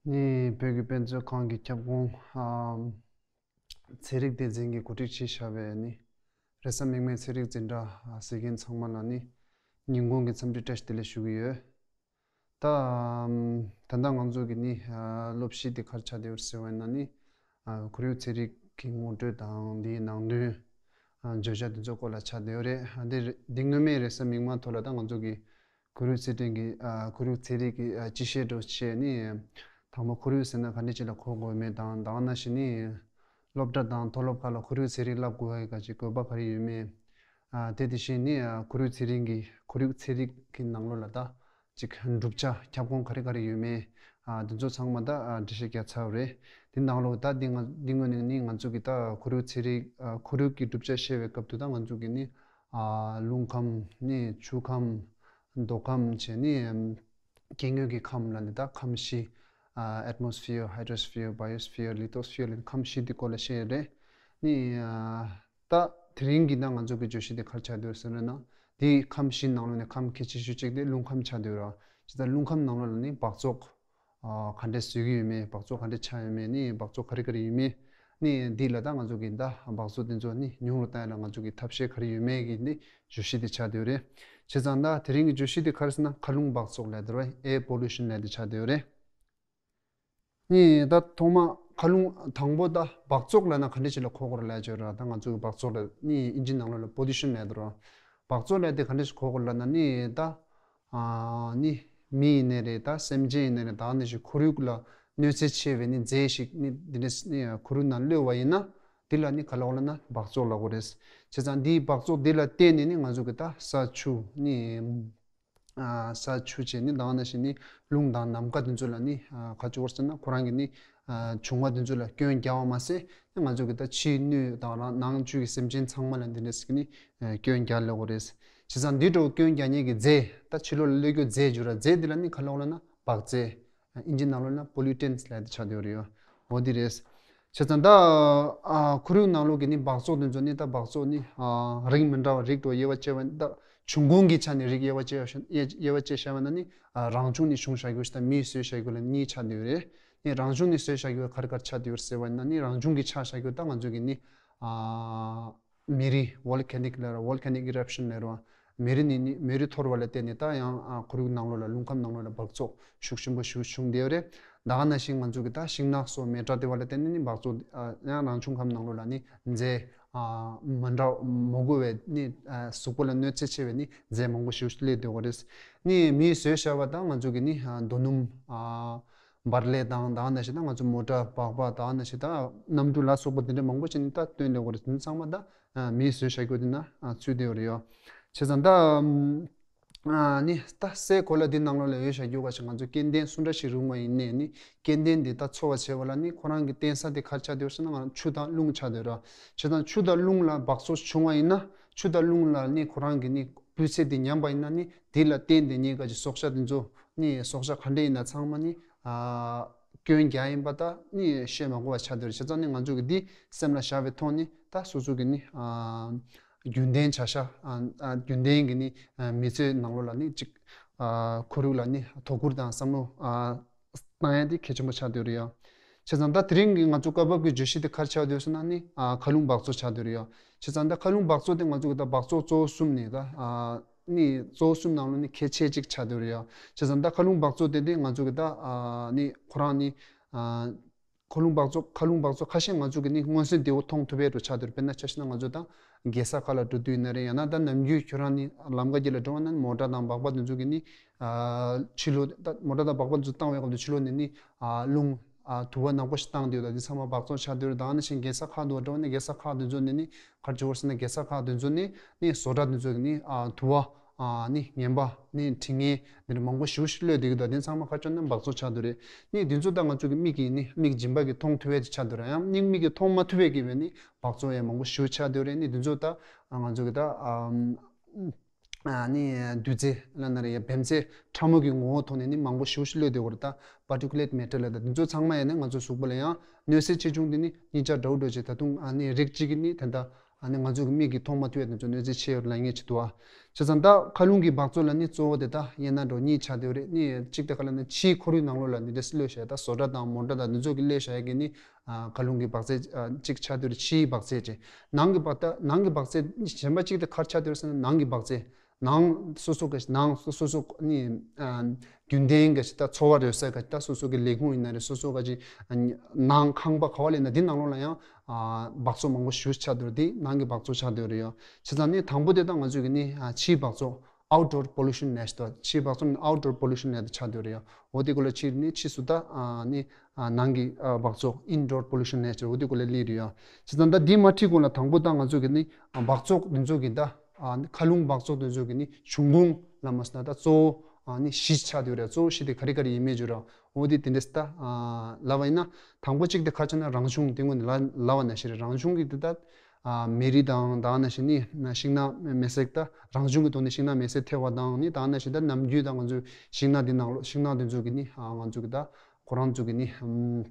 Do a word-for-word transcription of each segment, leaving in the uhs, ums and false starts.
ནི་བོད་ཀྱི་དཔེ་མཛོད་ཁང་གི་ཁྱབ་ཁོངས་ཨམ་ཚན་རིག་སྡེ་ཚན་གྱིས་གོ་སྒྲིག་བྱས་བཞག་པའི་ནི་རེས་གཟའ་མིག་དམར་ཚན་རིག་འཛིན་གྲྭ་ཨ་གཟིགས་མཁན་ཚང་མ་ལ་ནི་ཉིན་གུང་གི་འཚམས་འདྲི་བཀྲ་ཤིས་བདེ་ལེགས་ཞུ་གི་ཡོད། ད་ཨམ་ད་ལྟ་ང་ཚོ་གི་ནི་ཨ་སློབ་གཞི་དེ་ག་རེ་ཆགས་བསྡད་ཡོད་ཟེར་བ་ཡིན་ན་ནི་ཨ་ཁོར་ཡུག་ཚན་རིག་གི་ངོ་སྤྲོད་དང་དེའི་ནང་དོན་ཨ་བརྗོད་བྱ་དེ་ཚོའི་སྐོར་ལ་ཆགས་བསྡད་ཡོད་རེད། ཨ་འདི་རེད། འདི་སྔོན་མའི་རེས་གཟའ་མིག་དམར་ཐོག་ལ་ད་ང་ཚོ་གི་ཁོར་ཡུག་ཚན་རིག་གི་ཨ་ཁོར་ཡུག་ཚན་རིག་གི་ཨ་སྤྱི་བཤད་འདྲ་བོ་བྱས་ནས། དང་པོ་ཁོར་ཡུག་ཟེར་ན་ག་འདྲ་ཅིག་ལ་གོ་དགོས་མེད་དང་། ད་ག་ནང་བཞིན་ནི་སློབ་གྲྭ་དང་མཐོ་སློབ་ཁག་ལ་ཁོར་ཡུག་ཚན་རིག་བསླབ་དགོས་ཡ་ག་ཅིག་དགོས་པ་ག་རེ་ཡོད་མེད། ཨ་དེ་དེ་བཞིན་ནི་ཨ་ཁོར་ཡུག་ཚན་རིག་གི་ཁོར་ཡུག་ཚན་རིག་གི་ནང་ལོགས་ལ་ད་ཅིག་གྲུབ་ཆ་ཁྱབ་ཁོངས་ག་རེ་ག་རེ་ཡོད་མེད། ཨ་དེ་ཚོ་ཚང་མ་ད་ཨ་འགྲེལ་བཤད་རྒྱག་ཚར་བ་རེད། དེ་ནང་ལོགས་ད་འདི་ང་འདི་ངོས་ནས་ནི་ང་ཚོ་གི་ད་ཁོར་ཡུག་ཚན་རིག་ཨ་ཁོར་ཡུག་གི་གྲུབ་ཆ་བཤད་པའི་སྐབས་དུ་ད་ང་ཚོ་གི་ནི་ཨ་རླུང་ཁམས་ནི་ཆུ་ཁམས་མདོ་ཁམས་བྱས་ནི། སྐྱེ་དངོས་ཀྱི་ཁམས་ལ་ནི་ད་ཁམས་བཞི། ཨ་atmosphere, hydrosphere, biosphere, lithosphere ལ་ནི་ཁམས་བཞི་འདི་སྐོར་ལ་བཤད་ཡོད་རེད། ནི་ཨ་ད་དེ་རིང་གི་ནང་ང་ཚོ་གི་བརྗོད་གཞི་འདི་ག་རེ་ཆགས་བསྡད་ཡོད་ཟེར་ན། འདི་ཁམས་བཞི་ནང་ལོགས་ནས་ཁམས་གལ་ཆེ་ཤོས་གཅིག་དེ་རླུང་ཁམས་ཆགས་བསྡད་ཡོད་རེད། བྱས་ཙང་རླུང་ཁམས་ནང་ལོགས་ལ་ནི་སྦགས་བཙོག་ཨ་ག་འདྲས་བཟོ་གི་ཡོད་མེད། སྦགས་བཙོག་ག་འདྲས་ཆགས་ཡོད་མེད། ནི་སྦགས་བཙོག་ག་རེ་ག་རེ་ཡོད་མེད། ནི་འདི་ལ་ད་ང་ཚོ་གི་ད་སྦགས་བཙོག་དེ་ཚོ་ནི་ཉུང་རུ་བཏང་ཡ་ལ་ང་ཚོ་གི་ཐབས་ཤེས་ག་རེ་ཡོད་མེད་ཀྱི་ནི་བརྗོད་གཞི་དེ་ཆགས་བསྡད་ཡོད་རེད། བྱས་ཙང་ད་དེ་རིང་གི་བརྗོད་གཞི་དེ་ག་རེ་ཟེར་ན་མཁའ་རླུང་སྦགས་བཙོག་ལབ་དེ་རེད། air pollution ལབ་དེ་ཆགས་བསྡད་ཡོད་རེད། ནི་ད་ཐོག་མ་མཁའ་རླུང་དང་པོ་ད་སྦགས་བཙོག་ལབ་ན་ག་འདྲ་ཞིག་ལ་གོ་དགོས་རེད་ལབ་བྱས་ར། ད་ང་ཚོ་གི་སྦགས་བཙོག་ལ་ནི་ཨིན་ཇི་ནང་ལོགས་ལ་pollution ལབ་དེ་རེད། སྦགས་བཙོག་ལབ་དེ་ག་འདྲ་ཞིག་གོ་དགོས་ལབ་ན་ནི་ད་ཨ་ནི་མི་ཡིན་ནའི་རེད། ད་སེམས་ཅན་ཡིན་ནའི་རེད། ད་ནི་ཞིག་ཁོར་ཡུག་ལ་གནོད་འཚེ་ཆེ་བའི་ནི་རྫས་ཤིག་ནི་འདི་འདྲ་ནི་ཁོར་ཡུག་ནང་གློད་པ་ཡིན་ན་འདི་ལ་ནི་ག་ལབ་དགོས་ལབ་ན་སྦགས་བཙོག་ལབ་དགོས་རེད། བྱས་ཙང་འདིའི་སྦགས་བཙོག་འདི་ལ་བརྟེན་ནས་ནི་ང་ཚོ་གི་ད་ས་ཆུ་ནི་ཨ་ས་ཆུ་བྱས་ནི་ད་ནི་ཞིག་ནི་རླུང་དང་ནམ་མཁའ་འདི་ཚོ་ལ་ནི་ཨ་ག་ཅིག་བར་ཟེར་ན་ཁོ་རང་གི་ནི་ཨ་བྱུང་བ་འདི་ཚོ་ལ་སྐྱོན་རྒྱག་པ་མ་ཟད་ནི་ང་ཚོ་གི་ད་ཕྱིའི་སྣོད་དང་རང་ནང་བཅུད་ཀྱི་སེམས་ཅན་ཚང་མ་ལ་འདི་འདྲ་ཞིག་ནི་ཨ་སྐྱོན་རྒྱག་ལབ་དགོས་རེད། བྱས་ཙང་འདི་འདྲ་བོ་སྐྱོན་རྒྱག་མཁན་གྱི་རྫས། ད་ཕྱི་ལོགས་ལ་གློད་རྒྱུ་རྫས་བརྗོད་ར། རྫས་འདི་ལ་ནི་ག་ལབ་དགོས་ལབ་ན་སྦགས་རྫས། ཨིན་ཇི་ནང་ལོགས་ན་pollutants ལབ་དེ་ཆགས་བསྡད་ཡོད་རེད་ཡ། འོ་འདི་རེད། བྱས་ཙང་ད་ཨ་ཁོར་ཡུག་ནང་ལོགས་ཀྱི་ནི་སྦགས་བཙོག་དེ་ཚོ་ནི་ད་སྦགས་བཙོག་ནི་ཨ་རིགས་མི་འདྲ་བ་རིགས་དང་དབྱེ་བ་ཕྱེ་བ་ནི་ད་འབྱུང་ཁུངས་ཀྱི་ཆ་ནས་རིགས་དབྱེ་བ་ཕྱེ་བ་ཞིག་དབྱེ་དབྱེ་བ་ཕྱེ་བཞག་པ་ན་ནི་ཨ་རང་བྱུང་ནས་བྱུང་བཞག་རྒྱུ་ཞིག་དང་མིས་བཟོས་བཞག་རྒྱུ་ལ་གཉིས་ཆགས་བསྡད་ཡོད་རེད། ནི་རང་བྱུང་ནས་བཟོས་བཞག་རྒྱུ་ག་རེ་ག་རེ་ཆགས་བསྡད་ཡོད་ཟེར་བ་ཡིན་ན་ནི་རང་བྱུང་གི་ཆགས་བཞག་རྒྱུ་ད་ང་ཚོ་གི་ནི་ཨ་མེ་རི་volcanic ལབ་ར། volcanic eruption ལབ་ར། མེ་རི་ནི་ནི་མེ་རི་འཐོར་བ་ལ་བརྟེན་ནས་ད་ཡང་ཨ་ཁོར་ཡུག་ནང་ལོགས་ལ་རླུང་ཁམས་ནང་ལོགས་ལ་སྦགས་བཙོག་ཤུགས་ཆེན་པོ་ཞིག་བྱུང་བསྡད་ཡོད་རེད། ད་ག་ནང་བཞིན་ང་ཚོ་གི་ད་ཤིང་ནགས་སོགས་མེ་དྲག་བསྡད་པ་ལ་བརྟེན་ནས་ནི་སྦགས་བཙོག་ཨ་ཡང་རང་བྱུང་ཁམས་ནང་ལོགས་ལ་ནི་རྫས་ཨ་མི་འདྲ་མི་དགོས་པའི་ནི་ཨ་གཟུགས་པོ་ལ་གནོད་འཚེ་ཆེ་བའི་ནི་རྫས་མང་པོ་ཞིག་སླེབས་བསྡད་ཡོད་རེད། ནི་མིས་བཟོས་བཞག་པ་ད་ང་ཚོ་གི་ནི་ཨ་རྡོ་སྣུམ་ཨ་འབར་ཀླད་དང་ད་ག་ནང་བཞིན་ད་ང་ཚོ་མོ་ཊ་སྦག་སྦག་ད་ག་ནང་བཞིན་ད་གནམ་གྲུ་ལ་སོགས་པ་དེ་འདྲ་མང་པོ་ཞིག་ནི་ད་བཏོན་བསྡད་ཡོད་རེད། དེ་ཚང་མ་ད་ཨ་མིས་བཟོས་བཞག་རྒྱུ་དེ་ན་ཨ་ཚུད་བསྡད་ཡོད་རེད་ཡ། བྱས་ཙང་ད་ཨ་ནི་ད་སའི་གོ་ལ་འདི་ནང་ལོགས་ལ་ཡོད་བཞག་རྒྱུ་ག་ཞིག་ང་ཚོ་སྐྱེ་ལྡན་སུ་འདྲ་ཞིག་རུང་བ་ཡིན་ནའི་ནི་སྐྱེ་ལྡན་འདི་ད་འཚོ་བ་བྱེད་པ་ལ་ནི་ཁོ་རང་གི་བརྟེན་ས་དེ་ག་རེ་ཆགས་བསྡད་ཡོད་ཟེར་ན་ང་རང་ཆུ་དང་རླུང་ཆགས་བསྡད་ཡོད་ར། བྱས་ཙང་ཆུ་དང་རླུང་ལ་སྦགས་བཙོག་བྱུང་བ་ཡིན་ན་ཆུ་དང་རླུང་ལ་ནི་ཁོ་རང་གི་ནི་སྤུས་ཚད་དེ་ཉམས་པ་ཡིན་ན་ནི་དེ་ལ་བརྟེན་ཏེ་ནི་ག་ཅིག་སྲོག་ཆགས་དེ་ཚོ་ནི་སྲོག་ཆགས་ག་འདྲ་ཡིན་ན་ཚང་མ་ནི་ཨ་སྐྱོན་རྒྱག་ཡིན་པ་ད་ནི་བཤད་མ་དགོས་པ་ཆགས་བསྡད་ཡོད་རེད། བྱས་ཙང་ནི་ང་ཚོ་གི་འདི་སེམས་ལ་བཞག་པའི་ཐོག་ནི་ད་སོ་སོ་གི་ནི་ཨ་རྒྱུན་ལྡན་བྱ་བཞག་ཨ་ཨ་རྒྱུན་ལྡན་གྱི་ནི་ཨ་མི་ཚེའི་ནང་ལོགས་ལ་ནི་ཅིག་ཨ་ཁོར་ཡུག་ལ་ནི་དོ་ཁུར་དང་བསམ་བློ་ཨ་བཏང་ཡ་དེ་གལ་ཆེན་པོ་ཆགས་བསྡད་ཡོད་རེད་ཡ། བྱས་ཙང་ད་དེ་རིང་གི་ང་ཚོ་སྐབས་བབ་ཀྱི་བརྗོད་གཞི་དེ་ག་རེ་ཆགས་བསྡད་ཡོད་ཟེར་ན་ནི་ཨ་མཁའ་རླུང་སྦགས་བཙོག་ཆགས་བསྡད་ཡོད་རེད་ཡ། བྱས་ཙང་ད་མཁའ་རླུང་སྦགས་བཙོག་དེ་ང་ཚོ་གི་ད་སྦགས་བཙོག་གཙོ་བོ་གསུམ་ནི་ད་ཨ་ནི་གཙོ་བོ་གསུམ་ནང་ལོགས་ནི་གལ་ཆེ་གཅིག་ཆགས་བསྡད་ཡོད་རེད་ཡ། བྱས་ཙང་ད་མཁའ་རླུང་སྦགས་བཙོག་དེ་དེ་ང་ཚོ་གི་ད་ཨ་ནི་ཁོ་རང་ནི་ཨ་མཁའ་རླུང་སྦགས་བཙོག་མཁའ་རླུང་སྦགས་བཙོག་ཁ་ཤས་ང་ཚོ་གི་ནི་མངོན་གསལ་དོད་པོ་མཐོང་ཐུབ་པའི་འགྲོ་ཆགས་བསྡད་ཡོད་རེད། དཔེར་ན་ཆ་བཞག་ན་ང་ཚོ་ད་རྒྱལ་ས་ཁག་ལ་འགྲོ་དུས་ཡིན་ན་རེད། ཡང་ན་ད་ནམ་རྒྱུན་ཁྱོད་རང་ནི་ལམ་ཁ་གཅིག་ལ་འགྲོ་བ་ན་ནི་མོ་ཊ་དང་སྦག་སྦག་དེ་ཚོ་གི་ནི་ཨ་ཕྱི་ལོགས་ད་མོ་ཊ་དང་སྦག་སྦག་དེ་ཚོ་བཏང་བའི་སྐབས་དུ་ཕྱི་ལོགས་ནས་ནི་ཨ་རླུང་ཨ་དུ་བ་ནག་པོ་ཞིག་བཏང་བསྡད་ཡོད། ད་འདི་ཚང་མ་སྦགས་བཙོག་ཆགས་བསྡད་ཡོད་རེད། ད་ནི་ཞིང་རྒྱལ་ས་ཁག་ཏུ་འགྲོ་བ་ན་རྒྱལ་ས་ཁག་དེ་ཚོ་ནས་ནི་ག་རེ་བྱེད་དགོས་ཟེར་ན་རྒྱལ་ས་ཁག་དེ་ཚོ་ནས་ནི་བཟོ་གྲྭ་དེ་ཚོ་གི་ནི་ཨ་དུ་བ་ཨ་ནི་ངན་པ་ནི་དྲི་ངན་འདི་འདྲ་མང་པོ་ཞེ་པོ་ཞིག་གློད་བསྡད་ཀྱི་འདུག་དེ་ཚང་མ་ག་རེ་བྱས་ན་སྦགས་བཙོག་ཆགས་བསྡད་ཡོད་རེད། ནི་དེ་ཚོ་ད་ང་ཚོ་གི་མིག་གིས་ནི་མིག་སྦྱིན་པ་གིས་མཐོང་ཐུབ་པ་ཅིག་ཆགས་བསྡད་ཡོད་རེད། ཡང་ནི་མིག་གིས་མཐོང་མ་ཐུབ་པའི་གི་བས་ནི་སྦགས་བཙོག་ཡང་མང་པོ་ཞེ་པོ་ཆགས་བསྡད་ཡོད་རེད། ནི་དེ་ཚོ་ད་ཨ་ང་ཚོ་གི་ད་ཨ་ཨ་ནི་རྡུལ་རྫས་ལབ་ན་རེད་ཡ། བེམ་རྫས་ཕྲ་མོ་གི་ངོ་བོ་ཐོག་ནས་ནི་མང་པོ་ཞེ་པོ་ཞིག་གློད་བསྡད་ཡོད་རེད། ད་particulate matter ལབ་ད་དེ་ཚོ་ཚང་མ་ཡང་ནི་ང་ཚོ་གཟུགས་པོ་ལ་ཡང་གནོད་འཚེ་ཆེ་ཆུང་དེ་ནི་གཉིས་ཆ་འདྲ་བོ་འདྲ་བོ་ཅིག་ད་དུང་ཨ་ནི་རིགས་གཅིག་གི་ནི་ད་ལྟ་ ཨ་ནི་ང་ཚོ་གི་མིག་གིས་མཐོང་མ་ཐུབ་ཡ་དེ་ཚོ་གནོད་འཚེ་ཆེ་ཡོད་ལབ་མཁན་ཅིག་འདུག་ཨ། བྱས་ཙང་ད་མཁའ་རླུང་གི་འབག་བཙོག་ལབ་ནི་གཙོ་བོ་དེ་ད་དབྱེ་ན་འགྲོ་གཉིས་ཆགས་བསྡད་ཡོད་རེད། ནི་གཅིག་དེ་ག་ལབ་ན་ཕྱིའི་ཁོར་ཡུག་ནང་ལོགས་ལ་འདི་འདྲ་གློད་བཞག་ཡ། ད་བཟོ་གྲྭ་དང་མོ་ཊ་དང་འདི་ཚོ་གི་གློད་བཞག་ཡ་གི་ནི་ཨ་མཁའ་རླུང་གི་འབག་རྩལ་ཨ་གཅིག་ཆགས་བསྡད་ཡོད་རེད། ཕྱིའི་འབག་རྩལ་ཅིག་ནང་གི་འབག་ད་ནང་གི་འབག་རྩལ་གཞན་པ་གཅིག་དེ་ག་རེ་ཆགས་བསྡད་ཡོད་རེད་ཟེར་ན་ནང་གི་འབག་རྩལ། ནང་སོ་སོ་ག་ནང་སོ་སོ་ནི་ཨ་རྒྱུན་ལྡན་ག་ཅིག་ད་འཚོ་བ་རོལ་ས་ག་ཅིག་ད་སོ་སོ་གི་ལས་ཁུངས་ཡིན་ན་རེད། སོ་སོ་ག་ཅིག་ཨ་ནང་ཁང་པ་ག་བ་ལས་ན་འདི་ནང་ལོགས་ལ་ཡང་ཨ་འབག་བཙོག་མང་པོ་ཞེ་པོ་ཆགས་འདུག་འདི་ནང་གི་འབག་བཙོག་ཆགས་འདུག་རེད་ཡ། བྱས་ཙང་ནི་དང་པོ་དེ་ད་ང་ཚོས་གི་ནི་ཨ་ཕྱིའི་འབག་བཙོག་outdoor pollution ནས་ད་ཕྱིའི་འབག་བཙོག་ནི་outdoor pollution ནས་ད་ཆགས་འདུག་རེད་ཡ། འོ་དེ་གོ་ལ་ཕྱིར་ནི་ཕྱིས་སུ་ད་ཨ་ནི་ཨ་ནང་གི་ཨ་འབག་བཙོག་indoor pollution ནས་ད་འོ་དེ་གོ་ལ་ལི་རེད་ཡ། བྱས་ཙང་ད་འདི་མ་ཁྲིད་གོང་ལ་དང་པོ་ད་ང་ཚོས་གི་ནི་ཨ་འབག་བཙོག་འདི་ཚོ་གི་ད་ཨ་མཁའ་རླུང་འབག་བཙོག་དེ་ཚོ་གི་ནི་འབྱུང་ཁུངས་ལ་མ་ཟེར་ན་ད་གཙོ་བོ་ཨ་ནི་བཞི་ཆགས་བསྡད་ཡོད་རེད། གཙོ་བོ་བཞི་དེ་ག་རེ་ག་རེ་ཡིན་མེད་བརྗོད་ར། འོ་དེ་དེ་འདྲས་ད་ཨ་ལབ་པ་ཡིན་ན་དང་པོ་གཅིག་དེ་ག་རེ་ཆགས་ན་རང་བྱུང་དེ་སྔོན་ནས་ལབ་ལབ་པ་ནང་བཞིན་རེད། རང་བྱུང་གི་དེ་ད་ཨ་མེ་རི་དང་ད་ནང་བཞིན་ནི་ཤིང་ནགས་མེ་སྲེག་ད་རང་བྱུང་གི་ཐོག་ནས་ཤིང་ནགས་མེ་སྲེག་ཐེབས་པ་དང་ནི་ད་ནང་བཞིན་ད་ནམ་རྒྱུན་ད་ང་ཚོས་ཤིང་ནགས་དེ་ནང་ལོ་ཤིང་ནགས་དེ་ཚོ་གི་ནི་ཨ་ང་ཚོ་གི་ད་ཁོ་རང་ཚོ་གི་ནི་ཨམ།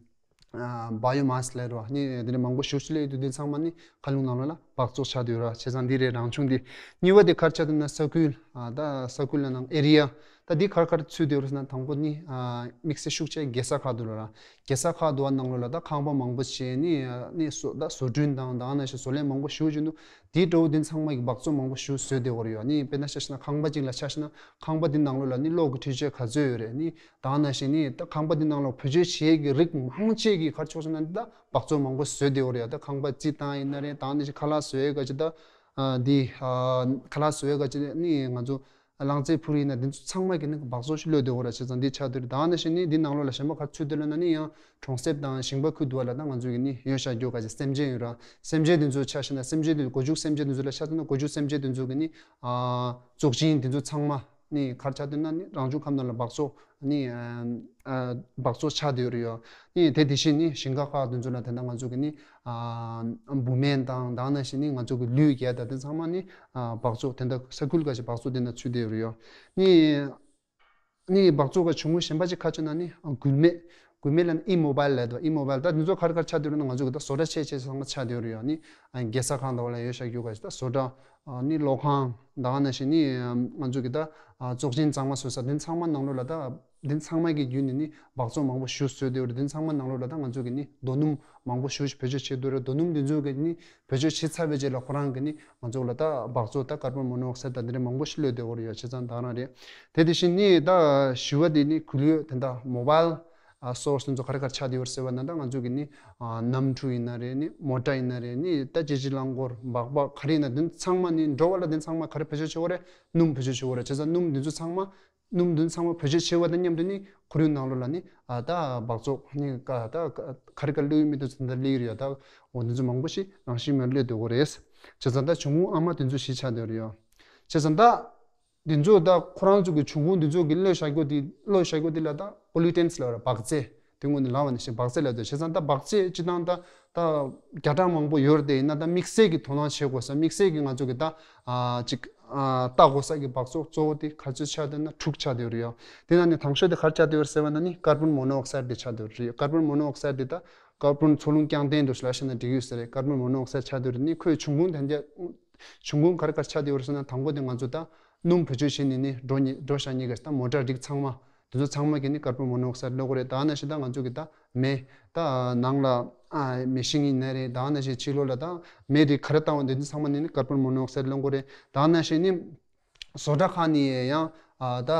བ་ཡོ་མཱས་ལབ་རོ་ནི་དེ་འདྲ་མང་པོ་ཞེ་པོ་ཅིག་སླེབས་འདུག་འདི་ཚང་མ་ནི་མཁའ་རླུང་ནང་ལོགས་ལ་འབག་བཙོག་ཆགས་བསྡད་ཡོད་ར། བྱས་ཙང་འདི་རེད་རང་བྱུང་འདི། གཉིས་པ་དེ་ག་རེ་ཆགས་འདུག་ན་ས་ཁུལ་ཨ་ད་ས་ཁུལ་ལ་ནང་ཨེ་རི་ཡ་ད་འདི་ག་རེ་ག་རེ་ཚུད་བསྡད་ཡོད་རེད་ཟེར་ན་དང་པོ་ནི་ཨ་དམིགས་བསལ་ཤུགས་ཆེ་རྒྱལ་ས་ཁག་འདུག་ལ་ར། རྒྱལ་ས་ཁག་འདུག་བ་ནང་ལོགས་ལ་ད་ཁང་པ་མང་པོ་བྱས་ནི་ནི་བཟོ་ད་བཟོ་སྐྲུན་དང་ད་ནང་བཞིན་བཟོ་ལས་མང་པོ་ཞེ་པོ་ཅིག་འདུག་འདི་འདྲ་བོ་འདི་ཚང་མ་གི་འབག་བཙོག་མང་པོ་ཞེ་པོ་བཟོས་བསྡད་ཡོད་རེད་ཡ། ནི་དཔེར་ན་ཆ་བཞག་ན་ཁང་པ་གཅིག་ལ་ཆ་བཞག་ན་ཁང་པ་འདི་ནང་ལོགས་ལ་ནི་གློག་གི་འཕྲུལ་ཆས་ག་ཚོད་ཡོད་རེད། ནི་ད་ནང་བཞིན་ནི་ད་ཁང་པ་འདི་ནང་ལོགས་བེད་སྤྱོད་བྱེད་ཀྱི་རིགས་མང་ཆེ་གི་ག་རེ་ཆགས་ན་འདི་ད་འབག་བཙོག་མང་པོ་བཟོས་བསྡད་ཡོད་རེད་ཡ། ད་ཁང་པ་རྩི་སྟངས་ཡིན་ན་རེད། ད་ནང་བཞིན་ཁ་ལག་བཟོ་ཡས་ག་ཅིག་ད་ཨ་འདི་ཨ་ཁ་ལག་བཟོ་ཡས་ག་ཅིག་ནི་ང་ཚོ་རླངས་རྫས་ཕུ་རུ་ཡིན་ན་འདི་ཚོ་ཚང་མ་གི་ནི་འབག་བཙོག་ཞིག་གློད་བསྡད་ཡོད་རེད། བྱས་ཙང་འདི་ཆགས་བསྡད་རེད། ད་ནང་བཞིན་ནི་འདི་ནང་ལོགས་ལ་གཞན་པ་ག་རེ་ཚུད་བསྡད་ལབ་ན་ནི་ཡང་གྲོང་གསེབ་དང་ཞིང་པ་ཁུལ་འདུག་བ་ལ་ད་ང་ཚོ་གི་ནི་ཡོད་བཞག་རྒྱུ་ག་ཅིག་སེམས་ཅན་ཡོད་ར། སེམས་ཅན་འདི་ཚོ་ཆ་བཞག་ན་སེམས་ཅན་འདི་སྒོ་ཕྱུགས་སེམས་ཅན་འདི་ཚོ་ལ་ཆ་བཞག་ན་སྒོ་ཕྱུགས་སེམས་ཅན་འདི་ཚོ་གི་ནི་ཨ་བཙོག་ཆེན་འདི་ཚོ་ཚང་མ་ནི་ག་རེ་ཆགས་བསྡད་ན་ནི་རང་བྱུང་ཁམས་ནང་ལ་འབག་བཙོག་ནི་ཨ་ཨ་འབག་བཙོག་ཆགས་བསྡད་ཡོད་རེད་ཡ། ནི་དེ་དེ་བཞིན་ནི་ཞིང་ཁ་ཁག་འདི་ཚོ་ལ་དེ་འདྲ་ང་ཚོ་གི་ནི་ཨ་འབུ་སྨན་དང་ད་ནང་བཞིན་ནི་ང་ཚོ་གི་ལུད་རྒྱག་ཡ་དང་དེ་ཚང་མ་ནི་ཨ་འབག་བཙོག་དེ་འདྲ་ས་ཁུལ་ག་ཅིག་འབག་བཙོག་དེ་འདྲ་ཚུད་བསྡད་ཡོད་རེད་ཡ། ནི་ནི་འབག་བཙོག་གི་འབྱུང་ཁུངས་གཞན་པ་ཅིག་ག་རེ་ཆགས་ན་ནི་ཨ་འགུལ་མེད། འགུལ་མེད་ལབ་ན་ཨི་མོ་བཱལ་ལབ་འདུག་ཨི་མོ་བཱལ་ད་འདི་ཚོ་ག་རེ་ག་རེ་ཆགས་བསྡད་ཡོད་རེད་ན་ང་ཚོ་གི་ད་བཟོ་གྲྭ་ཆེ་ཆེ་ཚང་མ་ཆགས་བསྡད་ཡོད་རེད་ཡ། ནི་ཨ་རྒྱལ་ས་ཁང་དང་བ་ལ་ཡོད་བཞག་རྒྱུ་ག་ཅིག་ད་བཟོ་གྲྭ་ཨ་ནི་གློག་ཁང་ད་ག་ནང་བཞིན་ནི་ཨ་ང་ཚོ་གི་ད་ཨ་བཙོག་ཆེན་གཙང་མ་བཟོ་ས་འདི་ཚང་མ་ནང་ལོགས་ལ་ད་འདི་ཚང་མ་གི་བརྒྱུད་ནས་ནི་འབག་བཙོག་མང་པོ་ཞེ་པོ་བཟོས་བསྡད་ཡོད་རེད། འདི་ཚང་མ་ནང་ལོགས་ལ་ད་ང་ཚོ་གི་ནི་རྡོ་སྣུམ་མང་པོ་ཞེ་པོ་ཞིག་བེད་སྤྱོད་བྱེད་བསྡད་ཡོད་རེད། རྡོ་སྣུམ་འདི་ཚོ་གི་ནི་བེད་སྤྱོད་བྱེད་ཚར་བའི་རྗེས་ལ་ཁོ་རང་གི་ནི་ང་ཚོ་ལ་ད་འབག་བཙོག་ད་ཀར་བོན་མོ་ནོ་ཨོག་སའིཌ་ད་འདི་འདྲ་མང་པོ་ཞིག་གློད་བསྡད་ཡོད་རེད་ཡ། བྱས་ཙང་ད་ག་རང་རེད། དེ་དེ་བཞིན་ནི་ད་བཞི་བ་དེ་ནི་འགུལ་ཡོད་དེ་འདྲ་མོ་བཱལ་ཨ་སོར་སི་འདི་ཚོ་ག་རེ་ག་རེ་ཆགས་བསྡད་ཡོད་རེད་ཟེར་བ་ན་ད་ང་ཚོ་གི་ནི་ཨ་གནམ་གྲུ་ཡིན་ན་རེད། ནི་མོ་ཊ་ཡིན་ན་རེད། ནི་ད་ཅི་ཅི་རླངས་འཁོར་སྦག་སྦག་ག་རེ་ཡིན་ན་འདི་ཚང་མ་ནི་འགྲོ་བ་ལ་འདི་ཚང་མ་ག་རེ་བེད་སྤྱོད་བྱེད་དགོས་རེད། སྣུམ་བེད་སྤྱོད་བྱེད་དགོས་རེད། བྱས་ཙང་སྣུམ་འདི་ཚོ་ཚང་མ་སྣུམ་འདི་ཚང་མ་བེད་སྤྱོད་བྱེད་པ་དང་མཉམ་དུ་ནི་ཁོར་ཡུག་ནང་ལོགས་ལ་ནི་ཨ་ད་འབག་བཙོག་ནི་ཀ་ད་ག་རེ་ག་གློད་ཡོད་མེད་དུ་ཚོད་ལྟ་སླེབས་ཡོད་རེད་ཡ། ད་འོ་འདི་ཚོ་མང་པོ་ཞིག་རང་བཞིན་མེད་གློད་སྡོད་དགོས་རེད། བྱས་ཙང་ད་འབྱུང་ཁུངས་ཨ་མ་འདི་ཚོ་ཞིག་ཆགས་སྡོད་རེད་ཡ། བྱས་ཙང་ད་འདི་ཚོ་ད་ཁོ་རང་ཚོ་གི་འབྱུང་ཁུངས་འདི་ཚོ་གི་གློད་བཞག་རྒྱུ་དེ་གློད་བཞག་རྒྱུ་དེ་ལ་ད་པོ་ལུ་ཊན་སི་ལབ་ར་འབག་རྫས། དེ་སྔོན་ནས་ལབ་པ་ནང་བཞིན་འབག་རྫས་ལབ་དུས་བྱས་ཙང་ད་འབག་རྫས་སྤྱི་བཏང་ད་ད་བརྒྱ་ཕྲག་མང་པོ་ཡོད་རེད་དེ་ཡིན་ན་ད་དམིགས་བསལ་གྱི་དོ་སྣང་བྱེད་དགོས་ས་དམིགས་བསལ་གྱི་ང་ཚོ་གི་ད་ཨ་ཅིག་ཨ་ལྟ་དགོས་ས་གི་འབག་བཙོག་གཙོ་བོ་དེ་ག་ཚོད་ཆགས་བསྡད་ན་དྲུག་ཆགས་བསྡད་ཡོད་རེད་ཡ། དེ་ནང་ནས་དང་ཤོས་དེ་ག་རེ་ཆགས་བསྡད་ཡོད་རེད་ཟེར་བ་ན་ནི་ཀར་བོན་མོ་ནོ་ཨོག་སའིཌ་དེ་ཆགས་བསྡད་ཡོད་རེད། ཀར་བོན་མོ་ནོ་ཨོག་སའིཌ་དེ་ད་ཀར་བོན་འཚོ་རླུང་རྐྱང་ལྡན་འདྲ་ཞིག་ལབ་བྱས་ན་འགྲིག་ཡོད་ས་རེད། ཀར་བོན་མོ་ནོ་ཨོག་སའིཌ་ཆགས་བསྡད་ཡོད་རེད། ནི་ཁོའི་འབྱུང་ཁུངས་དེ་འདྲ་འབྱུང་ཁུངས་ག་རེ་ག་རེ་ཆགས་བསྡད་ཡོད་རེད་ཟེར་ན་དང་པོ་དེ་ང་ཚོ་ད་སྣུམ་བེད་སྤྱོད་བྱས་ནས་ནི་འགྲོ་ཉེ་འགྲོ་བཞག་ཉེ་གི་ད་མོ་ཊ་རིགས་ཚང་མ་དེ་ཚོ་ཚང་མ་གི་ནི་ཀར་བོན་མོ་ནོ་ཨོག་སའིཌ་གློད་དགོས་རེད། ད་ནང་བཞིན་ད་ང་ཚོ་གི་ད་མེ་ད་ནང་ལ་ཨ་མེ་ཤིང་ཡིན་ན་རེད། ད་ནང་བཞིན་ཕྱི་ལོགས་ལ་ད་མེ་དེ་ག་རེ་བཏང་བ་འདི་ཚོ་ཚང་མ་ནི་ནི་ཀར་བོན་མོ་ནོ་ཨོག་སའིཌ་གློད་དགོས་རེད། ད་ནང་བཞིན་ནི་བཟོ་གྲྭ་ཁག་ནས་ཡང་ཨ་ད་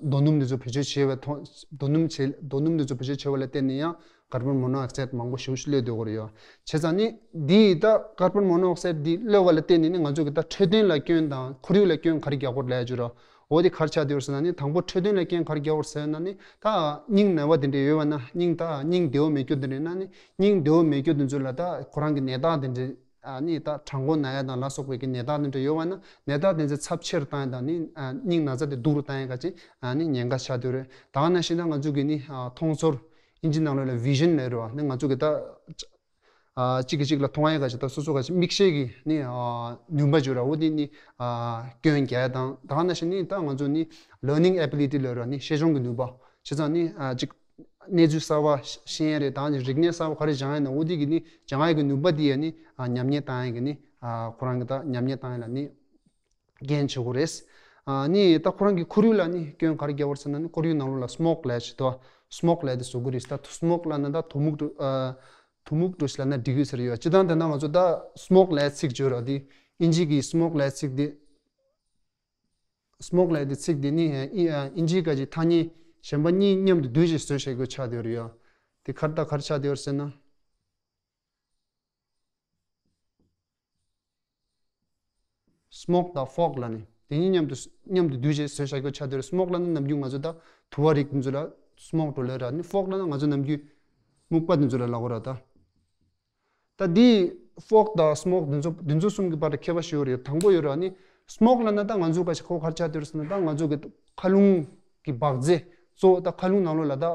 རྡོ་སྣུམ་འདི་ཚོ་བེད་སྤྱོད་བྱས་པའི་ཐོག་རྡོ་སྣུམ་བྱས་རྡོ་སྣུམ་འདི་ཚོ་བེད་སྤྱོད་བྱས་པ་ལ་བརྟེན་ནས་ཡང་ཀར་བོན་མོ་ནོ་ཨོག་སའིཌ་མང་པོ་ཞེ་པོ་ཞིག་གློད་སྡོད་ཀྱི་ཡོད་རེད་ཡ། བྱས་ཙང་ནི་འདི་ད་ཀར་བོན་མོ་ནོ་ཨོག་སའིཌ་འདི་གློད་པ་ལ་བརྟེན་ནས་ནི་ང་ཚོ་གི་ད་འཕྲོད་བསྟེན་ལ་སྐྱོན་དང་ཁོར་ཡུག་ལ་སྐྱོན་ག་རེ་རྒྱག་དགོས་ལབ་ཡ་ཅིག་ར། འོ་དེ་ག་རེ་ཆགས་བསྡད་ཡོད་རེད་ཟེར་ན་ནི་དང་པོ་འཕྲོད་བསྟེན་ལ་སྐྱོན་ག་རེ་རྒྱག་དགོས་རེད་ཟེར་ན་ནི་ད་སྙིང་ན་བ་དེ་འདྲ་ཡོད་པ་ན་སྙིང་ད་སྙིང་བདེ་པོ་མེད་རྒྱུ་དེ་འདྲ་ཡིན་ན་ནི་སྙིང་བདེ་པོ་མེད་རྒྱུ་དེ་ཚོ་ལ་ད་ཁོ་རང་གི་ནད་རྟགས་དེ་འདྲ་ཨ་ནི་ད་གྲང་མགོ་ན་ཡ་དང་ལ་སོགས་པའི་གི་ནད་རྟགས་དེ་འདྲ་ཡོད་པ་ན་ནད་རྟགས་དེ་ཚོ་ཚབས་ཆེ་རུ་བཏང་ཡ་དང་ནི་ཨ་སྙིང་ན་ཚ་དེ་སྡུག་རུ་བཏང་ཡ་ག་ཅིག་ཨ་ནི་ཉེན་ཁ་ཆགས་བསྡད་ཡོད་རེད། ད་ག་ནང་བཞིན་ད་ང་ཚོ་གི་ནི་ཨ་མཐོང་ཚོར་ཨིན་ཇི་ནང་ལོགས་ལ་བི་ཞན་ལབ་རེད་བ། ནི་ང་ཚོ་གི་ད་ཨ་གཅིག་གིས་གཅིག་ལ་མཐོང་ཡ་ག་ཅིག་ད་སོ་སོ་ག་ཅིག་མིག་ཤེལ་གི་ནི་ཨ་ནུས་པ་བརྗོད་ར་འོ་དེ་ནི་ཨ་སྐྱོན་རྒྱག་ཡ་དང་། ད་ག་ནང་བཞིན་ནི་ད་ང་ཚོ་ནི་ལར་ནིང་ཨེ་བི་ལི་ཊི་ལབ་ར་ནི་ཤེས་སྦྱོང་གི་ནུས་པ་བྱས་ཙང་ནི་ཨ་གཅིག་ གནས་ཚུལ་གསར་པ་ཤེས་ཡ་རེད། ད་ནི་རིག་གནས་གསར་པ་ག་རེ་སྦྱང་ཡ་ན་འོ་དེ་གི་ནི་སྦྱང་ཡ་གི་ནུས་པ་དེ་ཡ་ནི་ཉམས་ཉེས་བཏང་ཡ་གི་ནི་ཁོ་རང་གི་ད་ཉམས་ཉེས་བཏང་ཡ་ལ་ནི་འགན་ཆེ་བོ་རེད། ཨ་ནི་ད་ཁོ་རང་གི་ཁོར་ཡུག་ལ་ནི་སྐྱོན་ག་རེ་རྒྱག་པ་རེད་ཟེར་ན་ནི་ཁོར་ཡུག་ནང་ལོགས་ལ་སི་མོག་ལབ་ཡ་ཅིག་འདུག་སི་མོག་ལབ་ཡ་དེ་བཟོ་གི་རེད། ད་སི་མོག་ལབ་ན་ད་དུ་མུག་འགྲོ་ཨ་དུ་མུག་འགྲོ་ཞིག་ལབ་ན་འགྲིག་གི་ཟེར་ཡོད། སྤྱིར་བཏང་དེ་ན་ང་ཚོ་ད་སི་མོག་ལབ་ཡ་ཚིག་བརྗོད་ར་དེ་ཨིན་ཇི་གི་སི་མོག་ལབ་ཡ་ཚིག་དེ་སི་མོག་ལབ་ཡ་དེ་ཚིག་དེ་ནི་ཨ་ཨིན་ཇི་སྐད་ཀྱི་ཐ་སྙད་གཞན་པ་གཉིས་མཉམ་དུ་བསྡུས་ཤིང་བཟོས་བཞག་རྒྱུ་ཆགས་བསྡད་ཡོད་རེད་ཡ། དེ་ག་རེ་ད་ག་རེ་ཆགས་བསྡད་ཡོད་ཟེར་ན། སི་མོག་དང་ཕོག་ལབ་ནི་དེ་གཉིས་མཉམ་དུ་མཉམ་དུ་བསྡུས་བྱས་བཟོས་བཞག་རྒྱུ་ཆགས་བསྡད་ཡོད་རེད། སི་མོག་ལབ་ན་ནམ་རྒྱུན་ང་ཚོ་ད་དུ་བ་རིགས་དེ་ཚོ་ལ་སི་མོག་འགྲོ་ལབ་ར། ནི་ཕོག་ལབ་ན་ང་ཚོ་ནམ་རྒྱུན་སྨུག་པ་དེ་ཚོ་ལ་ལབ་གོ་ར་ད། ད་འདི་ཕོག་དང་སི་མོག་འདི་ཚོ་འདི་ཚོ་གསུམ་གྱི་བར་དུ་ཁྱད་པར་ཞིག་ཡོད་རེད། དང་པོ་ཡོད་ར་ནི་སི་མོག་ལབ་ན་ད་ང་ཚོ་ག་ཞིག་ཁོ་གར་ཆགས་དེ་རུ་སོང་ན་ད་ང་ཚོ་གི་མཁའ་རླུང་གི་འབག་རྫས་གཙོ་བོ་ད་མཁའ་རླུང་ནང་ལོགས་ལ་ད་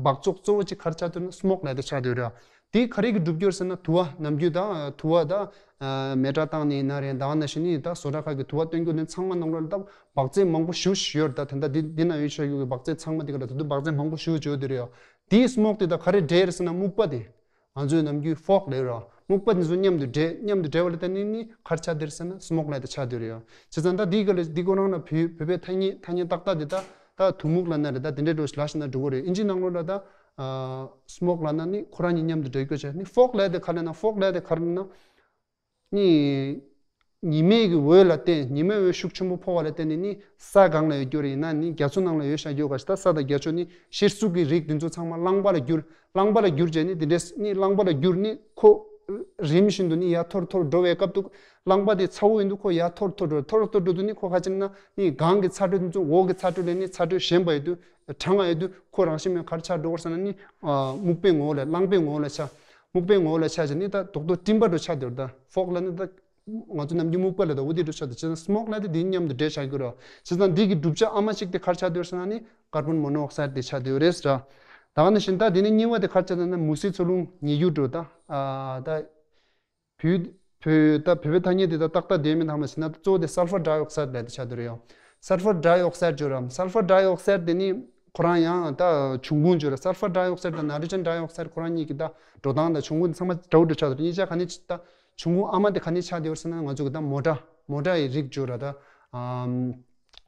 འབག་བཙོག་གཙོ་བོ་གཅིག་གར་ཆགས་དེ་ན་སི་མོག་ལབ་དེ་ཆགས་དེ་ར། དེ་ག་རེ་གི་སྒྲུབ་རྒྱུ་རེད་ཟེར་ན་དུ་བ་ནམ་རྒྱུན་ད་དུ་བ་ད་མེ་སྲེག་བཏང་ནས་ཡིན་ན་རེད། ད་ནང་བཞིན་ནི་ད་བཟོ་གྲྭ་ཁག་གི་དུ་བ་སྟོན་རྒྱུ་ནི་ཚང་མ་ནང་ལོགས་ལ་ད་འབག་རྫས་མང་པོ་ཞེ་པོ་ཅིག་ཡོད་རེད། ད་ད་ལྟ་འདི་འདི་ན་ཡོད་ཆོག་རྒྱུ་གི་འབག་རྫས་ཚང་མ་དེ་ག་ལ་ད་དུ་འབག་རྫས་མང་པོ་ཞེ་པོ་ཅིག་ཡོད་དེ་རེད་ཡ། དེའི་སི་མོག་དེ་ད་ག་རེ་འདྲེས་རེད་ཟེར་ན་སྨུག་པ་དེ། ང་ཚོའི་ནམ་རྒྱུན་ཕོག་ལབ་ར། སྨུག་པ་འདི་ཚོ་མཉམ་དུ་འདྲེས་མཉམ་དུ་འདྲེས་པ་ལ་བརྟེན་ནས་ནི་གར་ཆགས་དེར་ཟེར་ན་སི་མོག་ལབ་དེ་ཆགས་དེ་རེད་ཡ། བྱས་ཙང་ད་འདི་ག་ལ་འདི་ཁོ་རང་ལ་བོད་བོད་པའི་ཐ་སྙད་ཐ་སྙད་ཏག་ཏག་དེ་ད་ད་དུ་མུག་ལབ་ན་རེད། ད་དེ་འདྲའི་འགྲོ་ལ་ཞིག་ན་འགྲོ་གི་རེད། ཨིན་ཇི་ནང་ལོགས་ལ་ད་སི་མོག་ལབ་ན་ནི་ཁོ་རང་གཉིས་མཉམ་དུ་འདྲེས་དགོས་བྱས་ནི་ཕོག་ལབ་དེ་ག་ལབ་ན་ཕོག་ལབ་དེ་ག་ལབ་ན། ནི། ཉི་མའི་གི་འོད་ལ་བརྟེན་ཉི་མའི་འོད་ཤུགས་ཆེན་པོ་ཕོག་པ་ལ་བརྟེན་ནས་ནི་ས་སྒང་ལ་ཡོད་རྒྱུ་རེད། ཡིན་ན་ནི་རྒྱ་མཚོ་ནང་ལ་ཡོད་བཞག་རྒྱུ་ག་ཞིག་ད་ས་དང་རྒྱ་མཚོ་ནི་གཤེར་གཟུགས་ཀྱི་རིགས་དེ་ཚོ་ཚང་མ་རླངས་པ་ལ་འགྱུར། རླངས་པ་ལ་འགྱུར་བྱས་ནི་དེ་འདྲས་ནི་རླངས་པ་ལ་འགྱུར་ནི་ཁོ་རིམ་བཞིན་དུ་ནི་ཡར་འཐོར་འཐོར་འགྲོ་བའི་སྐབས་དུ་རླངས་པ་དེ་ཚ་བོ་ཡིན་དུས་ཁོ་ཡར་འཐོར་འཐོར་འགྲོ་འཐོར་འཐོར་འགྲོ་དུས་ནི་ཁོ་ག་ཅི་ན་ནི་སྒང་གི་ཚ་དྲོད་དེ་ཚོ་འོག་གི་ཚ་དྲོད་ལས་ནི་ཚ་དྲོད་ཞན་པ་ཡོད་དུས་གྲང་བ་ཡོད་དུས་ཁོ་རང་བཞིན་མེད་གར་ཆགས་འགྲོ་གར་སོང་ན་ནི་སྨུག་པའི་ངོ་བོ་ལ་རླངས་པའི་ངོ་བོ་ལ་ཆགས། སྨུག་པའི་ངོ་བོ་ལ་ཆ་བཞག་ནི་ད་རྡོག་རྡོག་སྤྲིན་པ་འདྲ་ཆགས་འདུག་ད་ཕོག་ལབ་ནི་ད་ང་ཚོ་ནམ་རྒྱུན་སྨུག་པ་ལ་ད་འོ་དེ་འདྲ་ཆགས་འདུག་བྱས་ན་སི་མོག་ལབ་དེ་དེ་མཉམ་དུ་འདྲེས་བཞག་རྒྱུ་རེད། བྱས་ཙང་འདི་གི་གྲུབ་ཆ་ཨ་མ་གཅིག་དེ་གར་ཆགས་འདུག་ཟེར་ན་ནི་ཀར་བོན་མོ་ནོ་ཨོག་སའིད་དེ་ཆགས་འདུག་རེད་ཟེར། ད་ག་ནང་བཞིན་ད་དེ་ནི་གཉིས་པ་དེ་གར་ཆགས་འདུག་ན་མུ་ཟི་ཚ་རླུང་ཉི་རྒྱུན་འགྲོ་ད་ཨ་ད་བོད་བོད་ད་བོད་པའི་ཐ་སྙད་དེ་ད་ཏག་ཏག་བསྡད་མིན་ཐང་མ་ཟེར་ན་གཙོ་བོ་དེ་སལ་ཕར་ཌའི་ཨོག་སའིད་ལབ་དེ་ཆགས་འདུག་རེད་ཡོ། སལ་ཕར་ཌའི་ཨོག་སའིད་བརྗོད་རམ་སལ་ཕར་ཌའི་ཨོག་སའིད་དེ་ནི་ཁོ་རང་ཡང་ད་འབྱུང་ཁུངས་བརྗོད་ར། སལ་ཕར་ཌའི་ཨོག་སའིད་དང་ནའི་ཊྲོ་ཇན་ཌའི་ཨོག་སའིད་ཁོ་རང་གཉིས་ཀྱི་ད་འགྲོ་སྟངས་དང་འབྱུང་ཁུངས་དེ་ཚང་མ་འདྲ་བོ་འདྲ་ཆགས་འདུག་གཉིས་ཆ་ག་ནས་ད་འབྱུང་ཁུངས་ཨ་མ་དེ་ག་ནས་ཆགས་བསྡད་ཡོད་ཟེར་ན་ང་ཚོ་གི་ད་མོ་ཊ་མོ་ཊ་ཡི་རིགས་བརྗོད་ར་ད་ཨམ་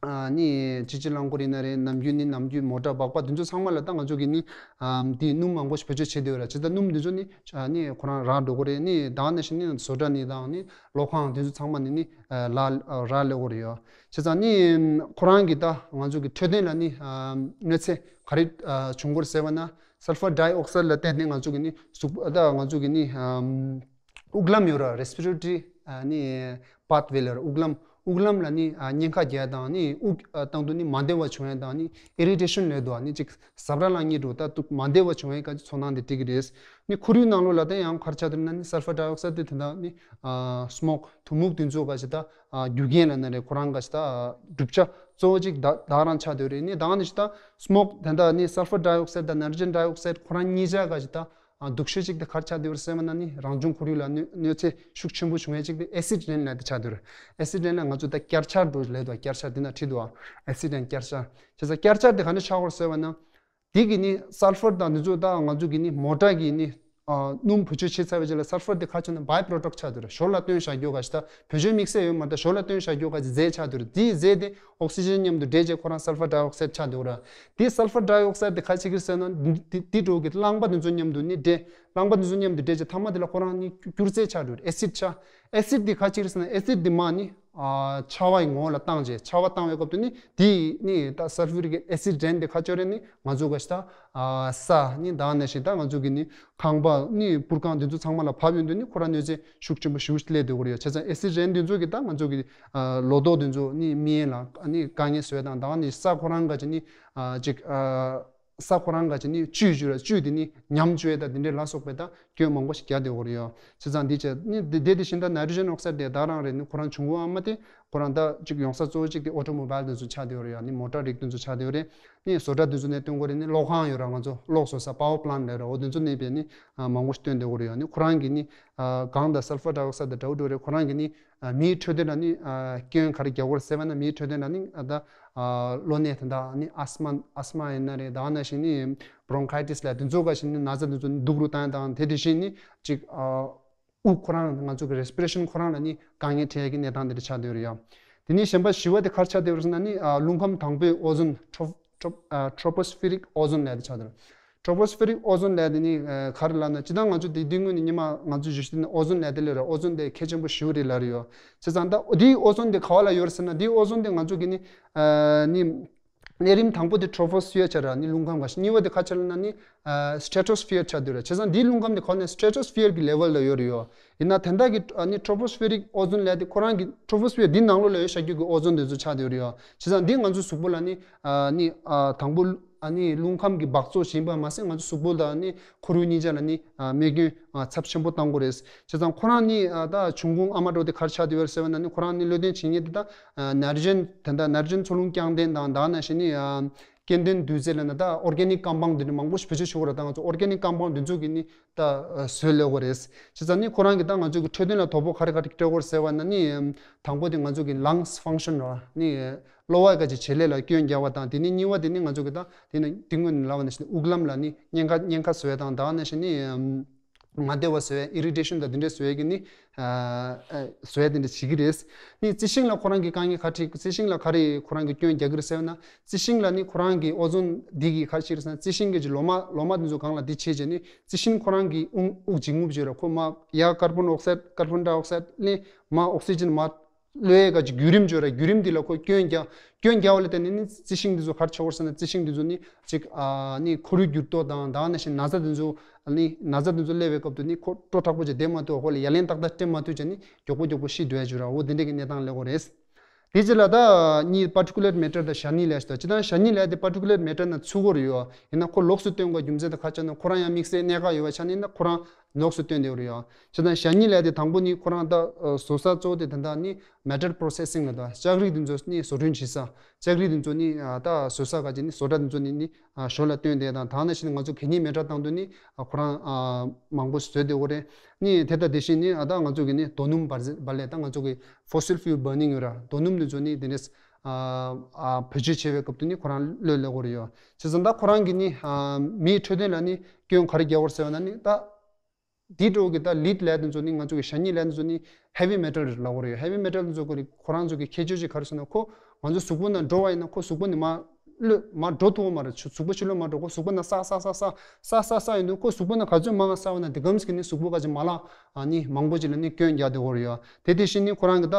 ཨ་ནི་ཅི་ཅི་རླངས་འཁོར་ཡིན་ན་རེད། ནམ་རྒྱུན་ནི་ནམ་རྒྱུན་མོ་ཊ་སྦག་སྦག་དེ་ཚོ་ཚང་མ་ལ་ད་ང་ཚོ་གི་ནི་ཨམ་དེ་སྣུམ་མང་པོ་ཞིག་བེད་སྤྱོད་བྱེད་བསྡད་ཡོད་ར། ཇི་ལྟར་སྣུམ་དེ་ཚོ་ནི་ཨ་ནི་ཁོ་རང་རག་འགྲོ་གི་རེད། ནི་ད་ག་ནང་བཞིན་ནི་བཟོ་གྲྭ་ནི་དང་ནི་གློག་ཁང་དེ་ཚོ་ཚང་མ་ནི་ནི་ཨ་ལ་རག་ལས་གོ་རེད་ཡོ། བྱས་ཙང་ནི་ཁོ་རང་གི་ད་ང་ཚོ་གི་འཕྲོད་བསྟེན་ལ་ནི་ཨ་གནོད་འཚེ་ག་རེ་ཨ་བྱུང་གི་རེད་ཟེར་བ་ན་སལ་ཕར་ཌའི་ཨོག་སའིད་ལ་བརྟེན་ནས་ང་ཚོ་གི་ནི་གཟུགས་ད་ང་ཚོ་གི་ནི་ཨམ་དབུགས་ལམ་ཡོད་ར། རེ་སི་པི་རེ་ཊོ་རི་ཨ་ནི་པཱཐ་ཝེ་ལ་ར་དབུགས་ལམ་དབུགས་ལམ་ལ་ནི་ཨ་ཉེན་ཁ་རྒྱག་ཡ་དང་ནི་དབུགས་ཨ་བཏང་དུས་ནི་མ་བདེ་བ་བྱུང་ཡ་དང་ནི་ཨི་རི་ཊེ་ཤན་ལབ་འདུག་ཨ་ནི་ཅིག་ཟབ་ར་ལངས་ཉེན་འདུག་ད་དུ་མ་བདེ་བ་བྱུང་ཡ་ག་ཚོར་སྣང་དེ་སྤྲད་ཀྱི་རེད། ནི་ཁོར་ཡུག་ནང་ལོགས་ལ་ད་ཡང་ག་རེ་ཆགས་འདུག་ན་ནི་སལ་ཕར་ཌའི་ཨོག་སའིད་དེ་དེ་འདྲ་ནི་ཨ་སི་མོག་དུ་མུག་དེ་ཚོ་ག་ཞིག་ད་ཨ་རྒྱུ་རྐྱེན་ལ་ན་རེད། ཁོ་རང་ག་ཞིག་ད་ཨ་གྲུབ་ཆ་གཙོ་བོ་གཅིག་ད་ད་རང་ཆགས་བསྡད་ཡོད་རེད། ནི་ད་ག་ནང་བཞིན་ད་སི་མོག་དེ་འདྲ་ནི་སལ་ཕར་ཌའི་ཨོག་སའིད་དང་ནའི་ཊྲོ་ཇན་ཌའི་ཨོག་སའིད་ཁོ་རང་གཉིས་ཆ་ག་ཞིག་ད་ཨ་སྡུག་ཤོས་གཅིག་དེ་ག་རེ་ཆགས་བསྡད་ཡོད་རེད་ཟེར་བ་ན་ནི་རང་བྱུང་ཁོར་ཡུག་ལ་གནོད་གནོད་འཚེ་ཤུགས་ཆེན་པོ་བྱུང་ཡས་གཅིག་དེ་ཨེ་སིད་རེན་ལབ་དེ་ཆགས་བསྡད་ཡོད་རེད། ཨེ་སིད་རེན་ལ་ང་ཚོ་ད་བསྐྱར་ཆར་འགྲོ་ལབ་འདུག་བསྐྱར་ཆར་དེ་ན་ཁྲིད་འདུག་ཨ་ཨེ་སིད་རེན་བསྐྱར་ཆར། བྱས་ཙང་བསྐྱར་ཆར་དེ་ག་ནས་ཆགས་ཡོད་རེད་ཟེར་བ་ན། དེ་གི་ནི་སལ་ཕར་དང་འདི་ཚོ་ད་ང་ཚོ་གི་ནི་མོ་ཊ་གི་ནི་ཨ་སྣུམ་བེད་སྤྱོད་བྱེད་ཚར་བའི་རྗེས་ལ་སལ་ཕར་དེ་ག་ཆོད་ན་བའི་པྲོ་ཌག་ཆགས་འདུག་ར། ཞོར་ལ་བཏོན་བཞག་རྒྱུ་ག་ཞིག་ད་བེད་སྤྱོད་དམིགས་བསལ་ཡོད་མ་རེད། ད་ཞོར་ལ་བཏོན་བཞག་རྒྱུ་ག་ཞིག་རྫས་ཆགས་འདུག་ར། དེའི་རྫས་དེ་ཨོག་སི་ཇན་མཉམ་དུ་འདྲེས་བྱས་ཁོ་རང་སལ་ཕར་ཌའི་ཨོག་སའིད་ཆགས་འདུག་ར། དེ་སལ་ཕར་ཌའི་ཨོག་སའིད་དེ་ག་ཅིག་རེད་ཟེར་ན་འདི་འདི་འདྲ་གི་རླངས་པ་འདི་ཚོ་མཉམ་དུ་ནི་འདྲེས། རླངས་པ་འདི་ཚོ་མཉམ་དུ་འདྲེས་བྱས་ཐ་མ་དེ་ལ་ཁོ་རང་ནི་སྐྱུར་རྫས་ཆགས་འདུག་ར། ཨེ་སིད་ཆགས། ཨེ་སིད་དེ་ག་ཅིག་རེད་ཟེར་ན་ཨེ་སིད་དེ་མ་ནི་ཨ་ཆར་པའི་ངོ་བོ་ལ་བཏང་རྗེས་ཆར་པ་བཏང་བའི་སྐབས་དུ་ནི་དེ་ནི་ད་སལ་ཕུ་རིག་ཨེ་སིད་རེད་དེ་ཁ་ཆོད་རེད། ནི་ང་ཚོ་ག་ཞིག་ད་ཨ་ས་ནི་ད་ནང་བཞིན་ད་ང་ཚོ་གི་ནི་ཁང་པ་ནི་པུར་ཁང་དེ་ཚོ་ཚང་མ་ལ་བབས་ཡོང་དུས་ནི་ཁོ་རང་གནོད་འཚེ་ཤུགས་ཆེན་པོ་ཞེ་པོ་ཅིག་སླེབས་བསྡད་ཀྱི་རེད། བྱས་ཙང་ཨེ་སིད་རེད་དེ་ཚོ་གི་ད་ང་ཚོ་གི་ཨ་ལོ་ཏོག་དེ་ཚོ་ནི་མི་ཡན་ལ་ནི་དཀའ་ངལ་བཟོས་དང་ད་ནི་ས་ཁོ་རང་ག་ཅིག་ནི་ཨ་ཅིག་ཨ། ས་ཁོ་རང་ག་ཅིག་ནི་བཅུད་བཅུད་ར་བཅུད་དེ་ནི་ཉམས་བཅོས་དང་དེ་འདྲའི་ལ་སོགས་པའི་ད་སྐྱོན་མང་པོ་ཞིག་རྒྱག་བསྡད་ཡོད་རེད་ཡོ། བྱས་ཙང་འདི་བྱས་ནི་དེ་དེ་དེ་བཞིན་ད་ནའི་ཊྲོ་ཇན་ཨོག་སའིད་དེ་ད་རང་རེད། ནི་ཁོ་རང་འབྱུང་ཁུངས་ཨ་མ་དེ་ཁོ་རང་ད་ཅིག་ཡོང་ས་གཙོ་བོ་ཅིག་དེ་ཨོ་ཊོ་མོ་བཱའིལ་དེ་ཚོ་ཆགས་བསྡད་ཡོད་རེད་ཡོ། ནི་མོ་ཊ་རིགས་དེ་ཚོ་ཆགས་བསྡད་ཡོད་རེད། ནི་བཟོ་གྲྭ་དེ་ཚོ་ནས་སྟོན་གོ་རེད། ནི་གློག་ཁང་ཡོད་ར། ང་ཚོ་གློག་བཟོ་ས་པ་ཝར་པ་ལན་ཊ་ལབ་ར། འོ་དེ་ཚོ་ནས་བས་ནི་མང་པོ་ཞིག་སྟོན་བསྡད་ཡོད་རེད་ཡོ། ནི་ཁོ་རང་གི་ནི་གང་ད་སལ་ཕར་ཌའི་ཨོག་སའིད་དང་འདྲ་བོ་འདྲ་བོ་རེད། ཁོ་རང་གི་ནི་མིའི་འཕྲོད་བསྟེན་ལ་ནི་སྐྱོན་ག་རེ་རྒྱག་གི་ཡོད་རེད་ཟེར་བ་ན་མིའི་འཕྲོད་བསྟེན་ལ་ནི་ད་གློ་ནད་དེ་འདྲ་ནི་ཨ་སི་མ་ཨ་སི་མ་ཡིན་ན་རེད། ད་ནང་བཞིན་ནི་ bronchitis ལབ་དེ་ཚོ་ག་ཞིག་ནི་ན་ཚ་དེ་ཚོ་ནི་སྡུག་རུ་བཏང་དང་དེ་དེ་བཞིན་ནི་ཅིག་ཨ། དབུགས་ཁོ་རང་ང་ཚོ་གི་respiration ཁོ་རང་ལ་ནི་དཀའ་ངལ་འཕྲད་ཡ་གི་གནས་སྟངས་དེ་འདྲ་ཆགས་བསྡད་ཡོད་རེད་ཡ། དེ་ནས་གཞན་པ་བཞི་བ་དེ་ག་རེ་ཆགས་བསྡད་ཡོད་རེད་ཟེར་ན་ནི་ཨ། རླུང་ཁམས་དང་པོའི་ཨོ་ཛོན་ཊོ་ཊོ་ཨ། tropospheric ozone ལབ་དེ་ཆགས་བསྡད་ཡོད་རེད། tropospheric ozone ལབ་དེ་ནི་ཨ། ག་རེ་ལབ་ན་སྤྱིར་བཏང་ང་ཚོ་དེ་དུས་སྔོན་ནས་ཉི་མ་ང་ཚོ་ཞུ་ཞུ་དེ་ནི་ཨོ་ཛོན་ལབ་དེ་ལོས་རེད། ཨོ་ཛོན་དེ་གལ་ཆེན་པོ་ཞེ་པོ་རེད་ལབ་རེད་ཡ། བྱས་ཙང་ད་དེའི་ཨོ་ཛོན་དེ་ག་བ་ལ་ཡོད་རེད་ཟེར་ན་དེའི་ཨོ་ཛོན་དེ་ང་ཚོ་གི་ནི་ཨ། ནི། གནས་རིམ་དང་པོ་དེ་troposphere ཆགས་ར་ནི་རླུང་ཁམས་ག་ཞིག་གཉིས་པ་དེ་ག་ཆགས་ལབ་ན་ནི་stratosphere ཆགས་འདུག་ར། བྱས་ཙང་འདིའི་རླུང་ཁམས་དེ་ག་ནས་stratosphere གི་level ལ་ཡོད་རེད་ཡོ། ཡིན་ན་དེ་འདྲ་གི་ནི་tropospheric ozone ལབ་དེ་ཁོ་རང་གི་troposphere འདི་ནང་ལོགས་ལ་ཡོད་བཞག་རྒྱུ་གི་ཨོ་ཛོན་དེ་ཚོ་ཆགས་འདུག་རེད་ཡོ། བྱས་ཙང་འདི་ང་ཚོའི་གཟུགས་པོ་ལ་ནི་ནི་དང་པོ་ནི་རླུང་ཁམས་ཀྱི་འབག་བཙོག་བྱིན་པ་མ་ཟད་ང་ཚོའི་གཟུགས་པོ་དང་ནི་ཁོར་ཡུག་གཉིས་ཆ་ལ་ནི་རྨས་སྐྱོན་ཚབས་ཆེན་པོ་གཏོང་གི་རེད། བྱས་ཙང་ཁོ་རང་ནི་ད་འབྱུང་ཁུངས་ཨ་མ་འདྲ་བོ་དེ་ག་རེ་ཆགས་འདུག་ཟེར་བ་ན་ནི་ཁོ་རང་ནི་གློད་གདན་བྱེད་མཁན་དེ་ད་nitrogen དེ་འདྲ་nitrogen འཚོ་རླུང་རྐྱང་ལྡན་དང་ད་ནང་བཞིན་ནི་སྐྱེ་ལྡན་འདུས་རྫས་ལབ་ན་ད་organic compound འདི་འདྲ་མང་པོ་ཞིག་བེད་སྤྱོད་ཞུ་གི་རེད། ད་ང་ཚོ་organic compound འདི་ཚོ་གི་ནི་ད་བཟོས་ལས་གོ་རེད། བྱས་ཙང་ནི་ཁོ་རང་གི་ད་ང་ཚོ་གི་འཕྲོད་བསྟེན་ལ་དོ་ཕོག་ག་རེ་ག་རེ་སྤྲད་གོ་རེད་ཟེར་བ་ན་ནི་དང་པོ་དེ་ང་ཚོ་གི་lungs function ར་ནི་གློ་བ་ག་ཅིག་བྱེད་ལས་ལ་སྐྱོན་རྒྱག་པ་དང་དེ་ནི་གཉིས་པ་དེ་ནི་ང་ཚོ་གི་ད་དེ་ནི་དེ་སྔོན་ནས་ལབ་པ་ནང་བཞིན་དབུགས་ལམ་ལ་ནི་གཉན་ཁ་གཉན་ཁ་བཟོ་ཡ་དང་ད་ནང་བཞིན་ནི་མ་བདེ་བ་བཟོ་ཡ་irritation དང་དེ་འདྲ་བཟོ་ཡ་གི་ནི་བཟོ་ཡ་དེ་འདྲ་བྱེད་ཀྱི་རེད། ནི་རྩི་ཤིང་ལ་ཁོ་རང་གི་དཀའ་ངལ་ག་རེ་རྩི་ཤིང་ལ་ག་རེ་ཁོ་རང་གི་སྐྱོན་རྒྱག་གི་རེད་ཟེར་ན་རྩི་ཤིང་ལ་ནི་ཁོ་རང་གི་ཨོ་ཛོན་འདི་གི་ག་རེ་བྱེད་ཀྱི་རེད་ཟེར་ན་རྩི་ཤིང་གི་ལོ་མ་ལོ་མ་དེ་ཚོ་སྒང་ལ་འདི་བྱས་རྗེས་ནི་རྩི་ཤིང་ཁོ་རང་གི་དབུགས་དབུགས་འབྱིན་རྔུབ་བྱེད་ར་ཁོ་མ་ཡ་carbon oxide carbon dioxide ནི་མ་oxygen མ་གློད་ཡས་ག་ཅིག་བརྒྱུད་རིམ་བརྗོད་ར་བརྒྱུད་རིམ་འདི་ལ་ཁོ་སྐྱོན་རྒྱག་སྐྱོན་རྒྱག་པ་ལ་བརྟེན་ནས་ནི་རྩི་ཤིང་འདི་ཚོ་ག་རེ་བྱེད་དགོས་ཟེར་ན་རྩི་ཤིང་འདི་ཚོ་ནི་ཅིག་ཨ་ནི་ཁོར་ཡུག་འགྱུར་ལྡོག་དང་ད་ནང་བཞིན་ན་ཚ་འདི་ཚོ་ནི་ན་ཚ་འདི་ཚོ་སླེབས་པའི་སྐབས་དུ་ནི་ཁོ་སྤྲོ་ཐག་པོ་ཅིག་བསྡད་མ་ཐུབ་ཁོ་ལ་ཡ་ལན་ཏག་ཏག་སྤྲད་མ་ཐུབ་ཅེས་ནི་མགྱོགས་པོ་མགྱོགས་པོ་ཤི་འགྲོ་ཡ་བརྗོད་ར་འོ་དེ་འདྲ་གི་གནས་སྟངས་སླེབས་དགོས་རེད། དེ་རྗེས་ལ་ད་གཉིས་particulate matter དང་ཞ་ནི་ལབ་ཞིག་དང་ཅི་ད་ཞ་ནི་ལབ་དེ་particulate matter ན་ཚུད་དགོས་རེད་ཡོ། ཡིན་ན་ཁོ་ལོགས་སུ་སྟོན་དགོས་རྒྱུ་མཚན་དེ་ག་རེ་ཆགས་ན་ཁོ་རང་ཡང་དམིགས་བསལ་གནད་འགག་ཡོད་པ་ཆགས་ནས་ན་ཁོ་རང་ལོགས་སུ་སྟོན་བསྡད་ཡོད་རེད་ཡ། བྱས་ཙང་ཞ་ཉི་ལབ་དེ་དང་པོ་ནི་ཁོ་རང་ད་ཨ་བཟོ་ས་གཙོ་བོ་དེ་ད་ལྟ་ནི་metal processing ལ་ད་ལྕགས་རིགས་དེ་ཚོ་ནི་བཟོ་སྐྲུན་བྱེད་ས། ལྕགས་རིགས་དེ་ཚོ་ནི་ཨ་ད་བཟོ་ས་ག་ཅིག་ནི་བཟོ་གྲྭ་དེ་ཚོ་ནི་ནི་ཨ་ཞོར་ལ་བཏོན་བསྡད་དང་ད་ནང་བཞིན་ང་ཚོ་གད་སྙིགས་མེ་དྲག་བཏང་དུས་ནི་ཨ་ཁོ་རང་ཨ་མང་པོ་བཟོས་བསྡད་ཡོད་རེད། ནི་དེ་ལྟ་དེ་བཞིན་ནི་ཨ་ད་ང་ཚོ་གི་ནི་རྡོ་སྣུམ་འབར་འཛིན་འབར་ལས་ད་ང་ཚོ་གི་fossil fuel burning ཡོད་ར་རྡོ་སྣུམ་དེ་ཚོ་ནི་དེ་ནས་ཨ་ཨ་བེད་སྤྱོད་བྱེད་པའི་སྐབས་དུ་ནི་ཁོ་རང་གློད་ལས་དགོས་རེད་ཡོད། བྱས་ཙང་ད་ཁོ་རང་གི་ནི་ཨ་མིའི་འཕྲོད་བསྟེན་ལ་ནི་སྐྱོན་ག་རེ་རྒྱག་དགོས་ཟེར་བ་ན་ནི་ད། འདི་འདྲ་བོ་གི་ད་lead ལབ་དེ་ཚོ་ནི་ང་ཚོ་གི་ཞ་ཉི་ལབ་དེ་ཚོ་ནི་heavy metal རེད་ལབ་དགོས་རེད། heavy metal དེ་ཚོ་ཁོ་རི་ཁོ་རང་ཚོ་གི་ཁྱད་ཆོས་ཅིག་ག་རེ་ཟེར་ན་ཁོ་ང་ཚོ་གཟུགས་པོ་ནང་འགྲོ་བ་ཡིན་ན་ཁོ་གཟུགས་པོ་ནི་མར་གློད་མར་འགྲོ་ཐུབ་པ་མ་རེད། ཆུ་གཟུགས་པོ་ཕྱི་ལོགས་མར་འགྲོ་ཁོ་གཟུགས་པོ་ནང་ས་ས་ས་ས་ས་ས་ས་ཡིན་དུས་ཁོ་གཟུགས་པོ་ནང་ག་ཚོད་མང་ང་ས་བ་ན་དེ་གམ་ཞིག་ནི་གཟུགས་པོ་ག་ཅིག་མ་ལག་ཨ་ནི་མང་པོ་ཅིག་ལ་ནི་སྐྱོན་རྒྱག་བསྡད་ཡོད་རེད་ཡ། དེ་དེ་བཞིན་ནི་ཁོ་རང་གི་ད་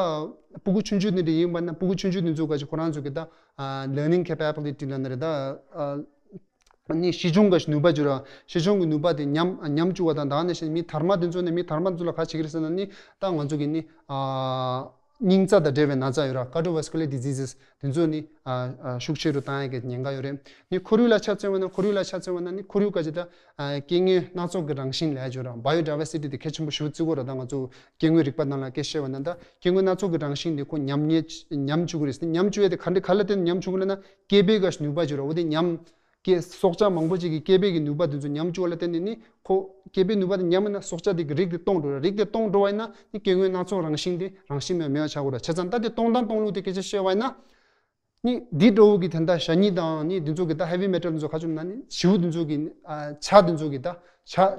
སྤུ་གུ་ཆུང་ཆུང་དེ་འདྲ་ཡིན་པ་ན་སྤུ་གུ་ཆུང་ཆུང་དེ་ཚོ་ག་ཅིག་ཁོ་རང་ཚོ་གི་ད་ཨ་learning capability ལབ་ན་རེད་ད་ཨ། ནི་ཤེས་འབྱུང་གི་ནུས་པ་བཅུ་ར། ཤེས་འབྱུང་གི་ནུས་པ་དེ་ཉམས་ཉམས་བཅུག་པ་དང་ད་ནི་ཤེས་མི་དར་མ་དེ་ཚོ་ནི་མི་དར་མ་དེ་ཚོ་ལ་ག་བྱེད་ཀྱི་རེད་ཟེར་ན་ནི་ད་ང་ཚོ་གི་ནི་ཨ་སྙིང་རྩ་དང་འབྲེལ་བའི་ན་ཚ་ཡོད་ར། cardiovascular diseases དེ་ཚོ་ནི་ཨ་ཨ་ཤུགས་ཆེ་རུ་བཏང་ཡ་གི་ཉེན་ཁ་ཡོད་རེད། ནི་ཁོར་ཡུག་ལ་ཆ་མཚོན་པ་ན་ཁོར་ཡུག་ལ་ཆ་མཚོན་པ་ན་ནི་ཁོར་ཡུག་ག་ཅིག་ད་ཨ་སྐྱེ་དངོས་སྣ་ཚོགས་ཀྱི་རང་བཞིན་ལ་ཡོད་ར། biodiversity དེ་གལ་ཆེན་པོ་ཞེ་པོ་བརྩི་དགོས་ར། ད་ང་ཚོ་སྐྱེ་དངོས་རིག་པ་ནང་ལ་སྐད་བཤད་པ་ན་ད་སྐྱེ་དངོས་སྣ་ཚོགས་ཀྱི་རང་བཞིན་དེ་ཁོ་ཉམས་ཉེས་ཉམས་བཅུག་གི་རེད། ཉམས་བཅུག་ཡ་དེ་ག་འདྲ་ག་ལ་བརྟེན་ནས་ཉམས་བཅུག་གི་ལབ་ན་སྐྱེ་འཕེལ་ག་ནུས་པ་བཅུག་ར། འོ་དེ་ཉམས། སྐྱེ་སྲོག་ཆགས་མང་པོ་ཅིག་གི་སྐྱེ་འཕེལ་གྱི་ནུས་པ་དེ་ཚོ་ཉམས་བཅུག་པ་ལ་བརྟེན་ནས་ནི་ཁོ་སྐྱེ་འཕེལ་ནུས་པ་དེ་ཉམས་ན་སྲོག་ཆགས་དེ་གི་རིགས་དེ་སྟོངས་འགྲོ་ར། རིགས་དེ་སྟོངས་འགྲོ་བ་ཡིན་ན་ནི་སྐྱེ་དངོས་སྣ་ཚོགས་རང་བཞིན་དེ་རང་བཞིན་མེད་མེད་པ་ཆགས་དགོས་ར། བྱས་ཙང་ད་དེ་སྟོང་དང་སྟོང་ལུགས་དེ་སྐད་ཆ་བཤད་པ་ཡིན་ན། ནི་འདི་འདྲ་བོ་གི་དེ་འདྲ་ཞ་ཉི་དང་ནི་འདི་ཚོ་གི་ད་heavy metal འདི་ཚོ་ག་ཅུམ་ན་ནི་བྱིའུ་འདི་ཚོ་གི་ཨ་བྱ་འདི་ཚོ་གི་ད་བྱ་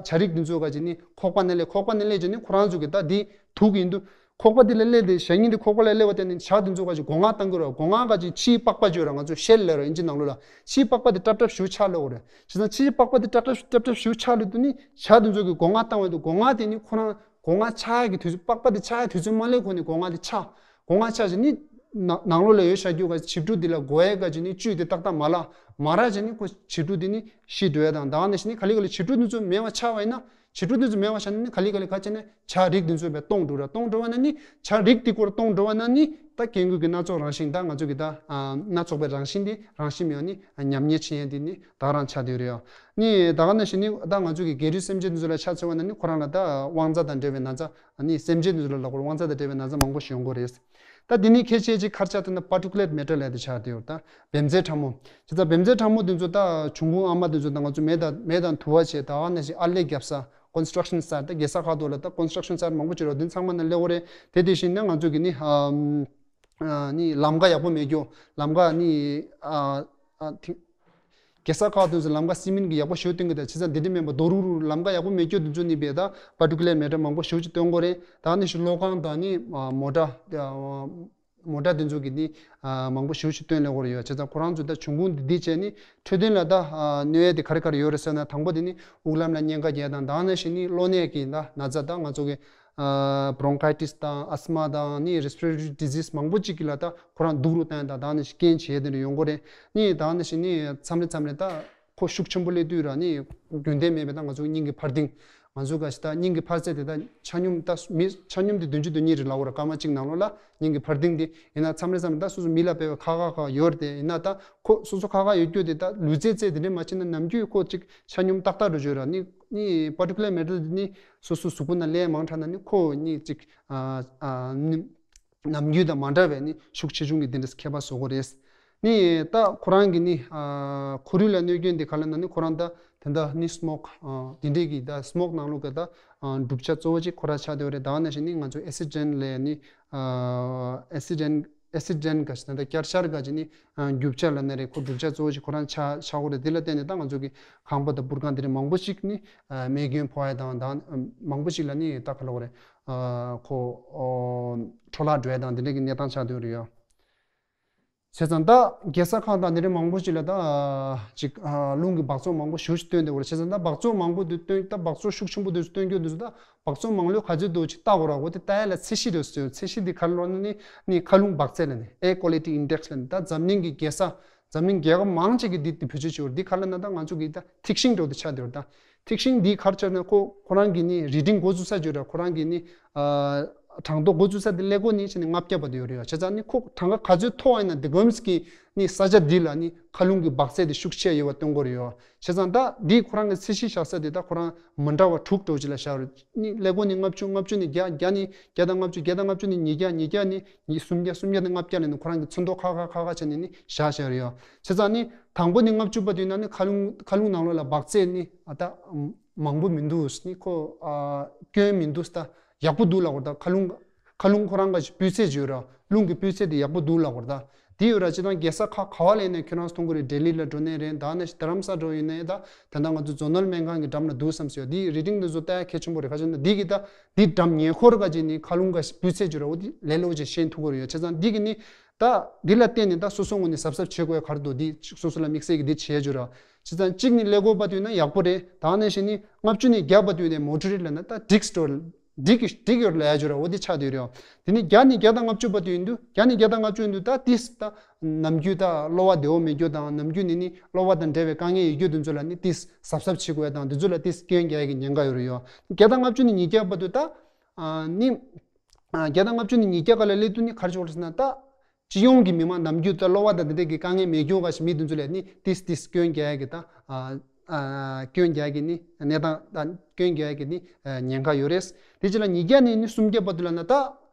བྱ་རིགས་འདི་ཚོ་ག་ཅིག་ནི་ཁོག་པ་ནས་སླེབས། ཁོག་པ་ནས་སླེབས་ཀྱི་ནི་ཁོ་རང་ཚོ་གི་ད་འདི་དུག་ཡིན་དུས། ཁོག་པ་འདི་ལ་སླེབས་ཏེ་ཞ་ཉི་འདི་ཁོག་པ་ལ་སླེབས་པ་དེ་ནི་བྱ་འདི་ཚོ་ག་ཅིག་སྒོ་ང་བཏང་གི་རེད། སྒོ་ང་ག་ཅིག་ཕྱིའི་པགས་པ་བརྗོད་ར། ང་ཚོ་shell ལབ་ར་ཨིན་ཇི་ནང་ལོགས་ལ། ཕྱིའི་པགས་པ་དེ་ཀྲབ་ཀྲབ་ཞུ་ཆགས་ལོག་རེད། བྱས་ཙང་ཕྱིའི་པགས་པ་དེ་ཀྲབ་ཀྲབ་ཀྲབ་ཀྲབ་ཞུ་ཆགས་ལོག་དུས་ནི་བྱ་འདི་ཚོ་གི་སྒོ་ང་བཏང་བ་དེ་སྒོ་ང་དེ་ནི་ཁོ་རང་སྒོ་ང་ཆགས་ཡ་གི་དུས་ཚོད། པགས་པ་དེ་ཆགས་ཡ་དུས་ཚོད་མ་སླེབས་གོང་ནས་སྒོ་ང་དེ་ཆགས། སྒོ་ང་ཆགས་ཅིག་ནི་ནང་ནང་ལོགས་ལ་ཡོད་བཞག་རྒྱུ་ག་བྱིས་འབྲུ་འདི་ལ་འགོ་ཡ་ག་ཅིག་ནི་བཅུད་དེ་ཏག་ཏག་མ་ལ་མ་རག་ཅིག་ནི་ཁོ་བྱིས་འབྲུ་འདི་ནི་ཤི་འགྲོ་ཡ་དང་། ད་ག་ནང་བཞིན་ནི་ག་ལེ་ག་ལེ་བྱིས་འབྲུ་འདི་ཚོ་མེད་པ་ཆགས་པ་ཡིན་ན། བྱིས་འབྲུ་འདི་ཚོ་མེད་པ་ཆགས་ན་ནི་ག་ལེ་ག་ལེ་ག་ཅིག་ནི་བྱ་རིགས་འདི་ཚོ་བས་སྟོངས་འགྲོ་ར། སྟོངས་འགྲོ་བ་ན་ནི་བྱ་རིགས་འདི་སྐོར་སྟོངས་འགྲོ་བ་ན་ནི་ད་སྐྱེ་དངོས་ཀྱི་སྣ་ཚོགས་རང་བཞིན་ད་ང་ཚོ་གི་ད་ཨ་སྣ་ཚོགས་པའི་རང་བཞིན་འདི་རང་བཞིན་མེད་པ་ནི་ཉམས་ཉེས་ཕྱིན་ཡ་འདི་ནི་ད་རང་ཆགས་བསྡད་ཡོད་རེད་ཡ། ནི་ད་ག་ནང་བཞིན་ནི་ད་ང་ཚོ་གི་སྒལ་རུས་སེམས་ཅན་འདི་ཚོ་ལ་ཆ་མཚོན་པ་ན་ནི་ཁོ་རང་ལ་ད་དབང་རྩ་དང་འབྲེལ་བའི་ན་ཚ། ཨ་ནི་སེམས་ཅན་འདི་ཚོ་ལ་ལབ་དགོས་རེད། དབང་རྩ་དང་འབྲེལ་བའི་ན་ཚ་མང་པོ་ཞིག་ཡོང་གི་རེད། ད་འདི་ནི་ཁྱད་ཆོས་ཅིག་ག་རེ་ཆགས་འདུག་ན་particulate matter ལབ་དེ་ཆགས་བསྡད་ཡོད། ད་བེམ་རྫས་ཕྲ་མོ། བྱས་ཙང་བེམ་རྫས་ཕྲ་མོ་འདི་ཚོ་ད་འབྱུང་ཁུངས་ཨ་མ་འདི་ཚོ་ད་ང་ཚོ་མེ་དང་མེ་དང་དུ་བ་བྱས། ད་ག་ནང་བཞིན་ཨར་ལས་རྒྱབ་ས་construction site ད་རྒྱལ་ས་ཁག་ཏུ་ལ་ད་construction site མང་པོ་ཅིག་རེད། འདི་ཚང་མ་ནང་སླེབས་ཡོད་རེད། དེ་དེ་བཞིན་ནི་ང་ཚོ་གི་ནི་ཨ་ནི་ལམ་ཁ་ཡག་པོ་མེད་རྒྱུ། ལམ་ཁ་ནི་ཨ་ཨ་ཐིག་རྒྱལ་ས་ཁག་དེ་ཚོ་ལམ་ཀ་སི་མིན་གྱི་ཡག་པོ་ཞེ་པོ་སྟོན་གྱི་འདུག་བྱས་ཙང་འདི་འདྲ་མིན་པ་རྡོ་རུག་རུག་ལམ་ཀ་ཡག་པོ་མེད་རྒྱུ་དེ་ཚོ་ནི་བས་ད་particulate matter མང་པོ་ཞེ་པོ་ཅིག་སྟོན་གྱི་རེད། ད་ནི་ཞིག་གློག་ཁང་དང་ནི་མོ་ཊ། མོ་ཊ་དེ་ཚོ་གི་ནི་མང་པོ་ཞེ་པོ་ཅིག་སྟོན་སླེབས་ཀྱི་ཡོད་རེད། བྱས་ཙང་ཁོ་རང་ཚོ་ད་འབྱུང་ཁུངས་འདི་འདི་བྱས་ནི་འཕྲོད་བསྟེན་ལ་ད་གནོད་ཡས་དེ་ག་རེ་ག་རེ་ཡོད་རེད་ཟེར་ན། དང་པོ་དེ་ནི་དབུགས་ལམ་ལ་གཉན་ཁ་རྒྱག་དང་། ད་ནི་ཞིག་ནི་གློ་ནད་ཀྱི་ད་ན་ཚ་ད་ང་ཚོ་གི bronchitis དང་asthma དང་ནི་respiratory disease མང་པོ་ཅིག་གི་ལ་ད་ཁོ་རང་སྡུག་རུ་བཏང་དང་། ད་ནི་རྐྱེན་བྱས་དེ་འདྲ་ཡོང་གི་རེད། ནི་ད་ནི་ཞིག་ནི་མཚམས་རེ་མཚམས་རེ་ད་ཁོ་ཤུགས་ཆེན་པོ་སླེབས་དུས་ར་ནི་རྒྱུན་ལྡན་མེད་པའི་ད་ང་ཚོ་སྙིང་གི་འཕར་ལྡིང་། ང་ཚོ་ག་ཞིག་ད་སྙིང་གི་འཕར་ཚད་དེ་ད་ཆ་སྙོམས་ད་མི་ཆ་སྙོམས་དེ་བདུན་ཅུ་དོན་གཉིས་རེད་ལབ་དགོས་ར། སྐར་མ་གཅིག་ནང་ལོགས་ལ་སྙིང་གི་འཕར་ལྡིང་དེ་ཡིན་ན་མཚམས་རེ་མཚམས་རེ་ད་སོ་སོ་མི་ལ་དཔེ་ཁ་ཁ་ཁ་ཡོད་རེད་དེ། ཡིན་ན་ད་ཁོ་སོ་སོ་ཁ་ཁ་ཡོད་རྒྱུ་དེ་ད་ལུས་རྩལ་རྩལ་དེ་འདྲ་མ་བྱས་ན་ནམ་རྒྱུན་ཁོ་ཅིག་ཆ་སྙོམས་ཏག་ཏག་འགྲོ་བརྗོད་ར། ནི་ནི་particulate matter ནི་སོ་སོ་གཟུགས་པོ་ནང་ལས་མང་དྲགས་ན་ནི་ཁོ་ནི་ཅིག་ཨ་ཨ་ནི་ནམ་རྒྱུན་དང་མ་འདྲ་བའི་ནི་ཤུགས་ཆེ་ཆུང་གི་དེ་འདྲ་ཁྱད་པར་བཟོ་གི་རེད། ནི་ད་ཁོ་རང་གི་ནི་ཨ་ཁོར་ཡུག་ལ་གནོད་སྐྱོན་དེ་ག་ལ་ན་ནི་ཁོ་རང་ད་དེ་འདྲ་ནི་smoke ཨ་དེ་འདྲས་ཀྱི་ད་smoke ནང་ལོགས་ཀྱི་ད་ཨ་གྲུབ་ཆ་གཙོ་བོ་གཅིག་ཁོ་རང་ཆགས་བསྡད་ཡོད་རེད། ད་ནང་བཞིན་ནི་ང་ཚོ་acid rain ལས་ནི་ཨ་acid rain acid rain ག་ཞིག་ད་ད་བསྐྱར་ཤར་ག་ཅིག་ནི་ཨ་རྒྱུ་ཆ་ལ་ན་རེད། ཁོ་གྲུབ་ཆ་གཙོ་བོ་གཅིག་ཁོ་རང་ཆགས་ཆགས་ཡོད་རེད། དེ་ལ་བརྟེན་ནས་ད་ང་ཚོ་གི་ཁང་པ་དང་སྤུར་ཁང་དེ་འདྲ་མང་པོ་ཞིག་ནི་ཨ་རྨས་སྐྱོན་ཕོག་ཡ་དང་ད་མང་པོ་ཞིག་ལ་ནི་ད་ག་ལབ་དགོས་རེད། ཨ་ཁོ་ཨོ་འཕྲོ་བརླག་འགྲོ་ཡ་དང་དེ་འདྲ་གི་གནས་སྟངས་ཆགས་བསྡད་ཡོད་རེད་ཡ། བྱས་ཙང་ད་རྒྱལ་ས་ཁག་དང་དེ་འདྲ་མང་པོ་ཞིག་ལ་ད་ཅིག་ཨ་རླུང་གི་འབག་བཙོག་མང་པོ་ཞེ་པོ་ཞིག་བཏོན་བསྡད་ཡོད་རེད། བྱས་ཙང་ད་འབག་བཙོག་མང་པོ་དེ་བཏོན་ད་འབག་བཙོག་ཤུགས་ཆེན་པོ་དེ་ཚོ་བཏོན་རྒྱུ་དེ་ཚོ་ད་འབག་བཙོག་མང་ལོས་ག་ཚོད་འདུག་ཅིག་བལྟ་དགོས་ར། འོ་དེ་བལྟ་ཡ་ལ་ཚད་གཞི་རེད་ཟེར། ཚད་གཞི་འདི་ག་རེ་ལབ་ན་ནི་ནི་མཁའ་རླུང་འབག་ཚད་ལབ་ནི་air quality index ལབ་ནི་ད་འཛམ་གླིང་གི་རྒྱལ་ས་འཛམ་གླིང་རྒྱལ་ཁབ་མང་ཆེ་གིས་འདི་འདི་བེད་སྤྱོད་བྱེད་ཡོད་རེད། འདི་ག་རེ་ལབ་ན་ད་ང་ཚོ་གི་ད་ཐིག་ཤིང་འདྲ་བོ་དེ་ཆགས་བསྡད་ཡོད་རེད། ད་ཐིག་ཤིང་འདི་ག་རེ་ཆགས་ན་ཁོ་ཁོ་རང་གི་ནི་རི་ཌིང་འགོ་འཛུགས་ས་བརྗོད་ར། ཁོ་རང་གི་ནི་ཨ་གྲངས་ཐོ་འགོ་འཛུགས་ས་དེ་ཀླད་ཀོར་ནི་ཆེ་ནི་ལྔ་བརྒྱ་བར་དུ་ཡོད་རེད་ཡ། བྱས་ཙང་ནི་ཁོ་གྲངས་ཀ་ག་ཚོད་མཐོ་བ་ཡིན་ན་དེ་གོམས་ཀྱི་ནི་ས་ཆ་འདི་ལ་ནི་མཁའ་རླུང་གི་འབག་ཚད་དེ་ཤུགས་ཆེ་ཡོད་པ་སྟོན་གྱི་ཡོད་རེད་ཡ། བྱས་ཙང་ད་འདི་ཁོ་རང་གི་ཚད་གཞི་བཞག་ས་དེ་ད་ཁོ་རང་མི་འདྲ་བ་དྲུག་འདྲ་བོ་ཅིག་ལ་བཞག་རེད། ནི་ཀླད་ཀོར་ནི་ལྔ་བཅུ། ལྔ་བཅུ་ནི་བརྒྱ། བརྒྱ་ནི་བརྒྱ་དང་ལྔ་བཅུ། བརྒྱ་དང་ལྔ་བཅུ་ནི་ཉིས་བརྒྱ། ཉིས་བརྒྱ་ནི་ཉི་སུམ་བརྒྱ། སུམ་བརྒྱ་དང་ལྔ་བརྒྱ་ལ་ནི་ཁོ་རང་གི་ཚོན་མདོག་ཁ་ཁ་ཁ་ཁ་བྱས་ནས་ནི་བཞག་བཞག་རེད་ཡ། བྱས་ཙང་ནི་དང་པོ་ནི་ལྔ་བཅུ་བར་དུ་ཡིན་ན་ནི་མཁའ་རླུང་མཁའ་རླུང་ནང་ལོགས་ལ་འབག་ཚད་ནི་ཨ་ད་མང་པོ་མི་འདུག་ནི་ཁོ་ཨ་སྐྱོན་མི་འདུག་ད་ཡག་པོ་འདུག་ལབ་དགོས་རེད། ད་མཁའ་རླུང་མཁའ་རླུང་ཁོ་རང་གི་སྤུས་ཚད་བརྗོད་ར། རླུང་གི་སྤུས་ཚད་དེ་ཡག་པོ་འདུག་ལབ་དགོས་རེད། ད་དེ་ཡོད་ར། སྤྱིར་བཏང་རྒྱལ་ས་ཁག་ག་བ་ལ་ཡིན་ན་ཁྱོད་རང་ཚོ་མཐོང་གི་རེད། ལྡི་ལི་ལ་འགྲོ་ནའི་རེད། ད་ནི་རྡ་རམ་ས་འགྲོ་ཡིན་ནའི་ད་ད་ལྟ་ང་ཚོ་ཛོ་ནལ་སྨན་ཁང་གི་འགྲམ་ལ་འདུག་བསམ་སོང་། དེ་རི་ཌིང་དེ་ཚོ་ལྟ་ཡ་གལ་ཆེན་པོ་རེད། ག་ཅི་ན་འདི་གི་ད་འདི་འགྲམ་ཉེ་འཁོར་ག་ཅིག་ནི་མཁའ་རླུང་གི་སྤུས་ཚད་བརྗོད་ར། འོ་དེ་ལས་སླ་པོ་ཅིག་ཤེས་ཐུབ་ཀྱི་རེད་ཡ། བྱས་ཙང་འདི་གི་ནི་ད་འདི་ལ་བརྟེན་ནས་ད་སོ་སོ་ངོས་ནས་གཟབ་གཟབ་བྱེད་དགོས་ཡ་ག་རེ་འདུག་འདི་སོ་སོ་ལ་དམིགས་བསལ་གྱི་འདི་བྱེད་བརྗོད་ར། བྱས་ཙང་གཅིག་ནི་ཀླད་ཀོར་བར་དུ་ཡིན་ན་ཡག་པོ་རེད། ད་ནང་བཞིན་ནི་ལྔ་བཅུ་ནས་བརྒྱ་བར་དུ་ཡིན་ནའི་མོ་ཊ་རེད་ལབ་ན་ད་འགྲིག་འགྲོ་འགྲིག་གི་འགྲིག་ཡོད་ལབ་ཡ་བརྗོད་ར། འོ་དེ་ཆགས་བསྡད་ཡོད་རེད་ཡ། དེ་ནི་བརྒྱ་ནས་བརྒྱ་དང་ལྔ་བཅུ་བར་དུ་ཡིན་དུས། བརྒྱ་ནས་བརྒྱ་དང་ལྔ་བཅུ་ཡིན་དུས་ད་ཏིས་ད་ནམ་རྒྱུན་ད་གློ་བ་བདེ་བོ་མེད་རྒྱུ་དང་། ནམ་རྒྱུན་ནི་ནི་གློ་བ་དང་འབྲེལ་བའི་དཀའ་ངལ་ཡོད་རྒྱུ་དེ་ཚོ་ལ་ནི་ཏིས་གཟབ་གཟབ་བྱེད་དགོས་ཡ་དང་། དེ་ཚོ་ལ་ཏིས་སྐྱོན་རྒྱག་ཡ་གི་ཉེན་ཁ་ཡོད་རེད་ཡ། བརྒྱ་དང་ལྔ་བཅུ་ནས་ཉིས་བརྒྱ་བར་དུ་ད་ཨ་ནི་ཨ་བརྒྱ་དང་ལྔ་བཅུ་ནས་ཉིས་བརྒྱ་ག་ལ་སླེབས་དུས་ནི་ག་རེ་བྱེད་དགོས་རེད་ཟེར་ན། ད་སྤྱི་ཡོངས་ཀྱི་མི་མང་ནམ་རྒྱུན་ད་གློ་བ་དང་དེ་འདྲས་ཀྱི་དཀའ་ངལ་མེད་རྒྱུ་ག་ཞིག་མི་དེ་ཚོ་ལ་ནི་ཏིས་ཏིས་སྐྱོན་རྒྱག་ཡ་གི་ད་ཨ་ཨ་སྐྱོན་རྒྱག་ཡ་གི་ནི་གནས་སྟངས་ད་སྐྱོན་རྒྱག་ཡ་གི་ནི་ཨ་ཉེན་ཁ་ཡོད་རེད། དེ་རྗེས་ལ་ཉིས་བརྒྱ་ནས་ནི་སུམ་བརྒྱ་བར་དུ་ལབ་ན་ད་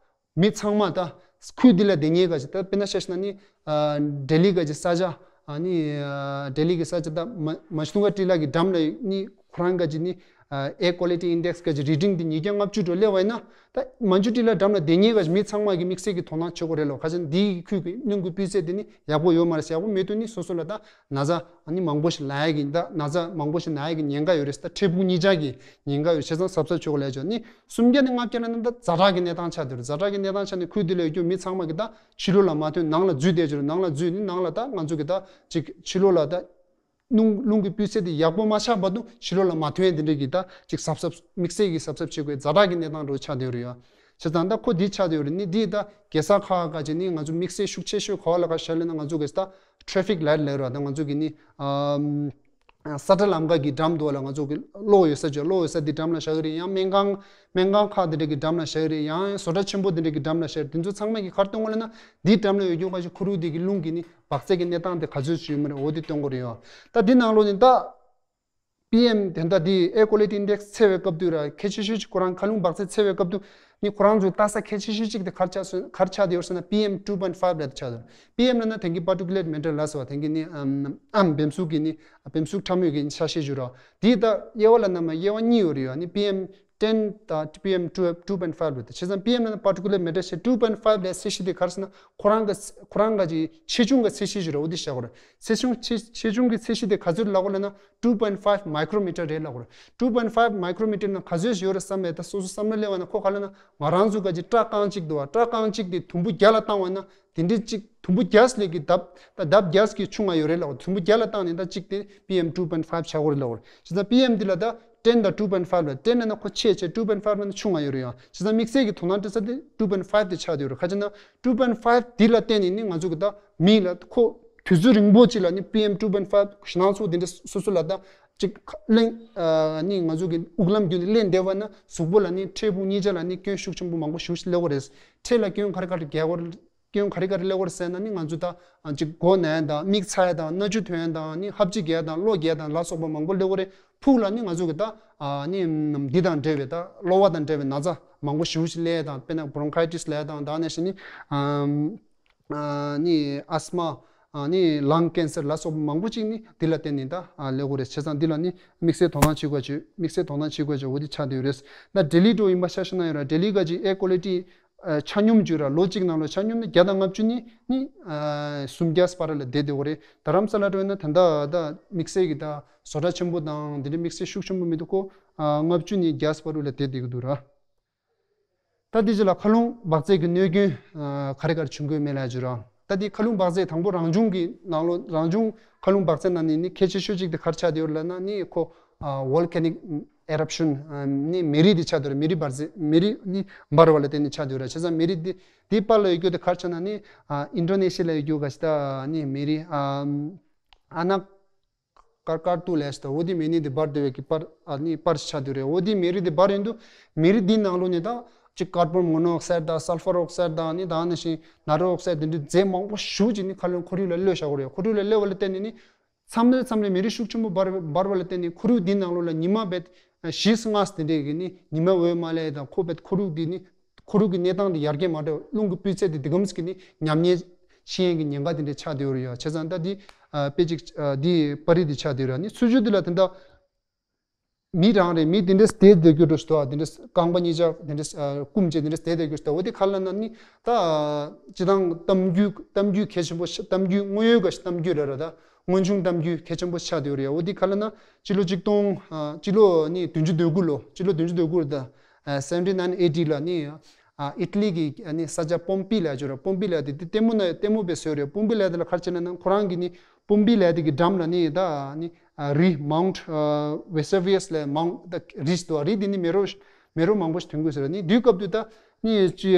མི་ཚང་མ་ད་ཁུལ་འདི་ལ་བསྡད་མཁན་ག་ཅིག་ད་དཔེར་ན་ཆ་བཞག་ན་ནི་ཨ་ལྡི་ལི་ག་ཅིག་ས་ཆ། ཨ་ནི་ཨ་ལྡི་ལི་གི་ས་ཆ་ད་མ་མ་ཆུ་ཐུང་ག་ཊི་ལ་གི་འགྲམ་ལ་ནི་ཁོ་རང་ག་ཅིག་ནི་ཨ་air quality index ག་ཅིག་རི་ཌིང་འདི་ཉིས་བརྒྱ་ལྔ་བཅུ་འགྲོ་སླེབས་པ་ཡིན་ན། ད་མ་ཆུ་ཊི་ལ་འགྲམ་ལ་བསྡད་མཁན་ག་ཅིག་མི་ཚང་མ་གི་དམིགས་བསལ་གྱི་དོ་སྣང་བྱེད་དགོས་རེད་ལོ། ག་ཅིག་འདིའི་ཁུལ་གྱི་རླུང་གི་སྤུས་ཚད་འདི་ནི་ཡག་པོ་ཡོད་མ་རེད་ཟེར། ཡག་པོ་མེད་དུས་ནི་སོ་སོ་ལ་ད་ན་ཚ་ཨ་ནི་མང་པོ་ཞིག་ན་ཡ་གི་ད་ན་ཚ་མང་པོ་ཞིག་ན་ཡ་གི་ཉེན་ཁ་ཡོད་རེད། ད་འཕྲལ་ཕུགས་གཉིས་ཆ་གི་ཉེན་ཁ་ཡོད། བྱས་ཙང་གཟབ་གཟབ་བྱེད་དགོས་ལབ་བྱས། ནི་སུམ་བརྒྱ་ནས་ལྔ་བརྒྱ་ལ་ནི་ད་ཛ་དྲག་གི་གནས་སྟངས་ཆགས་བསྡད་རེད། ཛ་དྲག་གི་གནས་སྟངས་ཆགས་ནས་ཁུལ་འདི་ལ་ཡོད་རྒྱུ་མི་ཚང་མ་གི་ད་ཕྱི་ལོགས་ལ་མ་ཐོན། ནང་ལ་འཛུལ་བསྡད་རྒྱུ་རེད། ནང་ལ་འཛུལ་ནི་ནང་ལ་ད་ང་ཚོ་གི་ད་ཅིག་ཕྱི་ལོགས་ལ་ད་རླུང་རླུང་གི་སྤུས་ཚད་དེ་ཡག་པོ་མ་ཆགས་བར་དུ་ཕྱི་ལོགས་ལ་མ་ཐོན་ཡ་དེ་འདྲ་གི་ད་ཅིག་གཟབ་གཟབ་དམིགས་བསལ་གྱི་གཟབ་གཟབ་བྱེད་དགོས་ཛ་དྲག་གི་གནས་སྟངས་འདྲ་བོ་ཆགས་བསྡད་ཡོད་རེད་ཡ། བྱས་ཙང་ད་ཁོ་འདི་ཆགས་བསྡད་ཡོད་རེད། ནི་འདི་ད་རྒྱལ་ས་ཁག་ག་ཅིག་ནི་ང་ཚོ་དམིགས་བསལ་ཤུགས་ཆེ་ཤོས་ག་བ་ལ་ག་བཞག་ལབ་ན། ང་ཚོ་གི་ད་traffic light ལབ་ར། ད་ང་ཚོ་གི་ནི་ཨམ་ས་ཁྲ་ལམ་ཁ་གི་འགྲམ་དུ་ལ་ང་ཚོ་གི་གློག་ཡོད་ས་ཅིག་གློག་ཡོད་ས་འདི་འགྲམ་ལ་བཞག་གི་རེད། ཡང་སྨན་ཁང་སྨན་ཁང་ཁག་འདི་འདྲ་གི་འགྲམ་ལ་བཞག་གི་རེད། ཡང་བཟོ་གྲྭ་ཆེན་པོ་འདི་འདྲ་གི་འགྲམ་ལ་བཞག་གི་རེད། འདི་ཚོ་ཚང་མ་གི་ག་རེ་སྟོན་གོ་ལབ་ན། འདིའི་འགྲམ་ལ་ཡོད་རྒྱུ་ག་ཅིག་ཁོར་ཡུག་འདི་གི་རླུང་གི་ནི་འབག་ཚད་ཀྱི་གནས་སྟངས་དེ་ག་ཚོད་ཅིག་ཡོད་མ་རེད། འོ་དེ་སྟོན་གོ་རེད་ཡ། ད་འདི་ནང་ལོགས་ནི་ད་པི་ཨེམ་དེ་འདྲ་འདི་air quality index འཚོལ་བའི་སྐབས་དུས་ར་གལ་ཆེ་ཤོས་ཅིག་ཁོ་རང་མཁའ་རླུང་འབག་ཚད་འཚོལ་བའི་སྐབས་དུ་ནི་ཁོ་རང་ཚོའི་ལྟ་ས་གལ་ཆེ་ཤོས་ཅིག་དེ་ག་རེ་ཆགས་སོང་། ག་རེ་ཆགས་བསྡད་ཡོད་ཟེར་ན། པི་ཨེམ་two point five ལབ་དེ་ཆགས་སོང་། པི་ཨེམ་ལབ་ན་དེང་གི་particulate matter ལབ་སོང་བ། དེང་གི་ནི་ཨམ་ཨམ་བེམ་གཟུགས་ཀྱི་ནི་བེམ་གཟུགས་ཕྲ་མོའི་གི་ཆ་ཤས་ཅིག་ར། འདི་ད་དབྱེ་བ་ལབ་ན་མ་དབྱེ་བ་གཉིས་ཡོད་རེད་ཡ། ནི་པི་ཨེམ་ ten དང་པི་ཨེམ two two point five ལ་དེ་བྱས་ཙང་པི་ཨེམ་ལ་particulate matter བྱས། two point five ལ་ཚད་གཞི་དེ་ག་རེ་ཟེར་ན་ཁོ་རང་གི་ཁོ་རང་གི་ཆེ་ཆུང་གི་ཚད་གཞི་ཞིག་རེད། འོ་དེ་བྱ་དགོས་རེད། ཆེ་ཆུང་ཆེ་ཆེ་ཆུང་གི་ཚད་གཞི་དེ་ག་ཚོད་ལབ་དགོས་ལབ་ན་two point five micrometer རེད་ལབ་དགོས་རེད། two point five micrometer ན་ག་ཚོད་ཞིག་ཡོད་རེད་བསམ་པའི་ད་སོ་སོ་བསམ་བློ་སླེབས་པ་ན་ཁོ་ག་ལབ་ན་ང་རང་ཚོ་ག་ཅིག་སྐྲ་རྐང་གཅིག་འདུག་བ། སྐྲ་རྐང་གཅིག་དེ་དུམ་བུ་བརྒྱ་ལ་བཏང་བ་ན། དེ་འདྲའི་གཅིག་དུམ་བུ་བརྒྱ་ལས་ཀྱི་ལྡབ་ལྡབ་བརྒྱ་གི་ཆུང་བ་ཡོད་རེད་ལབ། དུམ་བུ་བརྒྱ་ལ་བཏང་ནས་ད་གཅིག་དེ་པི་ཨེམ་two point five ཆགས་ཀྱི་རེད་ལབ། བྱས་ཙང་པི་ཨེམ་འདི་ལ་ད་ten དང་two point five ལ་ten ལ་ན་ཁོ་ཆེ་ཆེ། two point five ལ་ན་ཆུང་བ་ཡོད་རེད་ཡ། བྱས་ཙང་དམིགས་བསལ་གྱི་དོ་སྣང་སྤྲད་ས་དེ་two point five དེ་ཆགས་བསྡད་ཡོད་རེད། ག་ཅི་ན་two point five འདི་ལ་བརྟེན་ནས་ནི་ང་ཚོ་གི་ད་མི་ལ་ཁོ་དུས་ཚོད་རིང་པོ་གཅིག་ལ་ནི་པི་ཨེམ two point five ཞེད་སྣང་ཚོགས་དེ་འདྲ་སོ་སོ་ལ་ད་གཅིག་གླེང་ནི་ང་ཚོ་གི་དབུགས་ལམ་བརྒྱུད་ནས་སླེབས་བསྡད་པ་ན་གཟུགས་པོ་ལ་ནི་འཕྲལ་ཕུགས་གཉིས་ཆ་ལ་ནི་སྐྱོན་ཤུགས་ཆེན་པོ་མང་པོ་ཞིག་སླེབས་ཀྱི་རེད། འཕྲལ་ལ་སྐྱོན་ག་རེ་ག་རེ་རྒྱག་དགོས་རེད། སྐྱོན་ག་རེ་ག་རེ་སླེབས་ཀྱི་རེད་ཟེར་ན་ནི་ང་ཚོ་ད་ཅིག་མགོ་ན་ཡ་དང་མིག་ཚ་ཡ་དང་སྣ་ཆུ་ཐོན་ཡ་དང་ནི་ཧབ་སྦྲིད་རྒྱག་ཡ་དང་གློ་རྒྱག་ཡ་དང་ལ་སོགས་པ་མང་པོ་སླེབས་ཀྱི་རེད། ཕུགས་ལ་ནི་ང་ཚོ་གི་ད་ནི་འདི་དང་འབྲེལ་བའི་ད་གློ་བ་དང་འབྲེལ་བའི་ན་ཚ་མང་པོ་ཞེ་པོ་ཞིག་སླེབས་ཡ་དང་དཔེར་ན་bronchitis ལབ་ཡ་དང་ད་ནང་བཞིན་ནི་ནི་asthma ནི་lung cancer ལ་སོགས་པ་མང་པོ་ཅིག་ནི་འདི་ལ་བརྟེན་ནས་ད་སླེབས་ཀྱི་རེད། བྱས་ཙང་འདི་ལ་ནི་དམིགས་བསལ་དོ་སྣང་བྱེད་དགོས་ཀྱི་དམིགས་བསལ་དོ་སྣང་བྱེད་དགོས་ཀྱི་འོ་འདི་ཆགས་བསྡད་ཡོད་རེད། ད་ལྡི་ལི་འགྲོ་ཡིན་པ་ཆ་བཞག་ན་ཡོད་ར། ལྡི་ལི་ག་ཅིག་air quality ཆ་སྙོམས་བརྗོད་ར་ལོ་གཅིག་ནང་ལོ་ཆ་སྙོམས་ནི་བརྒྱ་དང་ལྔ་བཅུ་ནི་ནི་སུམ་བརྒྱ་བར་ལ་བསྡད་བསྡད་ཡོད་རེད། རྡ་རམ་ས་ལ་འགྲོ་ཡིན་ན་ད་ལྟ་ད་དམིགས་བསལ་གྱི་ད་བཟོ་གྲྭ་ཆེན་པོ་དང་དེ་འདྲའི་དམིགས་བསལ་ཤུགས་ཆེན་པོ་མི་འདུག་ཁོ་ལྔ་བཅུ་ནི་བརྒྱ་བར་ལ་བསྡད་བསྡད་ཀྱི་འདུག་ར། ད་དེ་རྗེས་ལ་མཁའ་རླུང་འབག་རྫས་ཀྱི་གནོད་སྐྱོན་ག་རེ་ག་རེ་བྱུང་གི་མེད་ལབ་རྒྱུ་ར། ད་དེ་མཁའ་རླུང་འབག་རྫས་དང་པོ་རང་བྱུང་གི་ནང་ལོ་རང་བྱུང་མཁའ་རླུང་འབག་རྫས་ནང་ནས་ནི་གལ་ཆེ་ཤོས་གཅིག་དེ་ག་རེ་ཆགས་བསྡད་ཡོད་ལབ་ན་ནི་ཁོ་volcanic eruption ནི་མེ་རི་དེ་ཆགས་བསྡད་ཡོད་ར། མེ་རི་འབར་རྫས་མེ་རི་འབར་རྫས་ནི་འབར་བ་ལ་བརྟེན་ནས་ཆགས་བསྡད་ཡོད་ར། བྱས་ཙང་མེ་རི་དེ་དེའི་བར་ལ་ཡོད་རྒྱུ་དེ་ག་རེ་ཆགས་ན་ནི་ཨིན་ཌོ་ནེ་ཤི་ཡ་ལ་ཡོད་རྒྱུ་ག་ཞིག་ད་ནི་མེ་རི་ཨ་ན་ཀར་ཀར་ཏུ་ལས་ད་འོ་དེ་མེ་ནི་དེ་འབར་བསྡད་པའི་གི་པར་ཨ་ནི་པར་ཆགས་བསྡད་རེད། འོ་དེ་མེ་རི་དེ་འབར་ཡོང་དུས་མེ་རི་དེའི་ནང་ལོགས་ནས་ད་ཅིག་carbon monoxide དང་sulfur oxide དང་ནི་ད་ནི་ཞིང་ནཱ་ཊྲིག་ཨོག་སའིཌ་དེ་འདྲའི་རྫས་མང་པོ་ཞེ་པོ་ཅིག་ནི་མཁའ་རླུང་ཁོར་ཡུག་ལ་གློད་བཞག་གི་རེད། ཁོར་ཡུག་ལ་གློད་པ་ལ་བརྟེན་ནས་ནི་མཚམས་རེ་མཚམས་རེ་མེ་རི་ཤུགས་ཆེན་པོ་འབར་འབར་བ་ལ་བརྟེན་ནས་ཁོར་ཡུག་དེའི་ནང་ལོགས་ལ་ཉི་མ་བེད་བཞི་ལྔ་དེ་འདྲས་ཀྱི་ནི་ཉི་མ་འོད་མ་སླེབས་དང་ཁོ་བེད་ཁོར་ཡུག་དེ་ནི་ཁོར་ཡུག་གི་གནས་སྟངས་དེ་ཡར་རྒྱས་མ་འགྲོ། རླུང་གི་སྤུས་ཚད་དེ་དེ་གམ་ཞིག་གི་ནི་ཉམས་ཉེས་ཤི་ཡས་ཀྱི་ཉེན་ཁ་དེ་འདྲས་ཆགས་བསྡད་ཡོད་རེད་ཡ། བྱས་ཙང་ད་འདི་ཨ་དཔེ་ཅིག་ཨ་འདི་པར་རིས་དེ་ཆགས་བསྡད་ཡོད་རེད། ནི་ཚུལ་ཆུ་དེ་ལ་དེ་འདྲ་མི་རང་རེད། མི་དེ་འདྲས་བསྡད་བསྡད་རྒྱུ་འགྲོ་ཞིག་འདུག་ཨ། དེ་འདྲས་རྐང་པ་གཉིས་ཆ་དེ་འདྲས་ཨ་བསྐུམ་བྱས་དེ་འདྲས་བསྡད་བསྡད་རྒྱུ་ཞིག་འདུག་འོ་དེ་ག་ལ་ན་ནི་ད་སྤྱི་བཏང་གཏམ་རྒྱུད་གཏམ་རྒྱུད་གལ་ཆེན་པོ་ཞིག་གཏམ་རྒྱུད་དངོས་ཡོད་ག་ཞིག་གཏམ་རྒྱུད་རེད་ར། ད་དངོས་བྱུང་གཏམ་རྒྱུད་གལ་ཆེན་པོ་ཆགས་བསྡད་ཡོད་རེད། འོ་དེ་ག་ལ་ན་སྤྱི་ལོ་གཅིག་སྟོང་ཨ་སྤྱི་ལོ་ནི་བདུན་ཅུ་དོན་དགུ་ལོ་སྤྱི་ལོ་བདུན་ཅུ་དོན་དགུ་ལོ་ད་ཨ་seventeen ninety ལ་ནི་ཨ་ཨི་ཊ་ལི་གི་ཨ་ནི་ས་ཆ་པོམ་པི་ལབ་ཅོ་ར། པོམ་པི་ལབ་དེ་དེ་ལྟད་མོ་ན་ལྟད་མོ་བས་བཟོས་རེད། པོམ་པི་ལབ་དེ་ལ་ག་རེ་བྱས་ན་ན་ཁོ་རང་གི་ནི་པོམ་པི་ལབ་དེ་གི་འགྲམ་ལ་ནི་ད་ནི་ཨ་རི་Mount ཨ་Vesuvius ལབ་མའུན་ད་རི་ཞིག་འདུག་ཨ། རི་དེ་ནི་མེ་རོ་མེ་རོ་མང་པོ་ཞིག་ཐོན་གྱི་ཟེར་ར། ནི་དུས་སྐབས་དུ་ད་ནི་སྤྱི་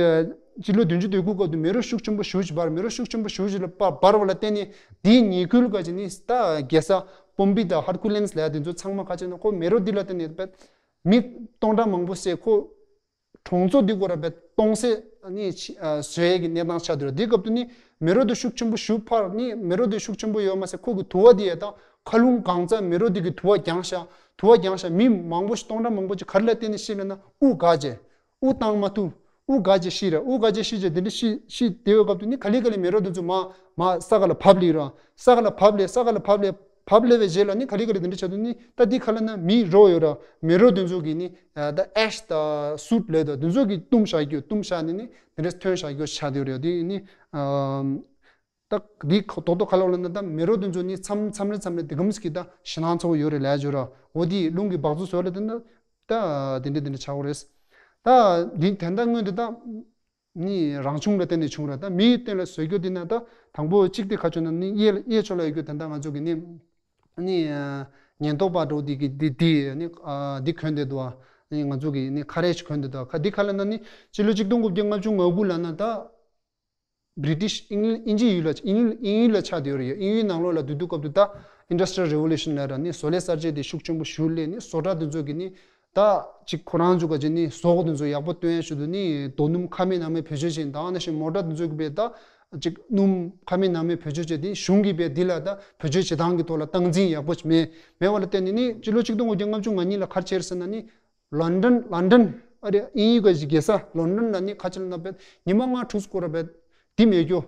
སྤྱི་ལོ་བདུན་ཅུ་དོན་དགུ་སྐབས་དུ་མེ་རོ་ཤུགས་ཆེན་པོ་ཞེ་པོ་ཅིག་འབར། མེ་རོ་ཤུགས་ཆེན་པོ་ཞེ་པོ་ཅིག་ལ་པ་འབར་བ་ལ་བརྟེན་ནས་དེའི་ཉེ་ཁུལ་ག་ཅིག་ནི་ད་རྒྱལ་ས་པོམ་པི་དང་ཧར་ཀུ་ལེན་སི་ལབ་དེ་ཚོ་ཚང་མ་ག་ཅིག་ན་ཁོ་མེ་རོ་འདི་ལ་བརྟེན་ནས་པད་མི་སྟོང་ཕྲག་མང་པོ་བསད། ཁོ་གྲོང་ཚོ་འདི་སྐོར་ར་བས་སྟོང་ཟད་ནི་ཕྱི་ཨ་བཟོ་ཡས་ཀྱི་གནས་སྟངས་ཆགས་འདུག་ར། དེ་སྐབས་དུ་ནི་མེ་རོ་དེ་ཤུགས་ཆེན་པོ་ཞུ་ཕར་ནི་མེ་རོ་དེ་ཤུགས་ཆེན་པོ་ཡོད་མ་ཟད་ཁོ་གི་དུ་བ་དེ་ཡ་དང་མཁའ་རླུང་གང་ཙམ་མེ་རོ་དེ་གི་དུ་བ་རྒྱང་ཤག་དུ་བ་རྒྱང་ཤག་མི་མང་པོ་ཞིག་སྟོང་ཕྲག་མང་པོ་ཅིག་ག་རེ་ལ་བརྟེན་ནས་ཤི་ལ་ན་དབུགས་འགག་བྱས་དབུགས་བཏང་མ་ཐུབ། དབུགས་འགག་བྱས་ཤི་ར། དབུགས་འགག་བྱས་ཤི་བྱས་དེ་འདྲ་ཤི་ཤི་དེ་བའི་སྐབས་དུ་ནི་ག་ལེ་ག་ལེ་མེ་རོ་དེ་ཚོ་མ་མ་ས་ག་ལ་བབས་ལེ་ར། ས་ག་ལ་བབས་ལེ་ས་ག་ལ་བབས་ལེ་བབས་ལེ་བའི་རྗེས་ལ་ནི་ག་ལེ་ག་ལེ་དེ་འདྲ་ཆགས་དུས་ནི་ད་འདི་ག་ལ་ན་མི་རོ་ཡོད་ར། མེ་རོ་དེ་ཚོ་གི་ནི་ད་ཨེཤ་དང་སུད་ལས་དང་དེ་ཚོ་གི་བཏུམ་བཞག་རྒྱུ་བཏུམ་བཞག་ནི་ནི་དེ་འདྲ་ཐོན་བཞག་རྒྱུ་ཆགས་དེ་རེད། དེ་ནི་ད་འདི་རྡོག་རྡོག་ག་ལ་ལ་ན་ད་མེ་རོ་དེ་ཚོ་ནི་མཚམས་མཚམས་རེ་མཚམས་རེ་དེ་གམ་ཟིག་གི་ད་ཞེད་སྣང་ཚ་བོ་ཡོད་རེད་ལས་བརྗོད་ར། འོ་དེ་རླུང་གི་འབག་བཙོག་བཟོ་ལ་དེ་ན་ད་དེ་འདྲ་དེ་འདྲ་ཆགས་ཡོད་རེད། ད་འདི་དེ་འདྲ་སྔོན་དུ་ད། ནི་རང་བྱུང་ལ་བརྟེན་ནས་བྱུང་ར། ད་མིའི་སྟེང་ལ་བཟོ་རྒྱུ་དེ་ན་ད་དང་པོ་གཅིག་དེ་ག་ཆོད་ན་ནི་གཡས་གཡས་ཕྱོགས་ལ་ཡོད་རྒྱུ་དེ་ད་ང་ཚོ་གི་ནི་ནི་ཉེན་རྟོག་པ་འགྲོ་དེ་གི་དེ་དེ་ནི་ཨ་དེ་གོན་བསྡད་འདུག་ཨ། ནི་ང་ཚོ་གི་ནི་ཁ་རས་ཅིག་གོན་བསྡད་འདུག་ཨ། ཁ་དེ་ག་ལ་ན་ནི་སྤྱི་ལོ་གཅིག་སྟོང་དགུ་བརྒྱ་ལྔ་བཅུ་ང་དགུ་ལ་ན་ད་བྷི་རི་ཊིཤ་ཨིན་ཨིན་ཇི་ཡུལ་ལ་ཨིན་ཨིན་ཡུལ་ལ་ཆགས་བསྡད་ཡོད་རེད། ཡ་ཨིན་ཡུལ་ནང་ལོགས་ལ་སྡོད་དུས་སྐབས་དུ་ད་Industrial Revolution ལ་ར་ནི་བཟོ་ལས་གསར་བརྗེ་དེ་ཤུགས་ཆེན་པོ་ཞུ་ལས་ནི་བཟོ་གྲྭ་དེ་ཚོ་གི་ནི། ད་ཅིག་ཁོ་རང་ཚོ་ག་ཅིག་ནི་ཟོག་དེ་ཚོ་ཡག་པོ་སྟོན་ཡ་ཞུ་དུ་ནི་རྡོ་སྣུམ་ཁ་མེད་ནང་མེད་བེད་སྤྱོད་བྱེད་དང་ནང་བཞིན་མོ་ཊ་དེ་ཚོ་གི་བས་ད་ཅིག་སྣུམ་ཁ་མེད་ནང་མེད་བེད་སྤྱོད་བྱེད་དེ་གཞུང་གི་བས་འདི་ལ་ད་བེད་སྤྱོད་བྱེད་སྟངས་ཀྱི་ཐོག་ལ་སྟངས་འཛིན་ཡག་པོ་ཞིག་མེད་མེད་བ་ལ་བརྟེན་ནས་ནི་སྤྱི་ལོ་གཅིག་སྟོང་དགུ་བརྒྱ་ལྔ་བཅུ་ང་གཉིས་ལ་ག་རེ་བྱས་ཟེར་ན་ནི་ལོན་ཌོན་ལོན་ཌོན་ཨ་རེ་ཨིན་ཡུལ་ག་ཞིག་རྒྱལ་ས་ལོན་ཌོན་ལ་ནི་ཁ་ཆེ་ལ་ན་བས་ཉི་མ་ལྔ་དྲུག་སྐོར་བས་འདི་མེད་རྒྱུ།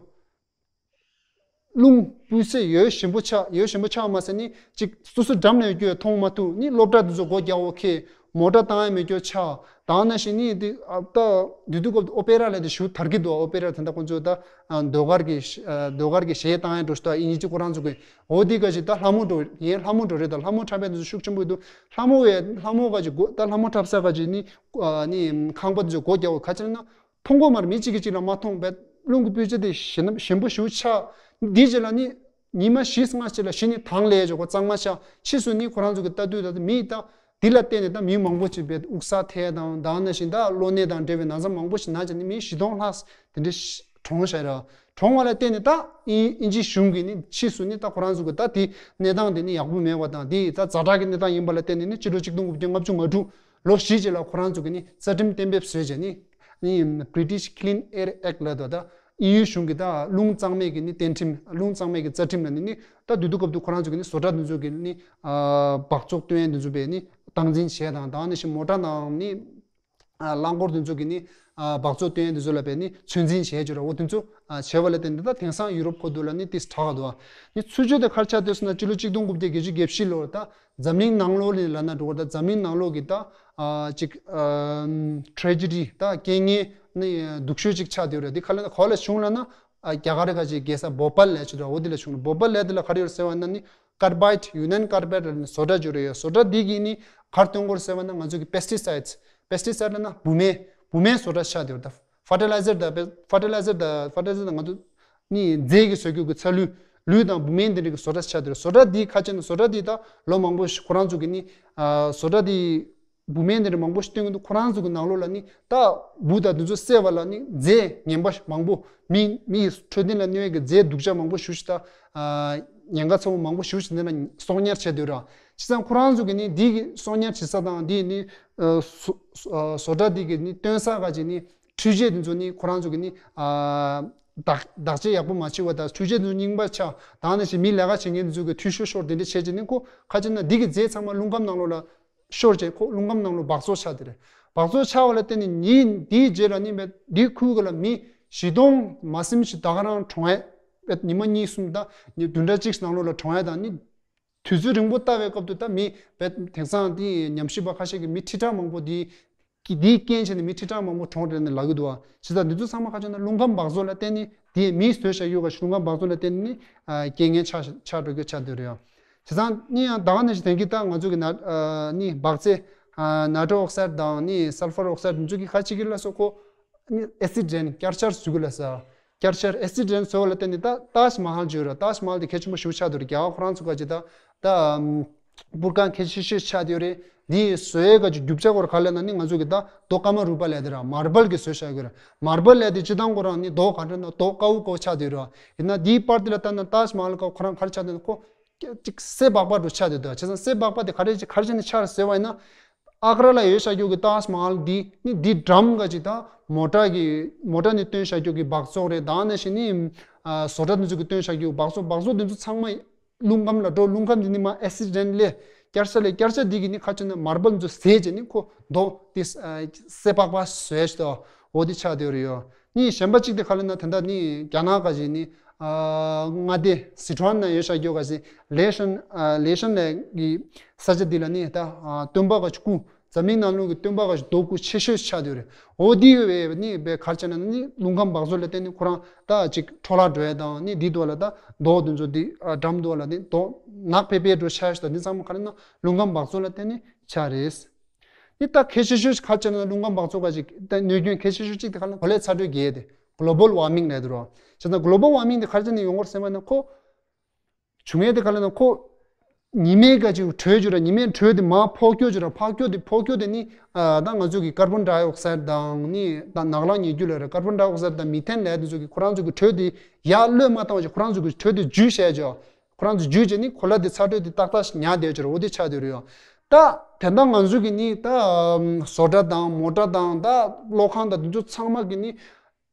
རླུང་སྤུས་ཚད་ཡོད་ཞན་པོ་ཆགས་ཡོད་ཞན་པོ་ཆགས་མ་ཟད་ནི་གཅིག་སོ་སོ་འགྲམ་ནས་རྒྱུ་མཐོང་མ་ཐུབ་ནི་སློབ་གྲྭ་དེ་ཚོ་སྒོ་རྒྱག་འོ་ཁེ་ མོ་ཊ་བཏང་ཡ་མེད་སྐྱོ་ཆགས། ད་ནང་བཞིན་ནི་དེ་ཨ་ད་དུས་དུས་སྐབས་ཨོ་པེ་ར་ལབ་དེ་ཞུ་དར་གྱི་འདུག་ཨོ་པེ་ར་དེ་འདྲ་ཁོང་ཚོ་ད་ཨ་ཟློས་གར་གྱི་ཨ་ཟློས་གར་གྱི་གཞས་བཏང་ཡ་འགྲོ་ཞུ་ད་ཨིན་ཇི་ཁོ་རང་ཚོ་གི་འོ་དེ་ག་ཞིག་ད་ལྷ་མོ་འགྲོ་ཡན་ལྷ་མོ་འགྲོ་རེད། ད་ལྷ་མོ་འཁྲབ་པའི་དེ་ཚོ་ཤུགས་ཆེན་པོ་འདུག་ལྷ་མོ་བས་ལྷ་མོ་ག་ཞིག་སྒོ་ད་ལྷ་མོ་འཁྲབ་ས་ག་ཞིག་ནི་ཨ་ནི་ཁང་པ་དེ་ཚོ་སྒོ་རྒྱག་འོ་ག་ཅིག་ན། མཐོང་གོ་མར་མི་གཅིག་གིས་གཅིག་ལ་མ་མཐོང་བས་རླུང་གི་སྤུས་ཆ་དེ་ཞན་ཞན་པོ་ཞེ་པོ་ཆགས། འདིའི་རྗེས་ལ་ནི་ཉི་མ་བཞི་ལྔ་ཅིག་ལ་གཞི་ནི་དྭངས་ལས་འཇོག་གོ་གཙང་མ་ཆགས། ཕྱིས་སུ་ནི་ཁོ་རང་ཚོ་གི་ལྟ་དུས་ད་མི་ད་འདི་ལ་བརྟེན་ནས་ད་མི་མང་པོ་ཅིག་བས་དབུགས་ས་ཐལ་དང་ད་ནང་བཞིན་ད་གློ་ནད་དང་འབྲེལ་བའི་ན་ཚ་མང་པོ་ཞིག་ན་ཅིག་ནི་མི་བཞི་སྟོང་ལྷག་དེ་འདྲ་གྲོངས་ཤག་ར། གྲོངས་པ་ལ་བརྟེན་ནས་ད་ཨིན་ཨིན་ཇི་གཞུང་གིས་ནི་ཕྱིས་སུ་ནི་ད་ཁོ་རང་ཚོ་གི་ད་དེ་གནས་སྟངས་དེ་ནི་ཡག་པོ་མེད་པ་དང་དེ་ད་ཛ་དྲག་གི་གནས་སྟངས་ཡིན་པ་ལ་བརྟེན་ནས་ནི་སྤྱི་ལོ་གཅིག་སྟོང་དགུ་བརྒྱ་ལྔ་བཅུ་ང་དྲུག་ལོ་བཞི་རྗེས་ལ་ཁོ་རང་ཚོ་གིས་ནི་རྩ་ཁྲིམས་གཏན་འབེབས་བཟོས་བྱས་ནི། ནི་British Clean Air Act ལབ་འདུག་ད་དབྱིན་ཡུལ་གཞུང་གི་ད་རླུང་གཙང་མའི་གི་ནི་བསྟན་ཁྲིམས། རླུང་གཙང་མའི་གི་རྩ་ཁྲིམས་ལ་ནི་ནི་ད་དུས་དུས་སྐབས་དུ་ཁོ་རང་ཚོ་གི་ནི་བཟོ་གྲྭ་འདི་ཚོ་གི་ནི་ཨ་སྦགས་བཙོག་བཏོན་ཡས་འདི་ཚོ་བས་ནི་སྟངས་འཛིན་བྱས་དང་ད་ནི་ཞིག་མོ་ཊ་ནང་ནི་ཨ་རླངས་འཁོར་འདི་ཚོ་གི་ནི་ཨ་སྦགས་བཙོག་བཏོན་ཡས་འདི་ཚོ་ལ་བས་ནི་ཚོད་འཛིན་བྱས་བྱོས་ར། འོ་དེ་ཚོ་ཨ་བྱས་པ་ལ་བརྟེན་ཏེ་ད་དེང་སང་ཡུ་རོབ་ཁོ་དུ་ལ་ནི་ཏིས་དྲག་ག་འདུག་ནི་ཚུལ་ཆོས་དེ་ཁར་ཆ་དེ་སོང་ན་སྤྱི་ལོ་གཅིག་སྟོང་དགུ་བརྒྱ་བརྒྱད་ཅུ་གྱ་བཞི་ལོར་ད་འཛམ་གླིང་ནང་ལོགས་ལ་ལབ་ན་འགྲོ་གི་ད་འཛམ་གླིང་ནང་ལོགས་ཀྱི་ད་ཨ་ཅིག་ཨ་ཊེ་ཇེ་ཌི་ད་རྐྱེན་ངན་ནི་སྡུག་ཤོས་ཅིག་ཆགས་བསྡད་ཡོད་རེད། དེ་ག་ལ་ག་ལ་བྱུང་ལབ་ན་ཨ་རྒྱ་གར་ག་ཅིག་རྒྱལ་ས་བོ་པལ་ལབ་ཅིག་རེད། འོ་དེ་ལ་བྱུང་ལ་བོ་པལ་ལབ་དེ་ལ་ག་རེ་ཡོད་ཟེར་བ་ན་ནི་ཀར་བའེ་ཊི་ཡུ་ནན་ཀར་བའེ་ཊི་ལབ་ནི་བཟོ་གྲྭ་ཅིག་རེད་ཡོད། བཟོ་གྲྭ་འདི་གིས་ནི་ག་རེ་སྟོན་གོ་རེད་ཟེར་བ་ན་ང་ཚོ་གི་པེ་སི་ཊི་སའེ་ཌི་པེ་སི་ཊི་སའེ་ཌི་ལབ་ན་བུད་མེད་བུད་མེད་བཟོ་གྲྭ་ཆགས་བསྡད་ཡོད། ད་ཕར་ཊི་ལའི་ཛར་དང་ཕར་ཊི་ལའི་ཛར་དང་ཕར་ཊི་ལའི་ཛར་དང་ང་ཚོ་ནི་རྫས་ཀྱི་བཟོ་རྒྱུ་གི་ཚ་ལུད་ལུད་དང་བུད་མེད་འདི་འདྲ་གི་བཟོ་གྲྭ་ཆགས་བསྡད་ཡོད། བཟོ་གྲྭ་འདི་ཁ་ཆེ་ན་བཟོ་གྲྭ་འདི་ད་ལོ་མང་པོ་ཞིག་ཁོ་རང་ཚོ་གི་ནི་ཨ་བཟོ་གྲྭ་འདི་བུད་མེད་འདི་འདྲ་མང་པོ་ཞིག་སྟོན་གི་འདུག་ཁོ་རང་ཚོ་གི་ནང་ལོགས་ལ་ནི་ད་འབུ་དང་འདི་ཚོ་བསད་པ་ལ་ནི་རྫས་ངན་པ་མང་པོ་མི་མི་ཡི་འཕྲོད་བསྟེན་ལ་གནོད་ཡས་ཀྱི་རྫས་སྡུག་ཅག་མང་པོ་ཞིག་ཞིག་ད་ཨ་ཉེན་ཁ་ཚ་པོ་མང་པོ་ཞིག་ཞིག་འདི་ལ་གསོག་ཉར་བྱས་བསྡད་ཡོད་ར། བྱས་ཙང་ཁོ་རང་ཚོ་གི་ནི་འདི་གི་གསོག་ཉར་བྱེད་ས་དང་འདི་ནི་ཨ་བཟོ་ཨ་བཟོ་གྲྭ་འདི་གི་ནི་སྟོན་ས་ག་ཅིག་ནི་འཕྲུལ་ཆས་འདི་ཚོ་ནི་ཁོ་རང་ཚོ་གི་ནི་ཨ་བདག་བདག་གཅེས་ཡག་པོ་མ་བྱས་པ་དང་འཕྲུལ་ཆས་འདི་ཚོ་རྙིང་པ་ཆགས་དང་ནི་ཞིག་མི་ལས་ཀ་བྱེད་མཁན་འདི་ཚོ་གི་འཐུས་ཤོར་ཤོར་དེ་འདྲ་བྱས་ཅིག་ནི་ཁོ་ཁ་ཅིག་ན་འདི་གི་རྫས་ཚང་མ་རླུང་ཁམས་ནང་ལོགས་ལ་ཤོར་བྱས་ཁོ་རླུང་ཁམས་ནང་ལོགས་སྦགས་བཙོག་ཆགས་དེ་རེད། སྦགས་བཙོག་ཆགས་པ་ལ་བརྟེན་ནས་ཉིན་འདིའི་རྗེས་ལ་ནི་མེད་འདི་ཁུལ་ག་ལ་མི་བཞི་སྟོང་མ་ཟིན་ཞིག་ད་ག་རང་གྲོངས་ཡས་ཉི་མ་གཉིས་གསུམ་དང་ཉི་བདུན་ཕྲག་གཅིག་ནང་ལོགས་ལ་གྲོངས་ཡས་དང་ནི། དུས་ཚོད་རིང་པོ་ལྟ་བའི་སྐབས་དུ་ད་མི་བས་དེང་སང་དེ་ཉམས་ཞིབ་པ་ཁ་ཤས་ཀྱིས་མི་ཁྲི་ཕྲག་མང་པོ་དེ་གི་དེའི་རྐྱེན་བྱས་ནས་མི་ཁྲི་ཕྲག་མང་པོ་གྲོངས་རེད་ནས་ལབ་ཀྱི་འདུག་བ། བྱས་ཙང་འདི་ཚོ་ཚང་མ་ཁ་ཆེ་ན་རླུང་ཁམས་སྦགས་བཙོག་ལ་བརྟེན་ནས་དེ་མིས་བཟོས་བཞག་ཡོད་ག་རླུང་ཁམས་སྦགས་བཙོག་ལ་བརྟེན་ནས་རྐྱེན་ངན་ཆགས་ཆགས་འགྲོ་རྒྱུ་ཆགས་བསྡད་རེད་ཡ། བྱས་ཙང་ནི་ཡང་ད་ག་ནང་བཞིན་དེང་གི་ད་ང་ཚོ་གི་ན་ནི་སྦགས་རྫས་ནའི་ཊྲོ་ཨོག་སའིཌ་དང་ནི་སལ་ཕར་ཨོག་སའིཌ་འདི་ཚོ་གི་ཁ་ཅིག་གི་ལ་སོགས་ཁོ་ནི་ཨེ་སིཌ་འདྲེན་བསྐྱར་ཆར་བཟོ་གི་ལ་ས། བསྐྱར་ཆར་ཨེ་སིཌ་རེན་བཟོ་བ་ལ་བརྟེན་ནས་ད་ཏཱཇ་མ་ཧལ་བརྗོད་ར། ཏཱཇ་མ་ཧལ་དེ་གལ་ཆེན་པོ་ཞེ་པོ་ཆགས་འདུག་རེད། རྒྱ་གར་ཁོ་རང་ཚོ་ག་ཅིག་ད་ད་སྤུར་ཁང་གལ་ཆེ་ཤོས་ཆགས་བསྡད་ཡོད་རེད། འདི་བཟོ་ཡས་ག་ཅིག་རྒྱུ་ཆ་སྐོར་ག་ལས་ན་ནི་ང་ཚོ་གི་ད་རྡོ་ཀ་མ་རུ་པ་ལས་དེ་ར་མར་བལ་གི་བཟོས་བཞག་ཡོད་ར། མར་བལ་ལས་དེ་སྤྱི་བཏང་ཁོ་རང་ནི་རྡོ་ག་འདྲ་ན་རྡོ་དཀར་པོ་དཀར་པོ་ཆགས་བསྡད་ཡོད་ར། ཡིན་ན་འདིའི་པར་དེ་ལ་ལྟ་ན་ཏཱཇ་མ་ཧལ་ག་ཁོ་རང་ག་རེ་ཆགས་བསྡད་ན་ཁོ་ཅིག་སེ་སྦག་པ་འདྲ་ཆགས་བསྡད་འདུག་བྱས་ཙང་སེ་སྦག་པ་དེ་ག་རེ་ཅིག་ག་རེ་བྱས་ནས་ཆགས་ཟེར་བ་ཡིན་ན། ཨག་ར་ལ་ཡོད་བཞག་རྒྱུ་གི་ཏཱཇ་མ་ཧལ་འདི་ནི་འདི་ཌམ་ག་ཅིག་དང་མོ་ཊ་གི་མོ་ཊ་ནི་བཏོན་བཞག་རྒྱུ་གི་སྦགས་བཙོག་རེད། དང་ནང་བཞིན་ནི་ཨ་བཟོ་གྲྭ་འདི་ཚོ་གི་བཏོན་བཞག་རྒྱུ་སྦགས་བཙོག་སྦགས་བཙོག་འདི་ཚོ་ཚང་མ་རླུང་ཁམས་ལ་འགྲོ། རླུང་ཁམས་འདི་ནི་མ་ཨེ་སིཌ་རེན་ལས་བསྐྱར་ཆ་ལས་བསྐྱར་ཆ་འདི་གི་ནི་ཁ་ཆེ་ན་མར་བལ་འདི་ཚོ་ཟས་བྱས་ནི་ཁོ་རྡོ་འདི་སེ་སྦག་པ་བཟོས་ཤི་ཏོ། འོ་འདི་ཆགས་བསྡད་ཡོད་རེད་ཡོ། ནི་གཞན་པ་གཅིག་དེ་ག་ལ་ན་དེ་འདྲ་ནི་རྒྱ་ནག་ག་ཅིག་ནི་ཨ་མངའ་སྡེ་སི་ཁྲོན་ན་ཡོད་བཞག་རྒྱུ་ག་ཅིག་ལེ་ཤན་ཨ་ལེ་ཤན་ལས་ཀྱི་ས་ཆ་འདི་ལ་ནི་ད་ཨ་སྟོན་པ་ག་ཅིག་སྐུ་འཛམ་གླིང་ནང་ལོགས་ཀྱི་སྟོན་པ་ག་ཅིག་རྡོ་སྐུ་ཆེ་ཤོས་ཆགས་བསྡད་ཡོད་རེད། འོ་འདི་བས་ནི་བས་ག་རེ་བྱས་ན་ནི་རླུང་ཁམས་སྦགས་བཙོག་ལ་བརྟེན་ནས་ཁོ་རང་ད་ཅིག་འཕྲོ་བརླག་འགྲོ་ཡ་དང་ནི་འདི་དུ་བ་ལ་ད་རྡོ་འདི་ཚོ་འདི་ཨ་ཌམ་དུ་བ་ལ་ནི་རྡོ་ནག་ཕེ་ཕེ་འགྲོ་ཆགས་ཤི་ད་འདི་ཚང་མ་ག་རེ་ན་རླུང་ཁམས་སྦགས་བཙོག་ལ་བརྟེན་ནས་ཆགས་རེད། འདི་ད་གལ་ཆེ་ཤོས་ཤིག་ག་རེ་བྱས་ན་རླུང་ཁམས་སྦགས་བཙོག་ག་ཅིག་ད་གནོད་སྐྱོན་གལ་ཆེ་ཤོས་གཅིག་དེ་ག་ལ་གོ་ལའི་ཚ་དྲོད་རྒྱས་ཏེ་གོ་ལོ་བལ་ཝར་མིང་ལབ་དུ་རོ། བྱས་ཙང་གོ་ལོ་བལ་ཝར་མིང་དེ་ག་རེ་བྱས་ནས་ཡོང་གི་རེད་ཟེར་བ་ན་ཁོ་བྱུང་ཡས་དེ་ག་ལ་ན་ཁོ་ཉི་མའི་ག་ཅིག་དྲོད་བཅུ་ར་ཉི་མའི་དྲོད་དེ་མར་ཕོག་སྐྱོ་བཅུ་ར་ཕོག་སྐྱོ་དེ་ཕོག་སྐྱོ་དེ་ནི་ཨ་ད་ང་ཚོ་གི་ཀར་བོན་ཌའི་ཨོག་སའིཌ་དང་ནི་ད་ནག་ལང་ཉེ་རྒྱུ་ལ་ར་ཀར་བོན་ཌའི་ཨོག་སའིཌ་དང་མི་ཐན་ལབ་དེ་ཚོ་གི་ཁོ་རང་ཚོ་གི་དྲོད་དེ་ཡར་གློད་མ་བཏང་བ་ཅིག་ཁོ་རང་ཚོ་གི་དྲོད་དེ་འཇུ་བྱས་ཅོ། ཁོ་རང་ཚོ་འཇུས་བྱས་ནི་གོ་ལ་དེ་ཚ་དྲོད་དེ་ཏག་ཏག་ཞིག་ཉར་བསྡད་ཡོད་ཅེས་རེད། འོ་དེ་ཆགས་བསྡད་ཡོད་རེད་ཡོ། ད་དེ་འདྲ་ང་ཚོ་གི་ནི་ད་བཟོ་གྲྭ་དང་མོ་ཊ་དང་ད་གློག་ཁང་དང་དེ་ཚོ་ཚང་མ་གི་ནི་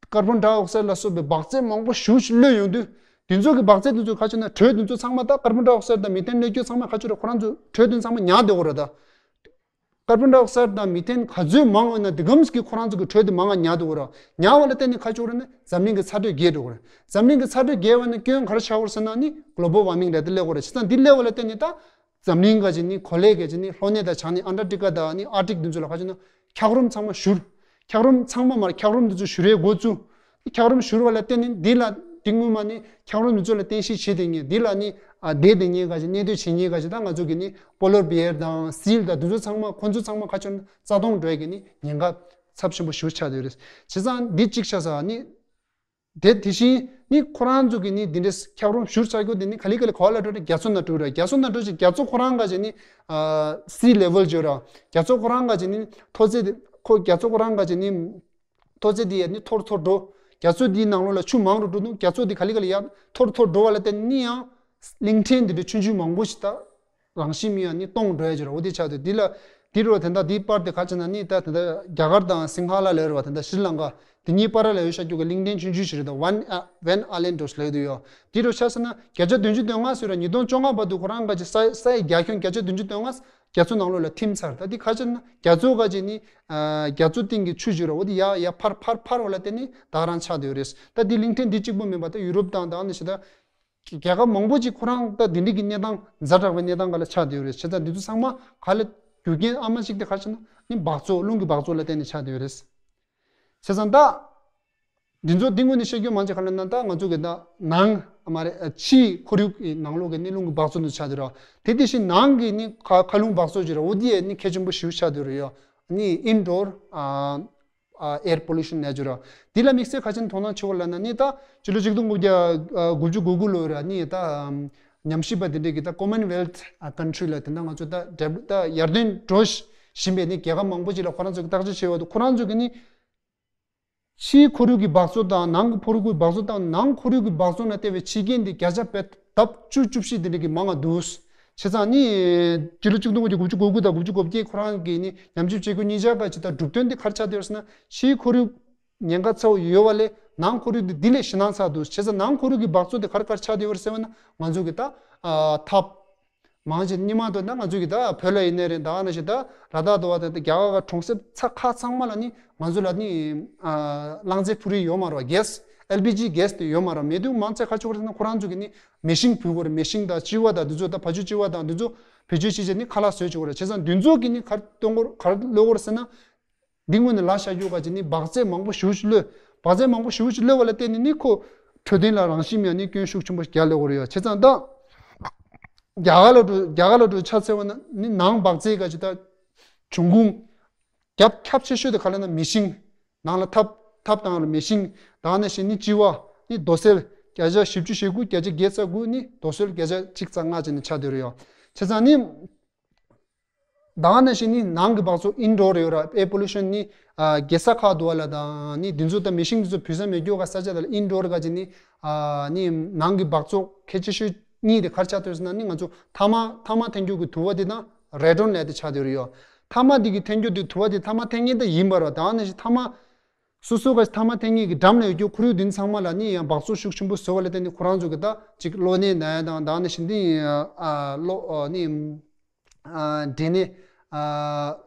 ཀར་བོན་ཌའི་ཨོག་སའིཌ་ལ་སོགས་པའི་འབག་རྫས་མང་པོ་ཞེ་པོ་ཅིག་གློད་ཡོང་དུས་དེ་ཚོ་གི་འབག་རྫས་དེ་ཚོ་ག་ཅིག་ན་དྲོད་དེ་ཚོ་ཚང་མ་ད་ཀར་བོན་ཌའི་ཨོག་སའིཌ་དང་མི་ཐན་གློད་སྐྱོན་ཚང་མ་ག་ཅིག་རེད། ཁོ་རང་ཚོ་དྲོད་དེ་ཚང་མ་ཉར་བསྡད་ཡོད་རེད་ད། ཀར་བོན་ཌའི་ཨོག་སའིཌ་དང་མི་ཐན་ག་ཚོད་མང་བ་ན་དེ་གམ་ཞིག་གིས་ཁོ་རང་ཚོ་གི་དྲོད་དེ་མང་ང་ཉར་བསྡད་ཡོད་རེད། ཉར་བ་ལ་བརྟེན་ནས་ག་ཅིག་ཡོད་རེད་ན་འཛམ་གླིང་གི་ཚ་དྲོད་རྒྱས་འགྲོ་གི་རེད། འཛམ་གླིང་གི་ཚ་དྲོད་རྒྱས་པ་ན་སྐྱོན་ག་རེ་ཆགས་ཡོད་རེད་ཟེར་ན་ནི་གོ་ལོ་བལ་ཝར་མིང་ལབ་དེ་སླེབས་ཡོད་རེད། བྱས་ཙང་འདི་སླེབས་པ་ལ་བརྟེན་ནས་ད་ འཛམ་གླིང་ག་ཅིག་ནི་གོ་ལའི་ག་ཅིག་ནི་ལྷོ་ནས་དང་བྱང་ནས་ཨན་ཊར་ཀི་ཊི་ཀ་དང་ནི་ཨར་ཊིག་འདི་ཚོ་ལ་ག་ཅིག་ན་འཁྱགས་རོམ་ཚང་མ་བཞུར། འཁྱགས་རོམ་ཚང་མ་མར་འཁྱགས་རོམ་འདི་ཚོ་བཞུར་ཡས་འགོ་བཙུགས། འཁྱགས་རོམ་བཞུར་བ་ལ་བརྟེན་ནས་འདི་ལ་འདི་སྔོན་མ་ནི་འཁྱགས་རོམ་འདི་ཚོ་ལ་རྟེན་གཞི་བྱས་བསྡད་མཁན་འདི་ལ་ནི་ཨ་བསྡད་བསྡད་མཁན་ག་ཅིག་གནས་སྡོད་བྱེད་མཁན་ག་ཅིག་ད་ང་ཚོ་གི་ནི་པོ་ལར་བེར་དང་སིལ་དང་འདི་ཚོ་ཚང་མ་ཁོ་ཚོ་ཚང་མ་ག་ཅིག་ན་རྩ་སྟོངས་འགྲོ་ཡས་ཀྱི་ནི་ཉེན་ཁ་ཚབས་ཆེན་པོ་ཞེ་པོ་ཆགས་བསྡད་ཡོད་རེད། བྱས་ཙང་འདི་གཅིག་ཆགས་ས་ནི། དེ་དེ་བཞིན་ནི་ཁོ་རང་ཚོ་གི་ནི་འདི་འདྲའི་འཁྱགས་རོམ་བཞུར་ཚར་རྒྱུ་དེ་ནི་ག་ལེ་ག་ལེ་ག་བ་ལ་འགྲོ་རེད། རྒྱ་མཚོ་ནང་འགྲོ་རེད། རྒྱ་མཚོ་ནང་འགྲོ་ཅིག་རྒྱ་མཚོ་ཁོ་རང་ག་ཅིག་ནི་ཨ་སི་ལེ་ཝལ་བརྗོད་ར། རྒྱ་མཚོ་ཁོ་རང་ག་ཅིག་ནི་མཐོ་ཚད་དེ་ཁོ་རྒྱ་མཚོ་ཁོ་རང་ག་ཅིག་ནི་མཐོ་ཚད་དེ་ཡ་ནི་མཐོ་རུ་མཐོ་རུ་འགྲོ། རྒྱ་མཚོ་དེའི་ནང་ལོགས་ལ་ཆུ་མང་རུ་འགྲོ་འདུག་རྒྱ་མཚོ་དེ་ག་ལེ་ག་ལེ་ཡར་མཐོ་རུ་མཐོ་རུ་འགྲོ་བ་ལ་བརྟེན་ནི་ཡང་གླིང་ཕྲན་འདི་འདྲ་ཆུང་ཆུང་མང་པོ་ཞིག་ད། རང་བཞིན་མིན་ཡང་ནི་སྟོངས་འགྲོ་ཡ་ཅིག་རེད། འོ་དེ་ཆགས་དུས་འདི་ལ་འདི་རུ་དེ་འདྲ་འདིའི་པར་དེ་ག་ཅིག་ན་ནི་ད་དེ་འདྲ་རྒྱ་གར་དང་སིང་ཧ་ལ་ལ་ཡོད་རེད་བ། དེ་འདྲ་ཤྲི་ལང་ཀ་དེ་གཉིས་བར་ལ་ཡོད་ཤག་རྒྱུ་གི་གླིང་ཕྲན་ཆུང་ཆུང་ཞིག་རེད། ད་ཝན་ཨ་ཝན་ཨ་ལན་འགྲོ་ཞིག་ལ་ཡོད་དུ་ཡོད། འདི་རུ་ཆ་བཞག་ན་བརྒྱ་ཆ་བདུན་ཅུ་དོན་ལྔ་ཟེར་ར་ཉིས་སྟོང་བཅོ་ལྔ་བར་དུ་ཁོ་རང་ག་ཅིག་ས་ས་ཡི་རྒྱ་ཁྱོན་བརྒྱ་ཆ་བདུན་ཅུ་དོན་ལྔ་རྒྱ་མཚོ་ནང་ལོགས་ལ་ཐིམ་ཚར། ད་འདི་ག་ཅིག་ན་རྒྱ་མཚོ་ག་ཅིག་ནི་ཨ་རྒྱ་མཚོ་སྟེང་གི་ཆུ་ཞིག་རེད། འོ་དེ་ཡ་ཡ་ཕར་ཕར་ཕར་བ་ལ་བརྟེན་ནི་ད་ག་རང་ཆགས་དུ་ཡོད་རེད། ད་འདི་གླིང་ཕྲན་འདི་གཅིག་པོ་མིན་པ་ད་ཡུ་རོབ་དང་ད་ནི་ཞེ་ད། རྒྱལ་ཁབ་མང་པོ་ཅིག་ཁོ་རང་ད་འདི་འདྲ་གི་གནས་སྟངས་ཛ་དྲག་པའི་གནས་སྟངས་སྒང་ལ་ཆགས་བསྡད་ཡོད་རེད། བྱས་ཙང་འདི་ཚོ་ཚང་མ་ག་ལ་རྒྱུ་རྐྱེན་ཨ་མ་གཅིག་དེ་ག་རེ་ཟེར་ན་ནི་འབག་བཙོག་རླུང་གི་འབག་བཙོག་ལ་བརྟེན་ནས་ཆགས་བསྡད་ཡོད་རེད། བྱས་ཙང་ད་འདི་ཚོ་འདི་ངོས་ནས་བཤད་རྒྱུ་མང་ཆེ་ག་ལ་ན་ད་ང་ཚོ་གི་ད་ནང་ཨ་མ་རེད་ཕྱིའི་ཁོར་ཡུག་གི་ནང་ལོགས་ཀྱི་ནི་རླུང་གི་འབག་བཙོག་འདི་ཆགས་བསྡད་རེད། དེ་དེ་བཞིན་ནང་གི་ནི་མཁའ་མཁའ་རླུང་འབག་བཙོག་ཅིག་རེད། འོ་འདི་ཡས་ནི་གལ་ཆེན་པོ་ཞེ་པོ་ཆགས་བསྡད་རེད་ཡོད། ནི་ཨིན་ཌོར་ཨ། ཨ་air pollution ནས་བརྗོད་ར། འདི་ལ་དམིགས་བསལ་ག་ཅིག་དོ་སྣང་ཆེ་བ་ལབ་ན་ནི་ད་སྤྱི་ལོ་ཆིག་སྟོང་དགུ་བརྒྱ་དགུ་བཅུ་གོ་དགུ་ལོ་ར་ནི་ད་ཉམས་ཞིབ་པ་དེ་འདྲས་ཀྱི་ད་Commonwealth country ལ་དེ་འདྲ་ང་ཚོ་ད་develop ད་ཡར་ཐོན་འགྲོ་བཞིན་པའི་ནི་རྒྱལ་ཁབ་མང་པོ་ཅིག་ལ་ཁོ་རང་ཚོ་གི་བརྟག་དཔྱད་བྱས་པ་དུ་ཁོ་རང་ཚོ་གི་ནི་ཕྱིའི་ཁོར་ཡུག་གི་འབག་བཙོག་དང་ནང་གི་ཁོར་ཡུག་གི་འབག་བཙོག་དང་ནང་ཁོར་ཡུག་གི་འབག་བཙོག་ན་ལྟ་བའི་ཕྱི་རྐྱེན་དེ་བརྒྱ་ཆ་བརྒྱ་ལྡབ་བཅུ་བཅུ་བཞི་དེ་འདྲ་གི་མང་བ་འདུག་བྱས་ཙང་ནི་སྤྱི་ལོ་ཆིག་སྟོང་དགུ་བརྒྱ་དགུ་བཅུ་གོ་དགུ་དང་དགུ་བཅུ་གོ་བརྒྱད་ཁོ་རང་གི་ནི་ཉམས་ཞིབ་བྱེད་སྒོ་གཉིས་ཆ་ག་ཅིག་དང་གྲུབ་དོན་དེ་ག་རེ་ཆགས་བསྡད་ཡོད་ཟེར་ན་ཕྱིའི་ཁོར་ཡུག་ཉེན་ཁ་ཚ་བོ་ཡོད་པ་ལས་ནང་ཁོར་ཡུག་དེ་འདི་ལས་ཞེད་སྣང་ཚ་འདུག་བྱས་ཙང་ནང་ཁོར་ཡུག་གི་འབག་བཙོག་དེ་ག་རེ་ག་རེ་ཆགས་བསྡད་ཡོད་རེད་ཟེར་བ་ན་ང་ཚོ་གི་ད་ཐབ་མང་ཆེ་སྔོན་མ་དུ་ད་ང་ཚོ་གི་ད་བོད་ལ་ཡིན་ནའི་རེད། ད་ནང་བཞིན་ད་ལ་དྭགས་དུ་བ་དང་རྒྱ་གར་ག་གྲོང་གསེབ་ཚ་ཁག་ཚང་མ་ལ་ནི་ང་ཚོ་ལ་ནི་རླངས་རྫས་འཕུར་ཡས་ཡོད་མ་རེད་བ། གེ་སི་ཨེལ་པི་ཇི་གེ་སི་དེ་ཡོད་མ་རེད། མེ་དུག་མང་ཆེ་ག་ཆོག་རེད་ན་ཁོ་རང་ཚོ་གི་ནི་མེ་ཤིང་འབུད་དགོས་རེད། མེ་ཤིང་དང་ལྕི་བ་དང་འདི་ཚོ་ད་བ་ཕྱུགས་ལྕི་བ་དང་འདི་ཚོ་བེད་སྤྱོད་བྱེད་བྱས་ནི་ཁ་ལག་བཟོས་བཅུག་རེད། བྱས་ཙང་འདི་ཚོ་གི་ནི་ག་རེ་གཏོང་དགོས་ག་རེ་གློད་དགོས་རེད་ཟེར་ན། འདི་སྔོན་ནས་ལབ་བཞག་རྒྱུ་ག་ཅིག་ནི་འབག་རྫས་མང་པོ་ཞེ་པོ་ཅིག་གློད། འབག་རྫས་མང་པོ་ཞེ་པོ་ཅིག་གློད་པ་ལ་བརྟེན་ནས་ནི་ཁོ་འཕྲོད་བསྟེན་ལ་རང་བཞིན་མེད་ནི་སྐྱོན་ཤུགས་ཆེན་པོ་རྒྱག་སླེབས་ཀྱི་ཡོད་རེད་ཡ། བྱས་ཙང་ད་རྒྱ་གར་ལ་འགྲོ་རྒྱ་གར་ལ་འགྲོ་ཆ་འཚལ་བ་ན་ནི་ནང་འབག་རྫས་ག་ཅིག་ད་འབྱུང་ཁུངས་རྒྱབ་ཁྱབ་ཆེ་ཤོས་དེ་ག་ལ་ན་མེ་ཤིང་ནང་ལ་ཐབ་ཐབ་དང་ལ་མེ་ཤིང་དང་ནང་བཞིན་ནི་ལྕི་བ་ནི་རྡོ་སོལ་བརྒྱ་ཆ་བཞི་བཅུ་ཞེ་དགུ་བརྒྱ་ཆ་བརྒྱད་ཙམ་དགུ་ནི་རྡོ་སོལ་བརྒྱ་ཆ་གཅིག་ཙམ་ལྔ་ཅིག་ནི་ཆགས་བསྡད་ཡོད་རེད་ཡ། བྱས་ཙང་ནི། ད་ག་ནང་བཞིན་ནི་ནང་གི་འབག་བཙོག་ཨིན་ཌོར་ཡོད་ར། air pollution ནི་ཨ་རྒྱལ་ས་ཁག་ཏུ་བ་ལ་དང་ནི་འདི་ཚོ་ད་མེ་ཤིང་འདི་ཚོ་བུད་ས་མེད་རྒྱུ་ག་ས་ཆ་དག་ལ་ཨིན་ཌོར་ག་ཅིག་ནི་ཨ་ནི་ནང་གི་འབག་བཙོག་གལ་ཆེ་ཤོས་གཉིས་དེ་ག་རེ་ཆགས་བསྡད་ཟེར་ན་ནི་ང་ཚོ་ཐ་མག་ཐ་མག་འཐེན་རྒྱུ་གི་དུ་བ་དེ་དང་རེ་ཌོན་ལབ་དེ་ཆགས་བསྡད་ཡོད་རེད་ཡ། ཐ་མག་འདི་གི་འཐེན་རྒྱུ་དེ་དུ་བ་དེ་ཐ་མག་འཐེན་མཁན་ད་ཡིན་པ་ར། ད་ག་ནང་བཞིན་ཐ་མག་སོ་སོ་ག་ཐ་མག་འཐེན་མཁན་གྱི་འགྲམ་ལ་ཡོད་རྒྱུ་ཁོར་ཡུག་འདི་ཚང་མ་ལ་ནི་ཡང་འབག་བཙོག་ཤུགས་ཆེན་པོ་བཟོ་བ་ལ་བརྟེན་ནས་ཁོ་རང་ཚོ་གི་ད་ཅིག་གློ་ནད་ན་ཡ་དང་ད་ག་ནང་བཞིན་འདི་ཨ་གློ་ཨ་ནི། ཨ་འབྲས་ནད། ཨ་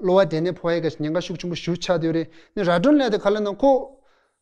གློ་བ་འབྲས་ནད་ཕོག་ཡས་ཀྱི་ཉེན་ཁ་ཤུགས་ཆེན་པོ་ཞེ་པོ་ཆགས་བསྡད་ཡོད་རེད། ནི་རེ་ཌོན་ལབ་དེ་ག་ལ་ན་ཁོ་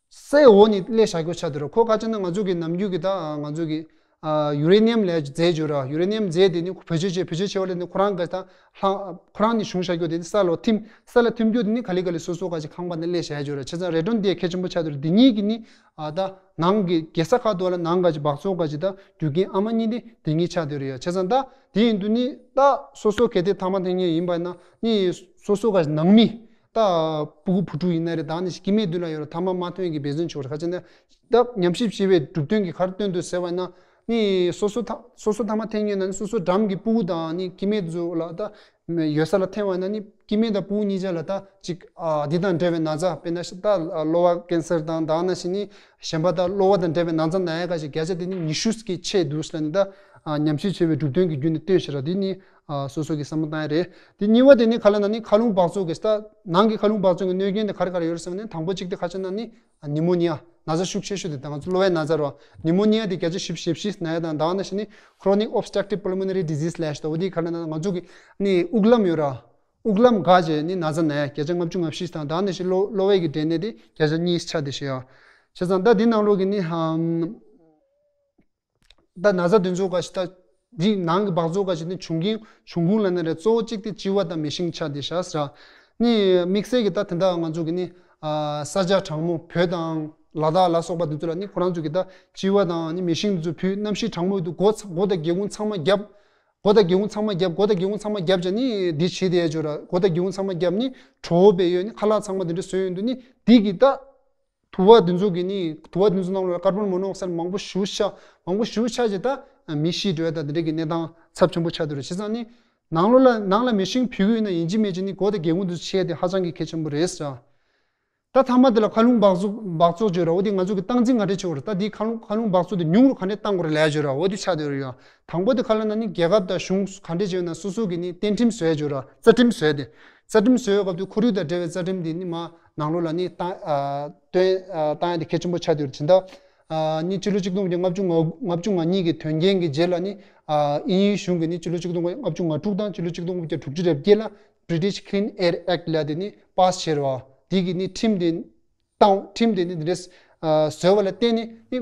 སའི་འོག་ནས་སླེབས་བཞག་རྒྱུ་ཆགས་བསྡད་ཡོད་རེད། ཁོ་ག་ཅིག་ན་ང་ཚོ་གི་ནམ་རྒྱུན་གྱི་ད་ང་ཚོ་གི་ཨ་ཡུ་རེ་ནི་ཡམ་ལབ་རྫས་ཡོད་ར། ཡུ་རེ་ནི་ཡམ་རྫས་དེ་ནི་བེད་སྤྱོད་བྱས་བེད་སྤྱོད་བྱས་པ་ལས་ནི་ཁོ་རང་གི་ད་ལྷང་ཁོ་རང་ནི་ཞུང་བཞག་རྒྱུ་དེ་ནི་ས་ལ་ཐིམ། ས་ལ་ཐིམ་རྒྱུ་དེ་ནི་ག་ལེ་ག་ལེ་སོ་སོ་ག་ཅིག་ཁང་པ་ནས་སླེབས་བཞག་ཡོད་རེད། བྱས་ཙང་རེ་ཌོན་དེ་གལ་ཆེན་པོ་ཆགས་བསྡད་ཡོད་རེད། དེ་གཉིས་ཀྱི་ནི་ཨ་ད་ནང་གི་རྒྱལ་ས་ཁག་ཏུ་ལ་ནང་ག་ཅིག་འབག་བཙོག་ག་ཅིག་ད་རྒྱུ་རྐྱེན་ཨ་མ་གཉིས་དེ་དེ་གཉིས་ཆགས་བསྡད་ཡོད་རེད་ཡ། བྱས་ཙང་ད་དེ་ཡིན་དུས་ནི་ད་སོ་སོ་གལ་ཏེ་ཐ་མག་འཐེན་མཁན་ཡིན་པ་ན་ནི་སོ་སོ་ག་ཅིག་ནང་མི་ད་ཕྲུ་གུ་བུ་ཕྲུག་ཡིན་ན་རེད། ད་ནི་སྐྱེ་དམན་མདུན་ལ་ཡོད་ར། ཐ་མག་མ་འཐེན་གྱི་འབད་བརྩོན་བྱེད་ར། ག་ཅིག་ན་ད་ཉམས་ཞིབ་བྱས་པའི་གྲུབ་དོན་གྱིས་ག་རེ་སྟོན་འདུག་ཟེར་བ་ན་ནི་སོ་སོ་ཐ་སོ་སོ་ཐ་མག་འཐེན་མཁན་ན་ནི་སོ་སོ་འགྲམ་གྱི་ཕྲུ་གུ་དང་ནི་སྐྱེ་དམན་ཚོ་ལ་ད་ཡོད་ས་ལ་འཐེན་པ་ན་ནི་སྐྱེ་དམན་དང་ཕྲུ་གུ་གཉིས་ཆ་ལ་ད་ཅིག་ཨ་འདི་དང་འབྲེལ་བའི་ན་ཚ། དཔེར་ན་ད་གློ་བ་ཀན་སར་དང་ད་ནང་བཞིན་ནི་གཞན་པ་ད་གློ་བ་དང་འབྲེལ་བའི་ན་ཚ་ན་ཡ་ག་ཅིག་བརྒྱ་ཆ་དེ་ནི་ཉི་ཤུ་ཀྱི་ཆེ་འདུག་ཟེར་ནི་ད་ཨ་ཉམས་ཞིབ་བྱས་པའི་གྲུབ་དོན་གྱི་བརྒྱུད་ནས་སྟོན་ཤེས་ར། དེ་ནི་ཨ་སོ་སོ་གི་བསམ་བློ་བཏང་ཡ་རེད། དེ་གཉིས་པ་དེ་ནི་ག་ལ་ན་ནི་མཁའ་རླུང་འབག་བཙོག་གི་ད་ནང་གི་མཁའ་རླུང་འབག་བཙོག་གི་གནོད་སྐྱོན་དེ་ག་རེ་ག་རེ་ཡོད་རེད་ཟེར་ན་ནི་དང་པོ་གཅིག་དེ་ག་ཅིག་ན་ནི་ཨ་ནི་མོ་ནི་ཡ། ན་ཚ་ཤུགས་ཆེ་ཤོས་དེ་ད་ང་ཚོ་གློ་བའི་ན་ཚ་རེད་བ། ནི་མོ་ནི་ཡ་དེ་བརྒྱ་ཆ་བཞི་བཅུ་ཞེ་བཞི་ན་ཡ་དང་ད་ནང་བཞིན་ནི་chronic obstructive pulmonary disease ལབ་ཞིག་ད། འོ་དེ་ག་ལ་ན་ང་ཚོ་གི་ནི་དབུགས་ལམ་ཡོད་ར། དབུགས་ལམ་འགག་བྱས་ནི་ན་ཚ་ན་ཡ་བརྒྱ་ཆ་ལྔ་བཅུ་ང་བཞི་དང་ད་ནང་བཞིན་གློ་གློ་བའི་གི་འབྲས་ནད་དེ་བརྒྱ་ཆ་གཉིས་ཆགས་བསྡད་ཤག་ཡ། བྱས་ཙང་ད་འདི་ནང་ལོགས་ཀྱི་ནི་ཧམ། ད་ན་ཚ་དེ་ཚོ་ག་ཞིག་ད་ འདི་ནང་གི་སྦགས་བཙོག་ག་ཅིག་ནི་བྱུང་གིན་བྱུང་ཁུངས་ལ་ནི་རེད། གཙོ་བོ་གཅིག་དེ་ལྕི་བ་དང་མེ་ཤིང་ཆགས་བསྡད་ཤག་ཟེར། ནི་དམིགས་བསལ་གྱི་ད་དེ་འདྲ་ང་ཚོ་གི་ནི་ཨ་ས་ཆ་གྲང་མོ་བོད་དང་ལ་དྭགས་ལ་སོགས་པ་དེ་ཚོ་ལ་ནི་ཁོ་རང་ཚོ་གི་ད་ལྕི་བ་དང་ནི་མེ་ཤིང་དེ་ཚོ་ཕུལ། གནམ་གཤིས་གྲང་མོ་ཡོད་དུས་སྒོ་ཚ་སྒོ་དང་སྒེའུ་ཁུང་ཚང་མ་བརྒྱབ། སྒོ་དང་སྒེའུ་ཁུང་ཚང་མ་བརྒྱབ། སྒོ་དང་སྒེའུ་ཁུང་ཚང་མ་བརྒྱབ་བྱས་ནི་འདི་བྱེད་བསྡད་ཡོད་ར། སྒོ་དང་སྒེའུ་ཁུང་ཚང་མ་བརྒྱབ་ནི་དྲོ་པོ་བས་ཡོད་ནི་ཁ་ལག་ཚང་མ་དེ་འདྲ་བཟོས་ཡོང་དུས་ནི་འདི་གི་ད་དུ་བ་དེ་ཚོ་གི་ནི་དུ་བ་དེ་ཚོ་ནང་ལ་ཀར་བོན་མོ་ནོ་ཨོག་སའིཌ་མང་པོ་ཞེ་པོ་ཆགས། མང་པོ་ཞེ་པོ་ཆགས་རྗེས་ད་མི་ཤི་འགྲོ་ཡ་ད་དེ་འདྲ་གི་གནས་སྟངས་ཚབས་ཆེན་པོ་ཆགས་འདུག་ར། བྱས་ཙང་ནི་ནང་ལོགས་ལ་ནང་ལ་མེ་ཤིང་ཕུལ་གི་ཡོད་ན་ཡིན་གཅིག་མིན་གཅིག་ནི་སྒོ་དང་སྒེའུ་ཁུང་དེ་ཚོ་ཕྱེ་དེ་ཧ་ཅང་གི་གལ་ཆེན་པོ་རེད་ཟེར། ད་མཐའ་མ་དེ་ལ་མཁའ་རླུང་སྦགས་བཙོག་སྦགས་བཙོག་བརྗོད་ར། འོ་དེ་ང་ཚོ་གི་སྟངས་འཛིན་ག་འདྲས་བྱེད་དགོས་ར། ད་དེ་མཁའ་རླུང་མཁའ་རླུང་སྦགས་བཙོག་དེ་ཉུང་རུ་ག་འདྲས་གཏང་དགོས་ར་ལབ་བརྗོད་ར། འོ་དེ་ཆགས་བསྡད་ཡོད་ར། ཡང་དང་པོ་དེ་ག་ལབ་ན་ནི་རྒྱལ་ཁབ་དང་གཞུང་ག་འདྲས་བྱེད་ཡོད་ན་སོ་སོ་གི་ནི་བསྟན་ཁྲིམས་བཟོས་བརྗོད་ར། རྩ་ཁྲིམས་བཟོས་ཏེ། རྩ་ཁྲིམས་བཟོས་སྐབས་དུ་ཁོར་ཡུག་དང་འབྲེལ་བའི་རྩ་ཁྲིམས་དེ་ནི་མ་ནང་ལོགས་ལ་ནི་བཏང་ཨ་བཏོན་ཨ་བཏང་ཡ་དེ་གལ་ཆེན་པོ་ཆགས་བསྡད་ཡོད་ར། ཇི་ལྟར་ཨ་ནི་ཕྱི་ལོ་ཆིག་སྟོང་དགུ་བརྒྱ་ལྔ་བཅུ་ང་ལྔ་བཅུ་ང་གཉིས་ཀྱི་དོན་རྐྱེན་གྱི་རྗེས་ལ་ནི་ཨ་དབྱིན་ཡུལ་གཞུང་གིས་ནི་ཕྱི་ལོ་ཆིག་སྟོང་དགུ་བརྒྱ་ལྔ་བཅུ་ང་དྲུག་དང་ཕྱི་ལོ་ཆིག་སྟོང་དགུ་བརྒྱ་དྲུག་ཅུ་རེ་བརྒྱད་ལ་British Clean Air Act ལབ་དེ་ནི་པཱ་སི་བྱས་ར་བ། དེ་གི་ནི་ཁྲིམས་དེ་བཏང་ཁྲིམས་དེ་ནི་འདི་འདྲས་བཟོས་པ་ལ་བརྟེན་ནས་ནི་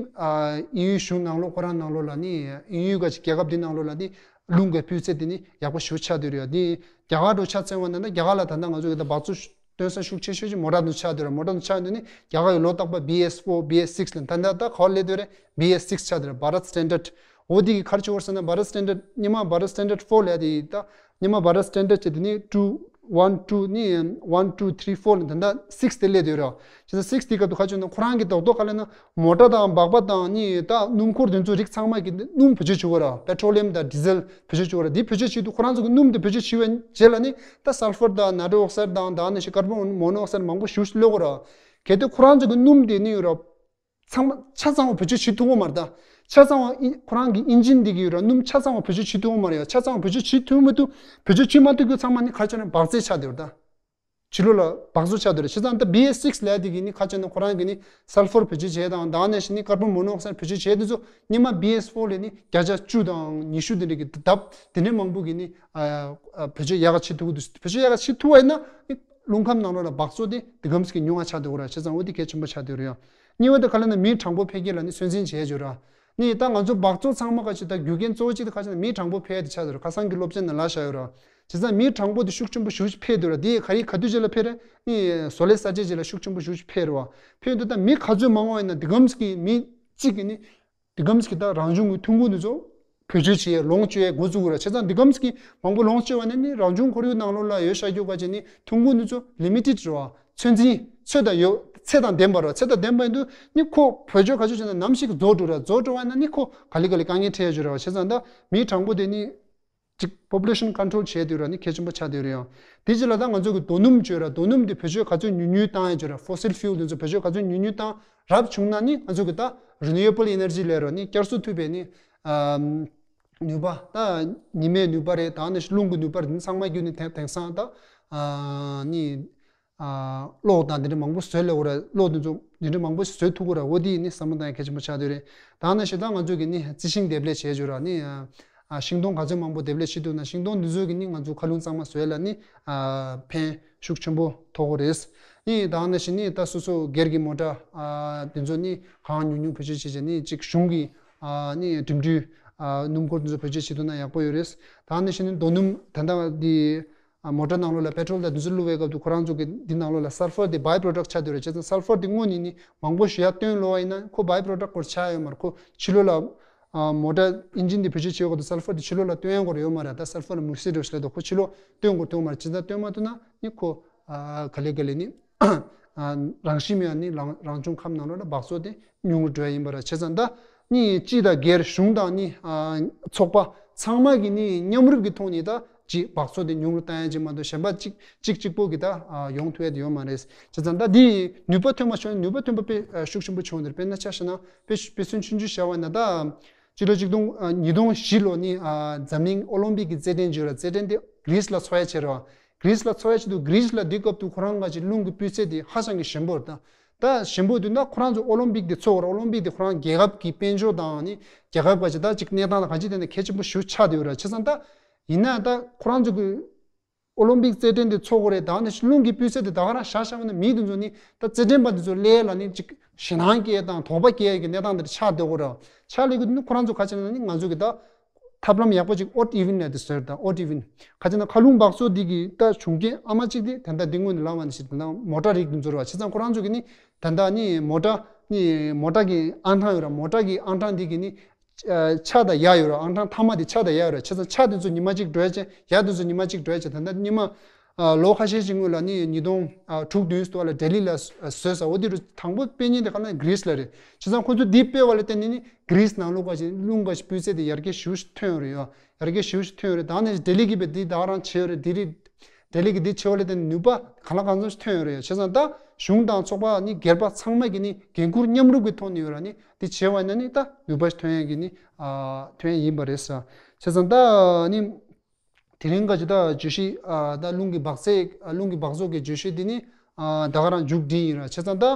དབྱིན་ཡུལ་གཞུང་ནང་ལོགས་ཁོ་རང་ནང་ལོགས་ལ་ནི་དབྱིན་ཡུལ་ག་ཅིག་རྒྱལ་ཁབ་འདི་ནང་ལོགས་ལ་ནི་རླུང་གི་སྤུས་ཚད་དེ་ནི་ཡག་པོ་ཞེ་པོ་ཆགས་བསྡད་ཡོད་རེད། འདི་རྒྱ་གར་འགྲོ་ཆ་མཚོན་པ་ན་ད་རྒྱ་གར་ལ་ད་ལྟ་ང་ཚོ་གི་ད་སྦགས་བཙོག་སྟོན་ས་ཤུགས་ཆེ་ཤོས་ཀྱི་མོ་ཊ་འདི་ཆགས་བསྡད་ཡོད་རེད། མོ་ཊ་འདི་ཆགས་ཡོང་དུས་ནི་རྒྱ་གར་གི་ལོ་རྟག་པར་B S four B S six ལ་ད་ལྟ་ད་ག་པར་སླེབས་བསྡད་ཡོད་རེད། B S six ཆགས་བསྡད་རེད། Bharat Standard འོ་འདི་གི་ག་རེ་བྱེད་དགོས་ཟེར་ན་Bharat Standard སྔོན་མ་Bharat Standard four ལབ་དེ་ད་སྔོན་མ་Bharat Standard བྱས་དེ་ནི་two one two ནི་one two three four ལ་ད་ལྟ་six དེ་སླེབས་བསྡད་ཡོད་རེད། བྱས་ཙང་six དེ་སྐབས་དུ་ག་བྱུང་ན་ཁོ་རང་གི་རྡོག་རྡོག་ག་ལབ་ན་མོ་ཊ་དང་སྦག་སྦག་དང་ནི་ད་སྣུམ་འཁོར་དེ་ཚོ་རིགས་ཚང་མ་གི་སྣུམ་བེད་སྤྱོད་བྱེད་དགོས་རེད། Petroleum དང་Diesel བེད་སྤྱོད་བྱེད་དགོས་རེད། འདི་བེད་སྤྱོད་བྱེད་དུས་ཁོ་རང་ཚོ་གི་སྣུམ་དེ་བེད་སྤྱོད་བྱེད་པའི་རྗེས་ལ་ནི་ད་Sulphur དང་Nitrous Oxide དང་ད་ནི་ཞིག་Carbon Monoxide མང་པོ་ཞེ་པོ་ཅིག་སླེབས་ཀྱི་ཡོད་རེད། གལ་ཏེ་ཁོ་རང་ཚོ་གི་སྣུམ་དེ་ནི་ཡོད་རེད། ཚང་མ་ཆ་ཚང་བ་བེད་སྤྱོད་བྱེད་ཐུབ་ཀྱི་མ་རེད་ད། ཆ་ཚང་བ་ཨིན་ཁོ་རང་གི་ཨིན་ཇིན་འདི་གི་ཡོད་ར། སྣུམ་ཆ་ཚང་བ་བེད་སྤྱོད་བྱེད་ཐུབ་ཀྱི་མ་རེད་ཡ། ཆ་ཚང་བ་བེད་སྤྱོད་བྱེད་ཐུབ་མི་ཐུབ། བེད་སྤྱོད་བྱེད་མ་ཐུབ་རྒྱུ་ཚང་མ་ནི་ག་རེ་བྱས་ན་སྦགས་རྫས་ཆགས་བསྡད་ཡོད་ར་ད། ཕྱི་ལོགས་ལ་སྦགས་བཙོག་ཆགས་བསྡད་ཡོད་ར། བྱས་ཙང་ད་B S six ལབ་དེ་གི་ནི་ག་རེ་བྱས་ན་ཁོ་རང་གི་ནི་Sulphur བེད་སྤྱོད་བྱས་དང་ད་ནང་བཞིན་ནི་Carbon Monoxide བེད་སྤྱོད་བྱས་དེ་ཚོ་སྔོན་མ་B S four ལས་ནི་བརྒྱ་ཆ་བཅུ་དང་ཉི་ཤུ་དེ་འདྲ་གི་ལྡབ་དེ་འདྲའི་མང་པོ་གི་ནི་ཨ་ཨ་བེད་སྤྱོད་ཡག་ག་བྱེད་ཐུབ་ཀྱི་འདུག་བེད་སྤྱོད་ཡག་ག་བྱེད་ཐུབ་པ་ཡིན་ན་ནི་རླུང་ཁམས་ནང་ལོགས་ལ་སྦགས་བཙོག་དེ་དེ་གམ་ཞིག་གི་ཉུང་བ་ཆགས་འདུག་ར། བྱས་ཙང་འོ་དེ་གལ་ཆེན་པོ་ཆགས་འདུག་ར་ཡ། གཉིས་པ་དེ་ག་ལབ་ན་མི་གྲངས་འབོར་འཕེལ་རྒྱས་ལ་ནི་ཚོད་འཛིན་བྱས་ཡོད་ར། ནི་ད་ང་ཚོ་སྦགས་བཙོག་ཚང་མ་ག་ཅིག་ད་རྒྱུ་རྐྱེན་གཙོ་བོ་གཅིག་དེ་ག་ཅིག་ན་མི་གྲངས་འབོར་འཕེལ་ཡ་དེ་ཆགས་འདུག་ར། ཁ་སང་གི་སློབ་ཚན་ནང་ལབ་བཞག་ཡོད་ར། བྱས་ཙང་མི་གྲངས་འབོར་དེ་ཤུགས་ཆེན་པོ་ཞེ་པོ་ཅིག་འཕེལ་འདུག་ར། དེ་ག་རེ་ག་དུས་ཅིག་ལ་འཕེལ་རེད། ནི་བཟོ་ལས་གསར་བརྗེ་ཅིག་ལ་ཤུགས་ཆེན་པོ་ཞེ་པོ་ཅིག་འཕེལ་རེད་བ། འཕེལ་འདུག་ད་མི་ག་ཚོད་མང་བ་ཡིན་ན་དེ་གམ་ཞིག་གི་མི་གཅིག་གི་ནི་དེ་གམ་ཞིག་གི་ད་རང་བྱུང་གི་ཐོན་ཁུངས་དེ་ཚོ་བེད་སྤྱོད་བྱེད་ལོངས་སྤྱོད་ཡ་འགོ་བཙུགས་ར། བྱས་ཙང་དེ་གམ་ཞིག་གི་མང་པོ་ལོངས་སྤྱོད་པ་ནི་ནི་རང་བྱུང་ཁོར་ཡུག་ནང་ལོགས་ལ་ཡོད་བཞག་རྒྱུ་ག་ཅིག་ནི་ཐོན་ཁུངས་དེ་ཚོ་ལི་མི་ཊེཌ་རེད་བ། ཚོད་འཛིན་ཚོད་དང་ཡོད་ཚད་དང་ལྡན་པ་རེད་བ། ཚད་དང་ལྡན་པ་ཡིན་དུས་ནི་ཁོ་བེད་སྤྱོད་ག་ཚོད་བྱས་ན་ནམ་ཞིག་རྫོགས་འགྲོ་ར། རྫོགས་འགྲོ་བ་ཡིན་ན་ནི་ཁོ་ག་ལེ་ག་ལེ་དཀའ་ངལ་འཕྲད་ཡ་ཅིག་རེད་བ། བྱས་ཙང་ད་མི་གྲངས་འབོར་དེ་ནི་ཅིག་population control བྱས་དུས་ར་ནི་གལ་ཆེན་པོ་ཆགས་དུས་རེད་ཡང་། དེ་རྗེས་ལ་ད་ང་ཚོ་གི་རྡོ་སྣུམ་བརྗོད་ར། རྡོ་སྣུམ་དེ་བེད་སྤྱོད་ག་ཚོད་ཉུང་ཉུང་བཏང་ཡ་བརྗོད་ར། Fossil fuel དེ་ཚོ་བེད་སྤྱོད་ག་ཚོད་ཉུང་ཉུང་བཏང་རབ་བྱུང་ན་ནི་ང་ཚོ་གི་ད་renewable energy ལབ་ར་ནི་བསྐྱར་གསོ་ཐུབ་པའི་ནི་ཨ་ནུས་པ། ད་ཉི་མའི་ནུས་པ་རེད། ད་ནི་རླུང་གི་ནུས་པ་རེད། འདི་ཚང་མ་བརྒྱུད་ནས་དེང་དེང་སང་ད་ཨ་ནི་ཨ་གློག་དང་འདི་འདྲ་མང་པོ་བཟོས་ལེ་འོ་ར། གློག་འདི་ཚོ་འདི་འདྲ་མང་པོ་བཟོས་ཐུབ་གོ་ར། འོ་དེ་ནི་བསམ་བློ་བཏང་ཡ་གལ་ཆེན་པོ་ཆགས་དུས་རེད། ད་ནི་ཞེ་དྲག་ང་ཚོ་གི་ནི་རྩི་ཤིང་འདེབས་ལས་བྱས་བརྗོད་ར་ནི་ཨ་ཤིང་སྡོང་ག་ཚོད་མང་པོ་འདེབས་ལས་བྱེད་ཐུབ་ན་ཤིང་སྡོང་འདི་ཚོ་གི་ནི་ང་ཚོ་མཁའ་རླུང་གཙང་མ་བཟོས་ལ་ནི་ཨ་ཕན་ཤུགས་ཆེན་པོ་ཐོགས་གོ་རེད། ནི་ད་ནི་ཞེ་ནི་ད་སོ་སོ་སྒེར་གྱི་མོ་ཊ་ཨ་འདི་ཚོ་ནི་གང་ཉུང་ཉུང་བེད་སྤྱོད་བྱས་བྱས་ནི་གཅིག་གཞུང་གི་ཨ་ནི་འགྲིམ་འགྲུལ་ཨ་སྣུམ་འཁོར་འདི་ཚོ་བེད་སྤྱོད་བྱེད་ཐུབ་ན་ཡག་པོ་ཡོད་རེད། ད་ནི་ཞེ་ནི་རྡོ་སྣུམ་ད་ལྟ་འདི་ཨ་མོ་ཊ་ནང་ལོགས་ལ་པེ་ཊྲོལ་དང་དེ་ཚོ་བླུགས་པའི་སྐབས་དུ་ཁོ་རང་ཚོ་གི་འདི་ནང་ལོགས་ལ་སལ་ཕར་དེ་བའི་པྲོ་ཌག་ཆགས་བསྡད་ཡོད་རེད། བྱས་ཙང་སལ་ཕར་དེ་དངོས་ནས་ནི་མང་པོ་ཞེ་དྲག་བཏོན་ལོ་བ་ཡིན་ན་ཁོ་བའི་པྲོ་ཌག་སྐོར་ཆགས་ཡོད་མ་རེད། ཁོ་ཕྱི་ལོགས་ལ་ཨ་མོ་ཊ་ཨིན་ཇིན་དེ་བེད་སྤྱོད་བྱེད་སྐབས་དུ་སལ་ཕར་དེ་ཕྱི་ལོགས་ལ་བཏོན་ཡ་སྐོར་ཡོད་མ་རེད། ད་སལ་ཕར་ལ་མུག་སེ་འདྲ་ཞིག་ལ་དུ་ཁོ་ཕྱི་ལོགས་བཏོན་སྐོར་བཏོན་མ་རེད། བྱས་ཙང་བཏོན་མ་ཐུབ་ན་ནི་ཁོ་ཨ་ག་ལེ་ག་ལེ་ནི་ཨ་རང་བཞིན་མེད་ནི་རང་རང་བྱུང་ཁམས་ནང་ལོགས་ལ་སྦགས་བཙོག་དེ་ཉུང་རུ་འགྲོ་ཡ་ཡིན་པ་རེད། བྱས་ཙང་ད་ནི་སྤྱི་དང་སྒེར་གཞུང་དང་ནི་ཨ་ཚོགས་པ་ཚང་མ་གི་ནི་མཉམ་རུབ་ཀྱི་ཐོག་ནས་ད་ཅིག་སྦགས་བཙོག་དེ་ཉུང་རུ་བཏང་ཡ་ཅིག་མ་གཏོགས་གཞན་པ་གཅིག་གཅིག་གཅིག་པོ་གི་ད་ཨ་ཡོང་ཐུབ་ཡ་དེ་ཡོད་མ་རེད། བྱས་ཙང་ད་འདི་ནུས་པ་ཐོན་པ་བྱུང་ནུས་པ་ཐོན་པ་དཔེ་ཨ་ཤུགས་ཆེན་པོ་བྱུང་འདིར་དཔེར་ན་ཆ་བཞག་ན་དཔེ་དཔེ་མཚོན་ཆུང་ཆུང་བཞག་པ་ན་ད་སྤྱི་ལོ་གཅིག་སྟོང་ཨ་ཉིས་སྟོང་བཞི་ལོ་ནི་ཨ་འཛམ་གླིང་ཨོ་ལིམ་པིག་གི་རྩེད་འགྲན་བརྗོད་ར། རྩེད་འགྲན་དེ་གྷི་རིས་ལ་འཚོགས་ཡ་བྱས་ར། གྷི་རིས་ལ་འཚོགས་ཡ་ཆེད་དུ་གྷི་རིས་ལ་དེ་སྐབས་དུ་ཁོ་རང་ག་ཅིག་རླུང་གི་སྤུས་ཚད་དེ་ཧ་ཅང་གི་ཞན་པོ་རེད། ད་ད་ཞན་པོ་དུས་ན་ཁོ་རང་ཚོ་ཨོ་ལིམ་པིག་དེ་འཚོགས་ར། ཨོ་ལིམ་པིག་དེ་ཁོ་རང་རྒྱལ་ཁབ་ཀྱི་དཔལ་འབྱོར་དང་ནི་རྒྱལ་ཁབ་ག་ཅིག་ད་ཅིག་གནས་སྟངས་ལ་ག་ཅིག་དེ་ནས་གལ་ཆེན་པོ་ཞེ་པོ་ཆགས་བསྡད་ཡོད་ར། བྱས་ཙང་ད་ཡིན་ན་ད་ཁོ་རང་ཚོ་གི་ཨོ་ལིམ་པིག་རྩེད་འགྲན་དེ་འཚོགས་དགོས་རེད། ད་ནི་རླུང་གི་སྤུས་ཚད་དེ་ད་ག་རང་བཞག་བཞག་ན་མི་དེ་ཚོ་ནི་ད་རྩེད་འགྲན་པ་དེ་ཚོ་སླེབས་ལ་ནི་ཅིག་ཞེད་སྣང་སྐྱེ་དང་དོགས་པ་སྐྱེ་ཡ་གི་གནས་སྟངས་དེ་ཆགས་བསྡད་ཡོད་ར། ཆགས་སླེབས་ཀྱི་དུས་ནི་ཁོ་རང་ཚོ་ག་ཅིག་ན་ནི་ང་ཚོ་གི་ད་ ཐབས་ལམ་ཡག་པོ་ཅིག་odd even ལབ་དེ་བཟོས་རེད། ད་odd even ག་ཅི་ན་མཁའ་རླུང་འབག་བཙོག་འདི་གི་ད་བྱུང་རྐྱེན་ཨ་མ་གཅིག་དེ་ད་ལྟ་འདི་སྔོན་ནས་ལབ་པ་ནང་བཞིན་ད་ལྟ་མོ་ཊ་རིགས་དེ་ཚོ་རེད་བ། བྱས་ཙང་ཁོ་རང་ཚོ་གི་ནི་ད་ལྟ་ནི་མོ་ཊ་ནི་མོ་ཊ་གི་ཨང་གྲངས་ཡོད་ར། མོ་ཊ་གི་ཨང་གྲངས་འདི་གི་ནི་ཆ་དང་ཡ་ཡོད་ར། ཨང་གྲངས་མཐའ་མ་དེ་ཆ་དང་ཡ་ཡོད་ར། བྱས་ཙང་ཆ་དེ་ཚོ་ཉི་མ་གཅིག་འགྲོ་ཡ་ཅན། ཡ་དེ་ཚོ་ཉི་མ་གཅིག་འགྲོ་ཡ་ཅན། ད་ལྟ་ཉི་མ་ཨ། ལོ་ཁ་ཤས་ཤིག་སྔོན་ལ་ནི་ཉིས་སྟོང་ཨ། དྲུག་བདུན་ཙམ་ལ་ལྡི་ལི་ལ་བཟོས་ས། འོ་དེ་རུ་དང་པོ་སྤེལ་མཁན་དེ་ག་ལ་གྷི་རིས་ལ་རེད། བྱས་ཙང་ཁོ་ཚོ་འདི་སྤེལ་བ་ལ་བརྟེན་ནས་ནི་གྷི་རིས་ནང་ལོགས་ཀ་ཞིག་རླུང་ག་ཞིག་སྤུས་ཚད་དེ་ཡར་རྒྱས་ཞེ་པོ་ཞིག་ཐོན་ཡོད་རེད་ཡ། ཡར་རྒྱས་ཞེ་པོ་ཞིག་ཐོན་ཡོད་རེད། ད་ནི་ལྡི་ལི་གི་བས་འདི་ད་ག་རང་བྱས་ཡོད་རེད། འདི་རེད། ལྡི་ལི་གི་འདི་བྱས་པ་ལ་བརྟེན་ནས་ནུས་པ་གང་ལ་གང་འཚམ་ཞིག་ཐོན་ཡོད་རེད་ཡ། བྱས་ཙང་ད་གཞུང་དང་ཚོགས་པ་ནི་སྒེར་པ་ཚང་མ་གི་ནི་འགན་འཁུར་མཉམ་རུབ་ཀྱི་ཐོག་ནས་ཡོད་ར། ནི་འདི་བྱས་པ་ཡིན་ན་ནི་ད་ནུས་པ་ཞིག་ཐོན་ཡ་གི་ནི་ཨ། ཐོན་ཡ་ཡིན་པ་རེད་ས། བྱས་ཙང་ད་ནི། དེ་རིང་ག་ཅི་ད་བརྗོད་གཞི་ཨ། ད་རླུང་གི་འབག་རྩལ། རླུང་གི་འབག་བཙོག་གི་བརྗོད་གཞི་འདི་ནི་ཨ། ད་ག་རང་མཇུག་སྒྲིལ་ཡིན་ར། བྱས་ཙང་ད་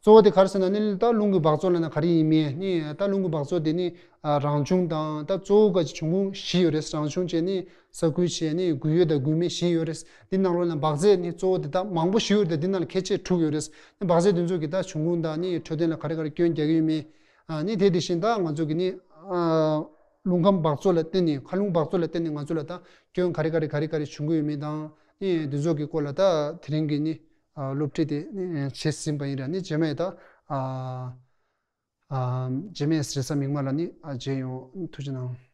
གཙོ་བོ་དེ་ག་རེ་ཟེར་ན་ནི་ད་རླུང་གི་འབག་བཙོག་ལབ་ན་ག་རེ་ཡིན་མིན་ནི། ད་རླུང་གི་འབག་བཙོག་དེ་ནི་ཨ། རང་བྱུང་དང་ད་གཙོ་བོ་ག་ཅི་འབྱུང་ཁུངས་བཞི་ཡོད་རེད། རང་བྱུང་བྱས་ནི་ས་ཁུལ་བྱས་ནི་དགོས་ཡོད་དང་དགོས་མེད་བཞི་ཡོད་རེད། འདི་ནང་ལོགས་ན་འབག་རྫས་ནི་གཙོ་བོ་དེ་ད་མང་པོ་ཞིག་ཡོད་རེད། འདི་ནང་ལ་ཁྱད་ཆོས་དྲུག་ཡོད་རེད། འབག་རྫས་དེ་ཚོ་གི་ད་འབྱུང་ཁུངས་དང་ནི་འཕྲོད་བསྟེན་ལ་ག་རེ་ག་རེ་སྐྱོན་རྒྱག་གི་ཡོད་མེད། ཨ། ནི་དེ་དེ་བཞིན་ད་ང་ཚོ་གི་ནི་ཨ། རླུང་ཁམས་འབག་བཙོག་ལ་བརྟེན་ནས། མཁའ་རླུང་འབག་བཙོག་ལ་བརྟེན་ནས་ང་ཚོ་ལ་ད་སྐྱོན་ག་རེ་ག་རེ་ག་རེ་ག་རེ་བྱུང་གི་ཡོད་མེད་དང་ནི་འདི་ཚོ་གི་སྐོར་ལ་ད་དེ་རིང་གི་ནི་ཨ། སློབ་ཁྲིད་དེ་ནི་བྱས་ཟིན་པ་ཡིན་ར། ནི་རྗེས་མའི་ད་ཨ། ཨ། རྗེས་མའི་རེས་གཟའ་མིག་དམར་ལ་ནི་ཨ། མཇལ་ཡོང་། ཐུགས་རྗེ་གནང་།